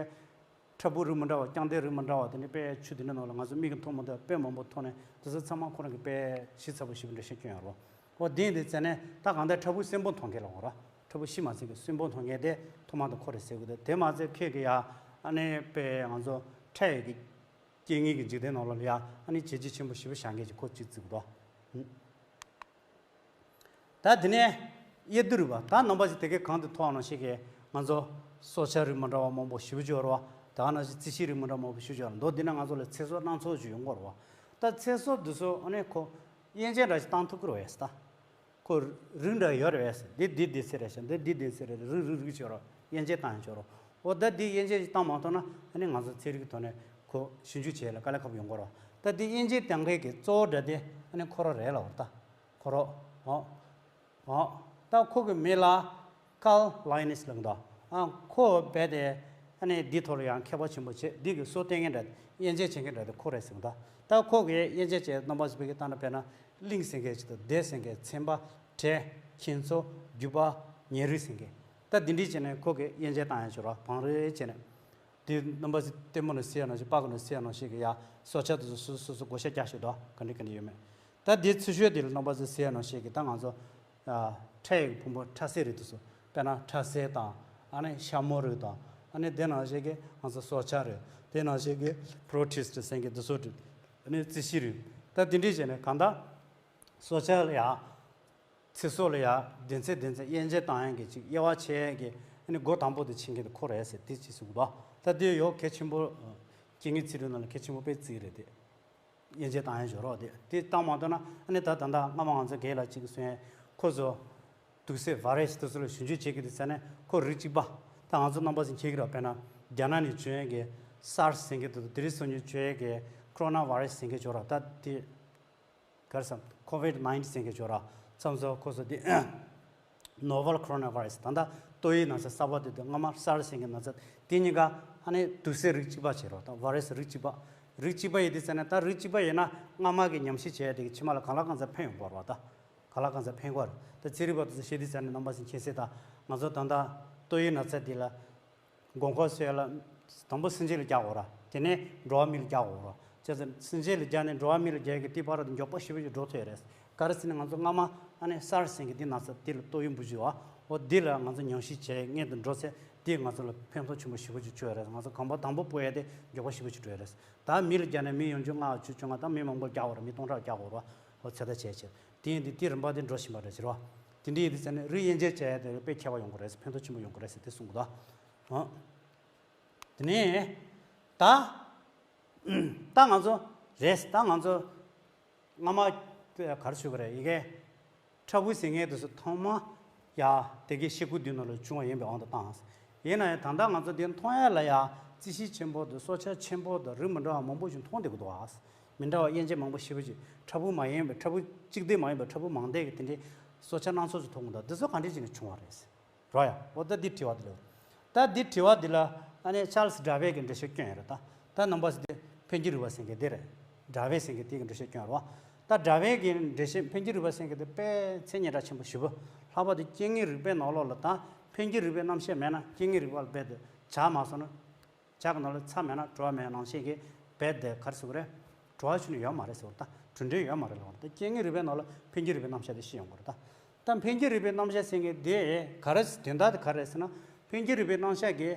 ཕྲ་ཕུང་རིགས་མི་འདྲ་བ་རྐྱང་དེ་རིགས་མི་འདྲ་བ་དེ་འདྲ་དཔེ་ཆུ་དེ་འདྲའི་ནང་ལ་ང་ཚོ་མིག་གིས་མཐོང་མ་ཐུབ་དཔེ་མང་པོ་མཐོང་ནས་དེ་ཚོ་ཚང་མ་ཁོ་རང་གི་དཔེ་ཞིབ་ཚགས་པོ་ཞེ་པོ་འགྲེལ་བཤད་སྐྱོན་ཡོད་རོ། འོ་དེ་ཡིན་དུས་ཙ་ནས་ད་གང་ལྟར་ཕྲ་ཕུང་གསོན་པོ་མཐོང་མཁན་ལ་འོ་ར། ཕྲ་ཕུང་ཤི་མ་ཟིན་གྱི་གསོན་པོ་མཐོང་མཁན་དེ་ཐོག་མ་དེ་ཁོ་རེད་ཟེར་གི་འདུག་དེ་མ་ཚད་ཁྱེད་ཀྱི་ཡ་ཨ་ནི་དཔེ་ང་ཚོ་ཕྲ་ཡི་གི་རྐྱེན་ངན་གྱི་འཇིག་རྟེན་ནང་ལོགས་ལ་ཡ་ཨ་ནི་བྱས་རྗེས་ཆེན་པོ་ཞེ་པོ་བཞག་མཁན་ཅིག་ཁོ་གཅིག་བརྩི་གི་འདུག་ད་དེ་ནས་དབྱེ་བསྡུ་རུ་བ་ད་རྣམ་པ་ཅིག་དེ་གའི་གང་དུ་ཐོག་ནང་ཞིག་གིས་ང་ཚོ་སྲོག་ཆགས་རིགས་མི་འདྲ་བ་མང་པོ་ཞེ་པོ་ཅིག་ཡོད་རེད་བ། ད་ག་ནང་བཞིན་རྩི་ཤིང་རིགས་མི་འདྲ་མང་པོ་ཞེ་པོ་ཅིག་ཡོད་རེད། མདོར་བསྡུས་ན་ང་ཚོ་ལ་ཚེ་སྲོག་སྣ་ཚོགས་ཅིག་ཡོང་གི་རེད་བ། ད་ཚེ་སྲོག་འདི་ཚོ་ཨ་ནི་ཁོ་དབྱེ་འབྱེད་འདྲ་ཞིག་བཏང་ཐུབ་ཀྱི་རེད་བས་ད། ཁོ་རིགས་འདྲ་ཡོད་རེད་བས། འདི་འདི་འདི་ཚེ་རེད་ཤག་འདི་འདི་འདི་ཚེ་རེད། རིགས་རིགས་རིགས་ཅིག་ཡོད་རེད། དབྱེ་འབྱེད་བཏང་ཡང་ཆོག་རེད། འོ་ད་འདི་དབྱེ་འབྱེད་ཅིག་བཏང་མ་ཐུབ་ན་ཨ་ནི་ང་ཚོ་ཚན་རིག་གི་ཐོག་ནས་ཁོ་ཞིབ་འཇུག་བྱེད་ཡ་ལ་དཀའ་ལས་ཁག་པོ་ཡོང་གི་རེད་བ། ད་འདི་དབྱེ་འབྱེད་གཏང་མཁན་གྱི་གཙོ་བོ་འདྲ་དེ་ཨ་ནི་ཁོ་རང་རེད་ལབ་པ་རེད་ད། ཁོ་རང་། འོ། འོ། ད་ཁོ་གི་མིང་ལ་ཀཱརལ་ལའི་ནིས་ལབ་འདུག་ཨ་ཁོ་རྦད་དེ་ཨ་ནི་འདི་ཐོག་ལ་ཡང་མཁས་པ་ཆེན་པོ་བྱས། འདི་གི་སྲོག་བསྟེན་མཁན་འདྲ། དབྱེ་འབྱེད་བྱེད་མཁན་འདྲ་དེ་ཁོ་རེད་ཟེར་འདུག་ད་ཁོ་གི་དབྱེ་འབྱེད་བྱས་རྣམ་པ་ཚོ་བོད་སྐད་བཏང་ན་དཔེར་ན་གླིང་ཟེར་མཁན་ཅིག་དང་སྡེ་ཟེར་མཁན། ཚན་པ། བྲེ། ཁྱེད་ཚོ། རྒྱུད་པ། ཉེ་རིང་ཟེར་མཁན། ད་འདི་འདྲའི་བྱས་ནས་ཁོ་གི་དབྱེ་འབྱེད་བཏང་ཡ་ཆོག་ར་བང་རེ་བྱས་ནས། དེ་རྣམ་པ་ཚོ་ལྟད་མོ་ནང་གསལ་ཡ་ནང་བཞིན་པར་ཀ་ནང་གསལ་ཡ་ནང་བཞིན་གི་ཡ་སྲོག་ཆགས་དེ་ཚོ་སོ་སོ་སོ་སོ་བགོ་བཤའ་རྒྱག་ཤོག་དོ། ག་འདྲ་ག་འདྲ་ཡོད་མེད། ད་དེ་ཚུལ་ཤོས་དེ་ལ་རྣམ་པ་ཚོ་གསལ་ཡ་ནང་བཞིན་གི་ད་ང་ཚོ་ཨ་ཕྲ་ཡི་ཕུང་པོ་ཕྲ་སེལ་རིགས་དེ་ཚོ་དཔེར་ན་ཁྲ་སེལ་དང་ཨ་ནི་ཤ་མོ་རིགས་དང་ཨ་ནི་དེ་ནང་བཞིན་གི་ང་ཚོ་སྲོག་ཆགས་རིགས། དེ་ནང་བཞིན་གི་པྲོ་ཊིས་ཊི་ཟེར་མཁན་དེ་ཚོ་རིགས། ཨ་ནི་རྩི་ཤིང་རིགས། ད་དེ་འདྲས་བྱས་ནས་གང་ལྟར་སྲོག་ཆགས་ལ་ཡ། ཚེ་སྲོག་ལ་ཡ་སྡེ་ཚན་སྡེ་ཚན་དབྱེ་འབྱེད་བཏང་ཡག་གི་ཅིག་དབྱེ་བ་ཕྱེ་ཡག་གི་ཨ་ནི་འགོ་དང་པོ་དེ་ཕྱིན་མཁན་དེ་ཁོ་རེད་ཟེར་དེ་ཅིག་གསུངས་འདུག་ད་དེ་ཡང་གལ་ཆེན་པོ། སྐྱེ་དངོས་རྩིས་རིག་ནང་ལ་གལ་ཆེན་པོ་དཔེ་བརྩི་གི་རེད་དེ། དབྱེ་འབྱེད་བཏང་ཡག་ཞོར་རོགས་དེ་དེ་བཏང་མ་ཐུབ་ན་ཨ་ནི་ད་ད་ལྟ་སྔ་མ་ང་ཚོ་རྒན་ལགས་གཅིག་གིས་གསུངས་ཡག་ཁོ་ཚོ་དུག་སེལ་བྷ་རེ་སི་དེ་ཚོ་ལ་ཞིབ་འཇུག་བྱེད་ཀྱི་འདུག་ཟེར་ནས། ཁོ་རིགས་གཅིག་པ། ད་ང་ཚོ་རྣམ་པ་ཚོས་མཁྱེན་གྱི་རེད། དཔེར་ན་རྒྱ་ནག་ནས་བྱུང་ཡག་གི་སཱར་སི་ཟེར་མཁན་དེ་དང་དེ་རིང་སང་ཉིན་བྱུང་ཡག་གི་ཁོ་རོ་ན་བྷ་རེ་སི་ཟེར་མཁན་ཅིག་ཡོད་རེད། ད་དེ། ག་རེ་ཟེར། ཁོ་ཝིད་ནའིན་ཊིན་ཟེར་མཁན་ཅིག་ཡོད་རེད། མཚམས་མཚམས་ཁོ་ཚོ་དེ་ནོ་ཝེལ་ཁོ་རོ་ན་བྷ་རེ་སི། ད་ལྟ་ཏོག་དབྱིབས་ན་ཚ་གསར་པ་དེ་དང་སྔ་མ་སཱར་སི་ཟེར་མཁན་ན་ཚ་དེ་གཉིས་ཀ་ཨ་ནི་དུག་སེལ་རིགས་གཅིག་པ་བྱས་རེད། ད་བྷ་རེ་སི་རིགས་གཅིག་པ། རིགས་གཅིག་པ་ཡིན་དུས་ཙ་ནས་ད་རིགས་གཅིག་པ་ཡིན་ན་སྔ་མ་གི་ཉམས་ཞིབ་བྱས་དེ་གི་ཕྱི་མ་ལ་གང་ལ་གང་འཚམ་ཕན་ཡོང་གི་རེད་བ། ད་གང་ལ་གང་འཚམ་ཕན་གྱི་རེད། ད་ཚན་རིག་པ་དེ་ཚོས་བཤད་དུས་ཙ་ནས་རྣམ་པ་ཚོས་མཁྱེན་གསལ། ད་ང་ཚོ་ད་ལྟ་ཏོག་དབྱིབས་ན་ཚ་དེ་ལ། མགོ་འཁོར་སོས་ལ། དང་པོ་སེམས་ཅན་ལ་རྒྱག་དགོས་ར། དེ་ནས་འགྲོ་བ་མི་ལ་རྒྱག་དགོས་ར། བྱས་ཙང་སེམས་ཅན་ལ་རྒྱག་ནས་འགྲོ་བ་མི་ལ་རྒྱག་གི་དེ་བར་དུ་མགྱོགས་པོ་ཞེ་པོ་ཞིག་འགྲོ་ཐུབ་ཡ་རེད། ག་རེ་ཟེར་ན་ང་ཚོ་སྔ་མ་ཨ་ནི་སཱར་སི་ཟེར་མཁན་དེ་ན་ཚ་དེ་ལ་ཏོག་དབྱིབས་འབུ་བཅུག་བ། འོ་དེ་ལ་ང་ཚོ་ཉམས་ཞིབ་བྱས་སྔོན་དུ་འགྲོ་ཚེ་དེས་ང་ཚོ་ལ་ཕན་ཐོགས་ཆེན་པོ་ཞེ་པོ་ཞིག་བྱུང་ཡ་རེད། ང་ཚོ་གོམ་པ་དང་པོ་སྤོ་ཡ་དེ་མགྱོགས་པོ་ཞེ་པོ་ཞིག་འགྲོ་ཡ་རེད། ད་མི་ལ་རྒྱག་ནས་མི་ཡོང་བཅུ་ལྔ་བཅུ་བཅོ་ལྔ། ད་མི་མང་པོ་རྒྱག་དགོས་ར། མི་སྟོང་ཕྲག་རྒྱག་དགོས་ར། འོ་ཚོད་ལྟ་བྱས་བྱས། དེ་ཡིན་དུས་དེའི་རིམ་པ་དེ་འགྲོ་བཞིན་པ་རེད་ཟེར་བ། དེ་འདྲ་ཡིན་དུས་ཙ་ནས་རིགས་དབྱེ་འབྱེད་བྱས་ཡ་དེ་དཔེ་ཁྱད་པར་ཡོང་གི་རེད་ཟེར། ཕན་ཐོགས་ཆེན་པོ་ཡོང་གི་རེད་ཟེར་དེ་གསུང་གི་འདུག་ཨང་། དེ་ནས་ད། ད་ང་ཚོ་རེད། ད་ང་ཚོ་སྔ་མ་ག་རེ་ཞུ་གི་རེད། ཡི་གེ་ཕྲ་ཕུང་ཟེར་མཁན་དེ་ཚོ་ཐོག་མ་ཡ་དེ་གའི་ཤེལ་སྒོ་དེའི་ནང་ལ་བྱུང་བ་ཡིན་པའི་དབང་དུ་བཏང་། ཡིན་ན་ཡང་ད་ལྟ་ང་ཚོ་འདི་མཐོང་ཡ་ལ་ཡ་རྩི་ཤིང་ཆེན་པོ་དང་སྲོག་ཆགས་ཆེན་པོ་དང་རིགས་མི་འདྲ་བ་མང་པོ་ཞིག་མཐོང་བསྡད་ཀྱི་འདུག་ཨ། མི་འདྲ་བ་དབྱེ་འབྱེད་མང་པོ་ཞེ་པོ་ཅིག་ཕྲ་ཕུང་མ་ཡིན་པའི། ཕྲ་ཕུང་གཅིག་སྡེ་མ་ཡིན་པའི་ཕྲ་ཕུང་མང་སྡེ་གི་དེ་འདྲའི་སྲོག་ཆགས་སྣ་ཚོགས་ཅིག་མཐོང་གི་འདུག་འདི་ཚོ་ག་འདྲ་བྱས་ནས་བྱུང་བ་རེད། རོ་ཡ། འོ་ད་འདི་དྲི་བ་འདི་ལ། ད་འདི་དྲི་བ་འདི་ལ་ཨ་ནི་ཆཱལ་སི་ཌར་ཝིན་གྱིས་འགྲེལ་བཤད་བསྐྱོན་ཡོད་རེད་ད། ད་རྣམ་པ་ཚོ་འདི་འཕེལ་འགྱུར་རིག་པ་ཟེར་མཁན་འདི་རེད། ཌར་ཝིན་ཟེར་མཁན་དེ་གིས་འགྲེལ་བཤད་བསྐྱོན་ཡོད་རེད་བ། ད་ཌར་ཝིན་གྱིས་འགྲེལ་བཤད་འཕེལ་འགྱུར་རིག་པ་ཟེར་མཁན་དེ་དཔེ་མཚན་སྙན་གྲགས་ཆེན་པོ་ཞེ་པོ། ལྷག་པར་དུ་སྐྱེ་དངོས་རིག་པའི་ནང་ལོགས་ལ་ད་འཕེལ་འགྱུར་རིག་པའི་རྣམ་གཞག་མེད་ན། སྐྱེ་དངོས་རིག་པ་ལ་རྦད་དེ་བྱ་མ་སོང་ན། བྱ་གི་ནང་ལ་ཚྭ་མེད་ན་བྲོ་བ་མེད་ནང་བཞིན་གྱི་རྦད་དེ་ག་རེ་ཟེར་དགོས་རེད། བྲོ་བ་ཁྱོན་ནས་ཡོད་མ་རེད་ཟེར་བ། ད་དྲོད་འབྲེལ་ཡོད་མ་རེད་ལབ་པ་རེད། ད་སྐྱེ་དངོས་རིག་པའི་ནང་ལ་འཕེལ་འགྱུར་རིག་པའི་རྣམ་གཞག་དེ་ཤེས་ཡོང་གི་རེད་ད། ད་འཕེལ་འགྱུར་རིག་པའི་རྣམ་གཞག་ཟེར་མཁན་དེ་ག་རེ་དོན་དག་དེ་ག་རེ་རེད་ཟེར་ན། འཕེལ་འགྱུར་རིག་པའི་རྣམ་གཞག་གི་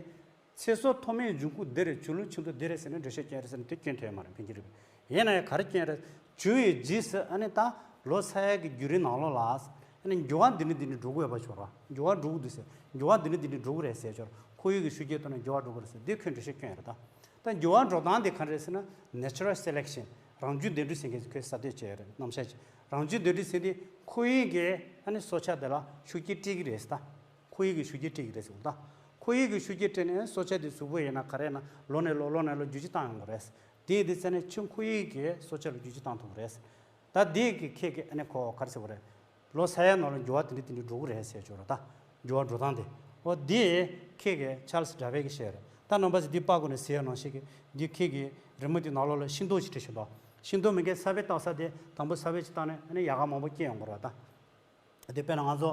ཚེ་སྲོག་ཐོག་མའི་འབྱུང་ཁུངས་འདི་རེད། བྱུང་ལུགས་ཆེན་པོ་འདི་རེད་ཟེར་ནས་འགྲེལ་བཤད་སྐྱོན་རེད་ཟེར་ནས་དེ་སྐྱོན་ཐེབས་མ་རེད། ཕན་གྱི་རེད། ཡིན་ན་ཡང་ག་རེ་སྐྱོན་རེད། བྱུང་བའི་རྗེས་སུ་ཨ་ནི་ད་ལོ་ས་ཡ་གི་བརྒྱུད་རིམ་ནང་ལོགས་ལ་ཨ་ནི་འགྱུར་བ་འདི་ནས་འདི་ནས་འགྲོ་གི་ཡོད་པ་ཆོག་ར། འགྱུར་བ་འགྲོ་གི་འདུག་ཟེར། འགྱུར་བ་འདི་ནས་འདི་ནས་འགྲོ་གི་རེད་ཟེར་ཆོག་ར། ཁོར་ཡུག་གི་ཤུགས་རྐྱེན་ཐོག་ནས་འགྱུར་བ་འགྲོ་གི་རེད་ཟེར། འདི་ཁོས་འགྲེལ་བཤད་སྐྱོན་རེད་ད། ད་འགྱུར་བ་འགྲོ་སྟངས་དེ་ག་རེ་རེད་ཟེར་ན། Natural Selection། རང་རྒྱུད་འདེད་འགྲོ་ཟེར་མཁན་ཁོས་གསར་གཏོད་བྱས་ཡོད་རེད། རྣམ་གཞག་ཅིག་རང་རྒྱུད་འདེད་འགྲོ་ཟེར་དེ་ཁོར་ཡུག་གིས་ཨ་ནི་སྲོག་ཆགས་དེ་ལ་ཤུགས་རྐྱེན་སྤྲད་ཀྱི་རེད་ཟེར་ད། ཁོར་ཡུག་གི་ཤུགས་རྐྱེན་སྤྲད་ཀྱི་རེད་ཟེར་ད། ཁོར་ཡུག་གི་ཤུགས་རྐྱེན་སྤྲད་ནས་སྲོག་ཆགས་དེ་གཟུགས་པོ་ཡིན་ན་ག་རེ་ཡིན་ན་ལོ་ནས་ལོ་ལོ་ནས་ལོ་བསྒྱུར་བཅོས་བཏང་ཡོང་གི་རེད། དེ་ཡིན་དུས་ཙ་ནས་ཁྱོད་ཁོར་ཡུག་གིས་སྲོག་ཆགས་ལ་བསྒྱུར་བཅོས་བཏང་ཐུབ་ཀྱི་རེད། ད་དེ་གི་ཁྱེད་ཀྱི་ཨ་ནི་ཁོ་ག་རེ་ཟེར་དགོས་རེད། ལོ་ས་ཡ་ནང་ལ་འགྱུར་བ་དེ་འདྲ་དེ་འདྲ་འགྲོ་གི་རེད་ཟེར་ཆོག་རེད་ད། འགྱུར་བ་འགྲོ་སྟངས་དེ། འོ་དེ་ཁྱེད་ཀྱི་ཆཱལ་སི་ཌར་ཝིན་གྱིས་བཤད་རེད། ད་རྣམ་པ་ཚོས་འདི་པར་སྒོ་ནས་གཟིགས་ཡ་ནང་བཞིན་གྱི་འདི་ཁྱེད་ཀྱི་རི་མོ་དེ་ནང་ལོགས་ལ་ཤིང་ཏོག་ཅིག་བྲིས་བཞག་འདུག་ཤིང་ཏོག་མི་འགའི་ས་བོན་བཏབ་ས་དེ་དང་པོ་ས་བོན་ཅིག་བཏབ་ནས་ཨ་ནི་ཡལ་ག་མང་པོ་སྐྱེས་ཡོང་གི་རེད་ད། དེ་དཔེར་ན་ང་ཚོ་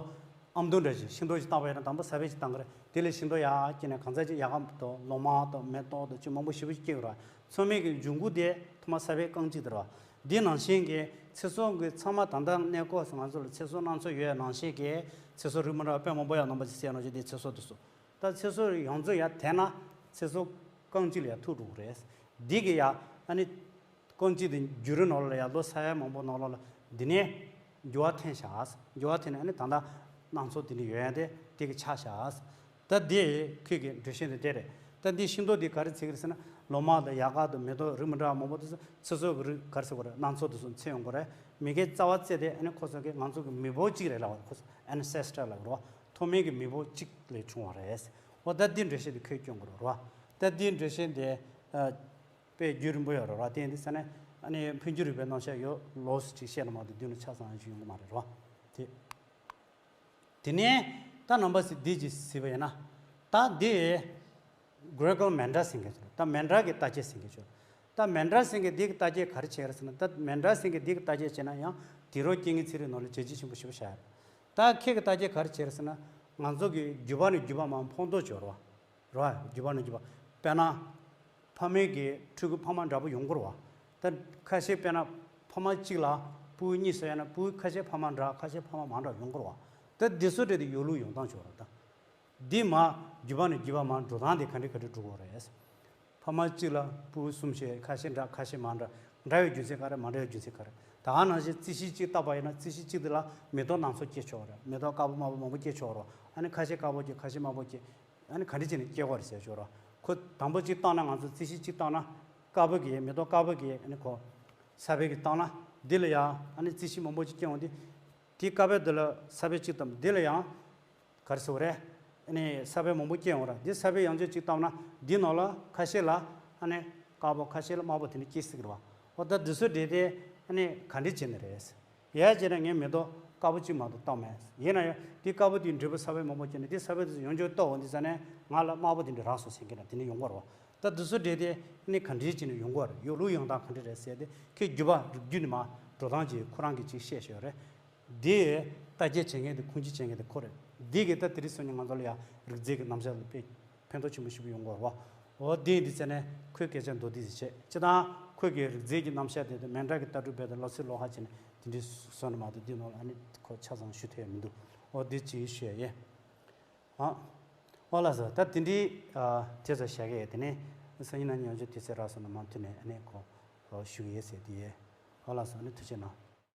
ཨ་མདོ་འདྲ་ཞིག་ཤིང་ཏོག་ཅིག་བཏབ་པ་ཡིན་ན་དང་པོ་ས་བོན་ཅིག་བཏབ་ཀྱི་རེད། དེ་ལས་ཤིང་ཏོག་ཡར་སྐྱེས་ནས་གང་ཚ་ཅིག་ཡལ་ག་དང་ལོ་མ་དང་མེ་ཏོག་དང་ཅིག་མང་པོ་ཞེ་པོ་ཅིག་སྐྱེ་གི་རེད། ཚང་མའི་གི་འབྱུང་ཁུངས་དེ་ཐོག་མ་ས་བོན་རྐང་གཅིག་དེ་རེད། འདི་ནང་བཞིན་གྱི་ཚེ་སྲོག་གི་ཚང་མ་ད་ལྟ་གནས་སྐབས་སུ་ང་ཚོ་ལ་ཚེ་སྲོག་སྣ་ཚོགས་ཡོད་ནང་བཞིན་གྱི་ཚེ་སྲོག་རིགས་མི་འདྲ་བ་དཔེ་མང་པོ་ཡོད། རྣམ་པ་ཚོས་གཟིགས་ཡ་ནང་བཞིན་དེ་ཚེ་སྲོག་དེ་ཚོ། ད་ཚེ་སྲོག་ཡོངས་རྫོགས་ཡར་དེད་ན་ཚེ་སྲོག་རྐང་གཅིག་ལ་ཡར་ཐུག་འགྲོ་གི་རེད། འདི་གི་ཡ་ཨ་ནི་རྐང་གཅིག་དེ་བརྒྱུད་རིམ་ནང་ལོགས་ལ་ཡ་ལོ་ས་ཡ་མང་པོ་ནང་ལོགས་ལ་འདི་ནས་འགྱུར་བ་ཐོན་ཤག་འགྱུར་བ་ཐོན་ནས་ཨ་ནི་ད་ལྟ་སྣ་ཚོགས་དེ་འདྲ་ཡོད་ཡ་དེ་དེ་གི་ཆགས་ཤག་ད་དེ་ཁོས་གི་འགྲེལ་བཤད་འདི་དེ་རེད། ད་འདི་ཤིང་ཏོག་འདི་ག་རེ་བྱེད་ཀྱི་རེད་ཟེར་ན་ལོ་མ་དང་ཡལ་ག་དང་མེ་ཏོག་རིགས་མི་འདྲ་བ་མང་པོ་དེ་ཚོ་ཚེ་སྲོག་གི་རིགས་ག་རེ་ཟེར་དགོས་རེད། སྣ་ཚོགས་དེ་ཚོ་འཚོལ་ཡོང་གི་རེད། མི་འགའི་རྩ་བ་རྩེ་དེ་ཨ་ནི་ཁོ་ཚོ་གི་ང་ཚོ་གི་མེས་པོ་གཅིག་རེད་ལབ་པ་རེད། ཁོ་ཚོ་ancestor་ལབ་པ་རེད་བ། ཐོག་མའི་གི་མེས་པོ་གཅིག་ལས་བྱུང་བ་རེད། འོ་ད་འདི་འགྲེལ་བཤད་འདི་ཁོས་སྐྱོན་དགོས་རེད་བ། ད་འདི་འགྲེལ་བཤད་འདི་ཨ། དཔེ་རྒྱུན་རིང་པོ་ཡོད་རེད་བ། དེ་ཡིན་དུས་ཙ་ནས་ཨ་ནི་འཕེལ་འགྱུར་རིག་པའི་རྣམ་གཞག་ཡོད་ལོགས་སུ་ཅིག་བཤད་ན་མ་གཏོགས་མདུན་ལ་ཆ་ཚང་ཡང་ཅིག་ཡོང་གི་མ་རེད་བ། དེ། དེ་ནས་ད་རྣམ་པ་ཚོས་འདི་ཅིག་གཟིགས་པ་ཡིན་ན། ད་འདི་Gregoire Mendel་ཟེར་མཁན་ཅིག་རེད། ད་Mendel་གི་བརྟག་དཔྱད་ཟེར་མཁན་ཅིག་རེད། ད་Mendel་ཟེར་མཁན་འདི་གི་བརྟག་དཔྱད་ག་རེ་བྱས་རེད་ཟེར་ན། ད་Mendel་ཟེར་མཁན་འདི་གི་བརྟག་དཔྱད་བྱས་ན་ཡང་དུས་རབས་བཅོ་ལྔའི་ཚན་རིག་ནང་ལ་བྱས་རྗེས་ཆེན་པོ་ཞེ་པོ་བཞག་ཡོད་རེད། ད་ཁྱེད་ཀྱི་བརྟག་དཔྱད་ག་རེ་བྱས་རེད་ཟེར་ན། ང་ཚོ་གི་རྒྱུད་པ་ནས་རྒྱུད་པ་མར་ཕོག་ཐུག་བྱེད་རེད་བ། རེད་བ། རྒྱུད་པ་ནས་རྒྱུད་པ། དཔེར་ན། ཕ་མེས་ཀྱི་ཕྲུ་གུ་ཕ་མ་འདྲ་པོ་ཡོང་གི་རེད་བ། ད་ཁ་ཤས་དཔེར་ན་ཕ་མ་གཅིག་ལ་ཕྲུ་གུ་གཉིས་སུ་ཡོད་ན་ཕྲུ་གུ་ཁ་ཤས་ཕ་མ་འདྲ་ཁ་ཤས་ཕ་མ་མ་འདྲ་ཡོང་གི་རེད་བ། ད་འདི་ཚོ་འདྲ་དེ་ཡོད་ལུགས་ཡོང་སྟངས་བྱེད་རེད་ད། འདི་མར་རྒྱུད་པ་ནས་རྒྱུད་པ་མར་འགྲོ་སྟངས་དེ་ག་འདྲ་ག་འདྲ་འགྲོ་གི་རེད། ཕ་མ་གཅིག་ལ་ཕྲུ་གུ་གསུམ་བྱས། ཁ་ཤས་འདྲ་ཁ་ཤས་མ་འདྲ། འདྲ་བའི་རྒྱུ་མཚན་ག་རེ། མ་འདྲ་བའི་རྒྱུ་མཚན་ག་རེ། ད་ག་ནང་བཞིན་རྩི་ཤིང་གཅིག་བཏབ་པ་ཡིན་ན་རྩི་ཤིང་གཅིག་དེ་ལ་མེ་ཏོག་སྣ་ཚོགས་སྐྱེ་ཆོག་རེད། མེ་ཏོག་དཀར་པོ་དམར་པོ་མང་པོ་སྐྱེ་ཆོག་རེད། ཨ་ནི་ཁ་ཤས་དཀར་པོ་སྐྱེ། ཁ་ཤས་དམར་པོ་སྐྱེ། ཨ་ནི་ག་འདྲ་བྱས་ནས་སྐྱེ་དགོས་རེད་ཟེར་ཆོག་རེད། ཁོ་དང་པོ་གཅིག་བཏང་ན་ང་ཚོ་རྩི་ཤིང་གཅིག་བཏང་ན་དཀར་པོ་གི་མེ་ཏོག་དཀར་པོ་གི་ཨ་ནི་ཁོ་ས་བོན་གི་བཏང་ན་འདི་ལ་ཡང་ཨ་ནི་རྩི་ཤིང་མང་པོ་ཅིག་སྐྱེ་འོང་དུས། དེ་དཀར་པོའི་འདི་ལ་ས་བོན་གཅིག་བཏབ། འདི་ལ་ཡང་ག་རེ་ཟེར་དགོས་རེད། ཨ་ནི་ས་བོན་མང་པོ་སྐྱེ་འོང་ར། འདི་ས་བོན་ཡང་བསྐྱར་གཅིག་བཏབ་ན་འདི་ནང་ལ་ཁ་ཤས་ལ་ཨ་ནི་དཀར་པོ་ཁ་ཤས་ལ་དམར་པོ་དེ་འདྲ་སྐྱེ་སྲིད་ཀྱི་རེད་བ། འོ་ད་འདི་ཚོ་འདྲ་དེ་ཨ་ནི་ག་འདྲ་བྱས་ནས་རེད། ཡ་བྱས་ན་ངས་མེ་ཏོག་དཀར་པོ་གཅིག་མ་གཏོགས་བཏབ་མེད། ཡིན་ན་ཡང་འདི་དཀར་པོ་དེའི་འབྲས་བུ་ས་བོན་མང་པོ་སྐྱེས་ནས་འདི་ས་བོན་དེ་ཚོ་ཡང་བསྐྱར་གཏོར་འོང་དུས་ཙ་ནས་ང་ལ་དམར་པོ་དེ་འདྲ་རག་སོང་ཟེར་མཁན་ལ་དེ་འདྲ་ཡོང་གི་རེད་བ། ད་འདི་ཚོ་འདྲ་དེ་ཨ་ནི་ག་འདྲ་བྱས་ནས་ཡོང་གི་རེད། ཡོད་ལུགས་ཡོང་སྟངས་ག་འདྲ་རེད་ཟེར་ཏེ་ཁོས་རྒྱུད་པ་རིགས་རྒྱུད་ནས་མར་འགྲོ་སྟངས་ཀྱི་ཁོ་རང་གིས་ཅིག་བཤད་བཞག་ཡོད་རེད། འདི་བརྟག་དཔྱད་བྱེད་མཁན་དེ་ཁུངས་སྐྱེལ་བྱེད་མཁན་དེ་ཁོ་རེད། འདི་གིས་ད་དེ་རིང་སང་ཉིན་ང་ཚོ་ལ་ཡང་རིགས་རྫས་ཀྱི་རྣམ་གཞག་ལ་དཔེ་ཕན་ཐོགས་ཆེན་པོ་ཞེ་པོ་ཡོང་གི་རེད་བ། འོ་འདི་འདི་བྱས་ནས་ཁོའི་སྐད་ཆ་མདོར་བསྡུས་ཤིག་བྱས། སྤྱིར་བཏང་ཁོས་ཀྱི་རིགས་རྫས་ཀྱི་རྣམ་གཞག་དེ་དང་མན་ཌ་གི་ལྟ་གྲུབ་རྦད་དེ་ལོ་ཚིགས་ལོགས་ཀ་བྱས་ནས་དེ་འདྲའི་སོང་ནས་མ་གཏོགས་འདི་ནང་ལ་ཨ་ནི་ཁོ་ཆ་ཚང་ཞུ་ཐུབ་ཡ་མི་འདུག་འོ་འདི་ཅིག་ཞུ་ཡ་ཡིན། ཨ། ཨོ་ལགས་སོ། ད་དེ་འདྲའི་ཨ་དེ་ཚོ་བཞག་གི་ཡོད། དེ་ནས་སང་ཉིན་གནངས་ཉིན་ཡང་བསྐྱར་དུས་ཚོད་རག་སོང་ན་མུ་མཐུད་ནས་ཨ་ནི་ཁོ་ཞུ་གི་ཡོད་ཟེར་དེ་ཡོད། ཨོ་ལགས་སོ། ཨ་ནི་ཐུགས་རྗེ་གནང་།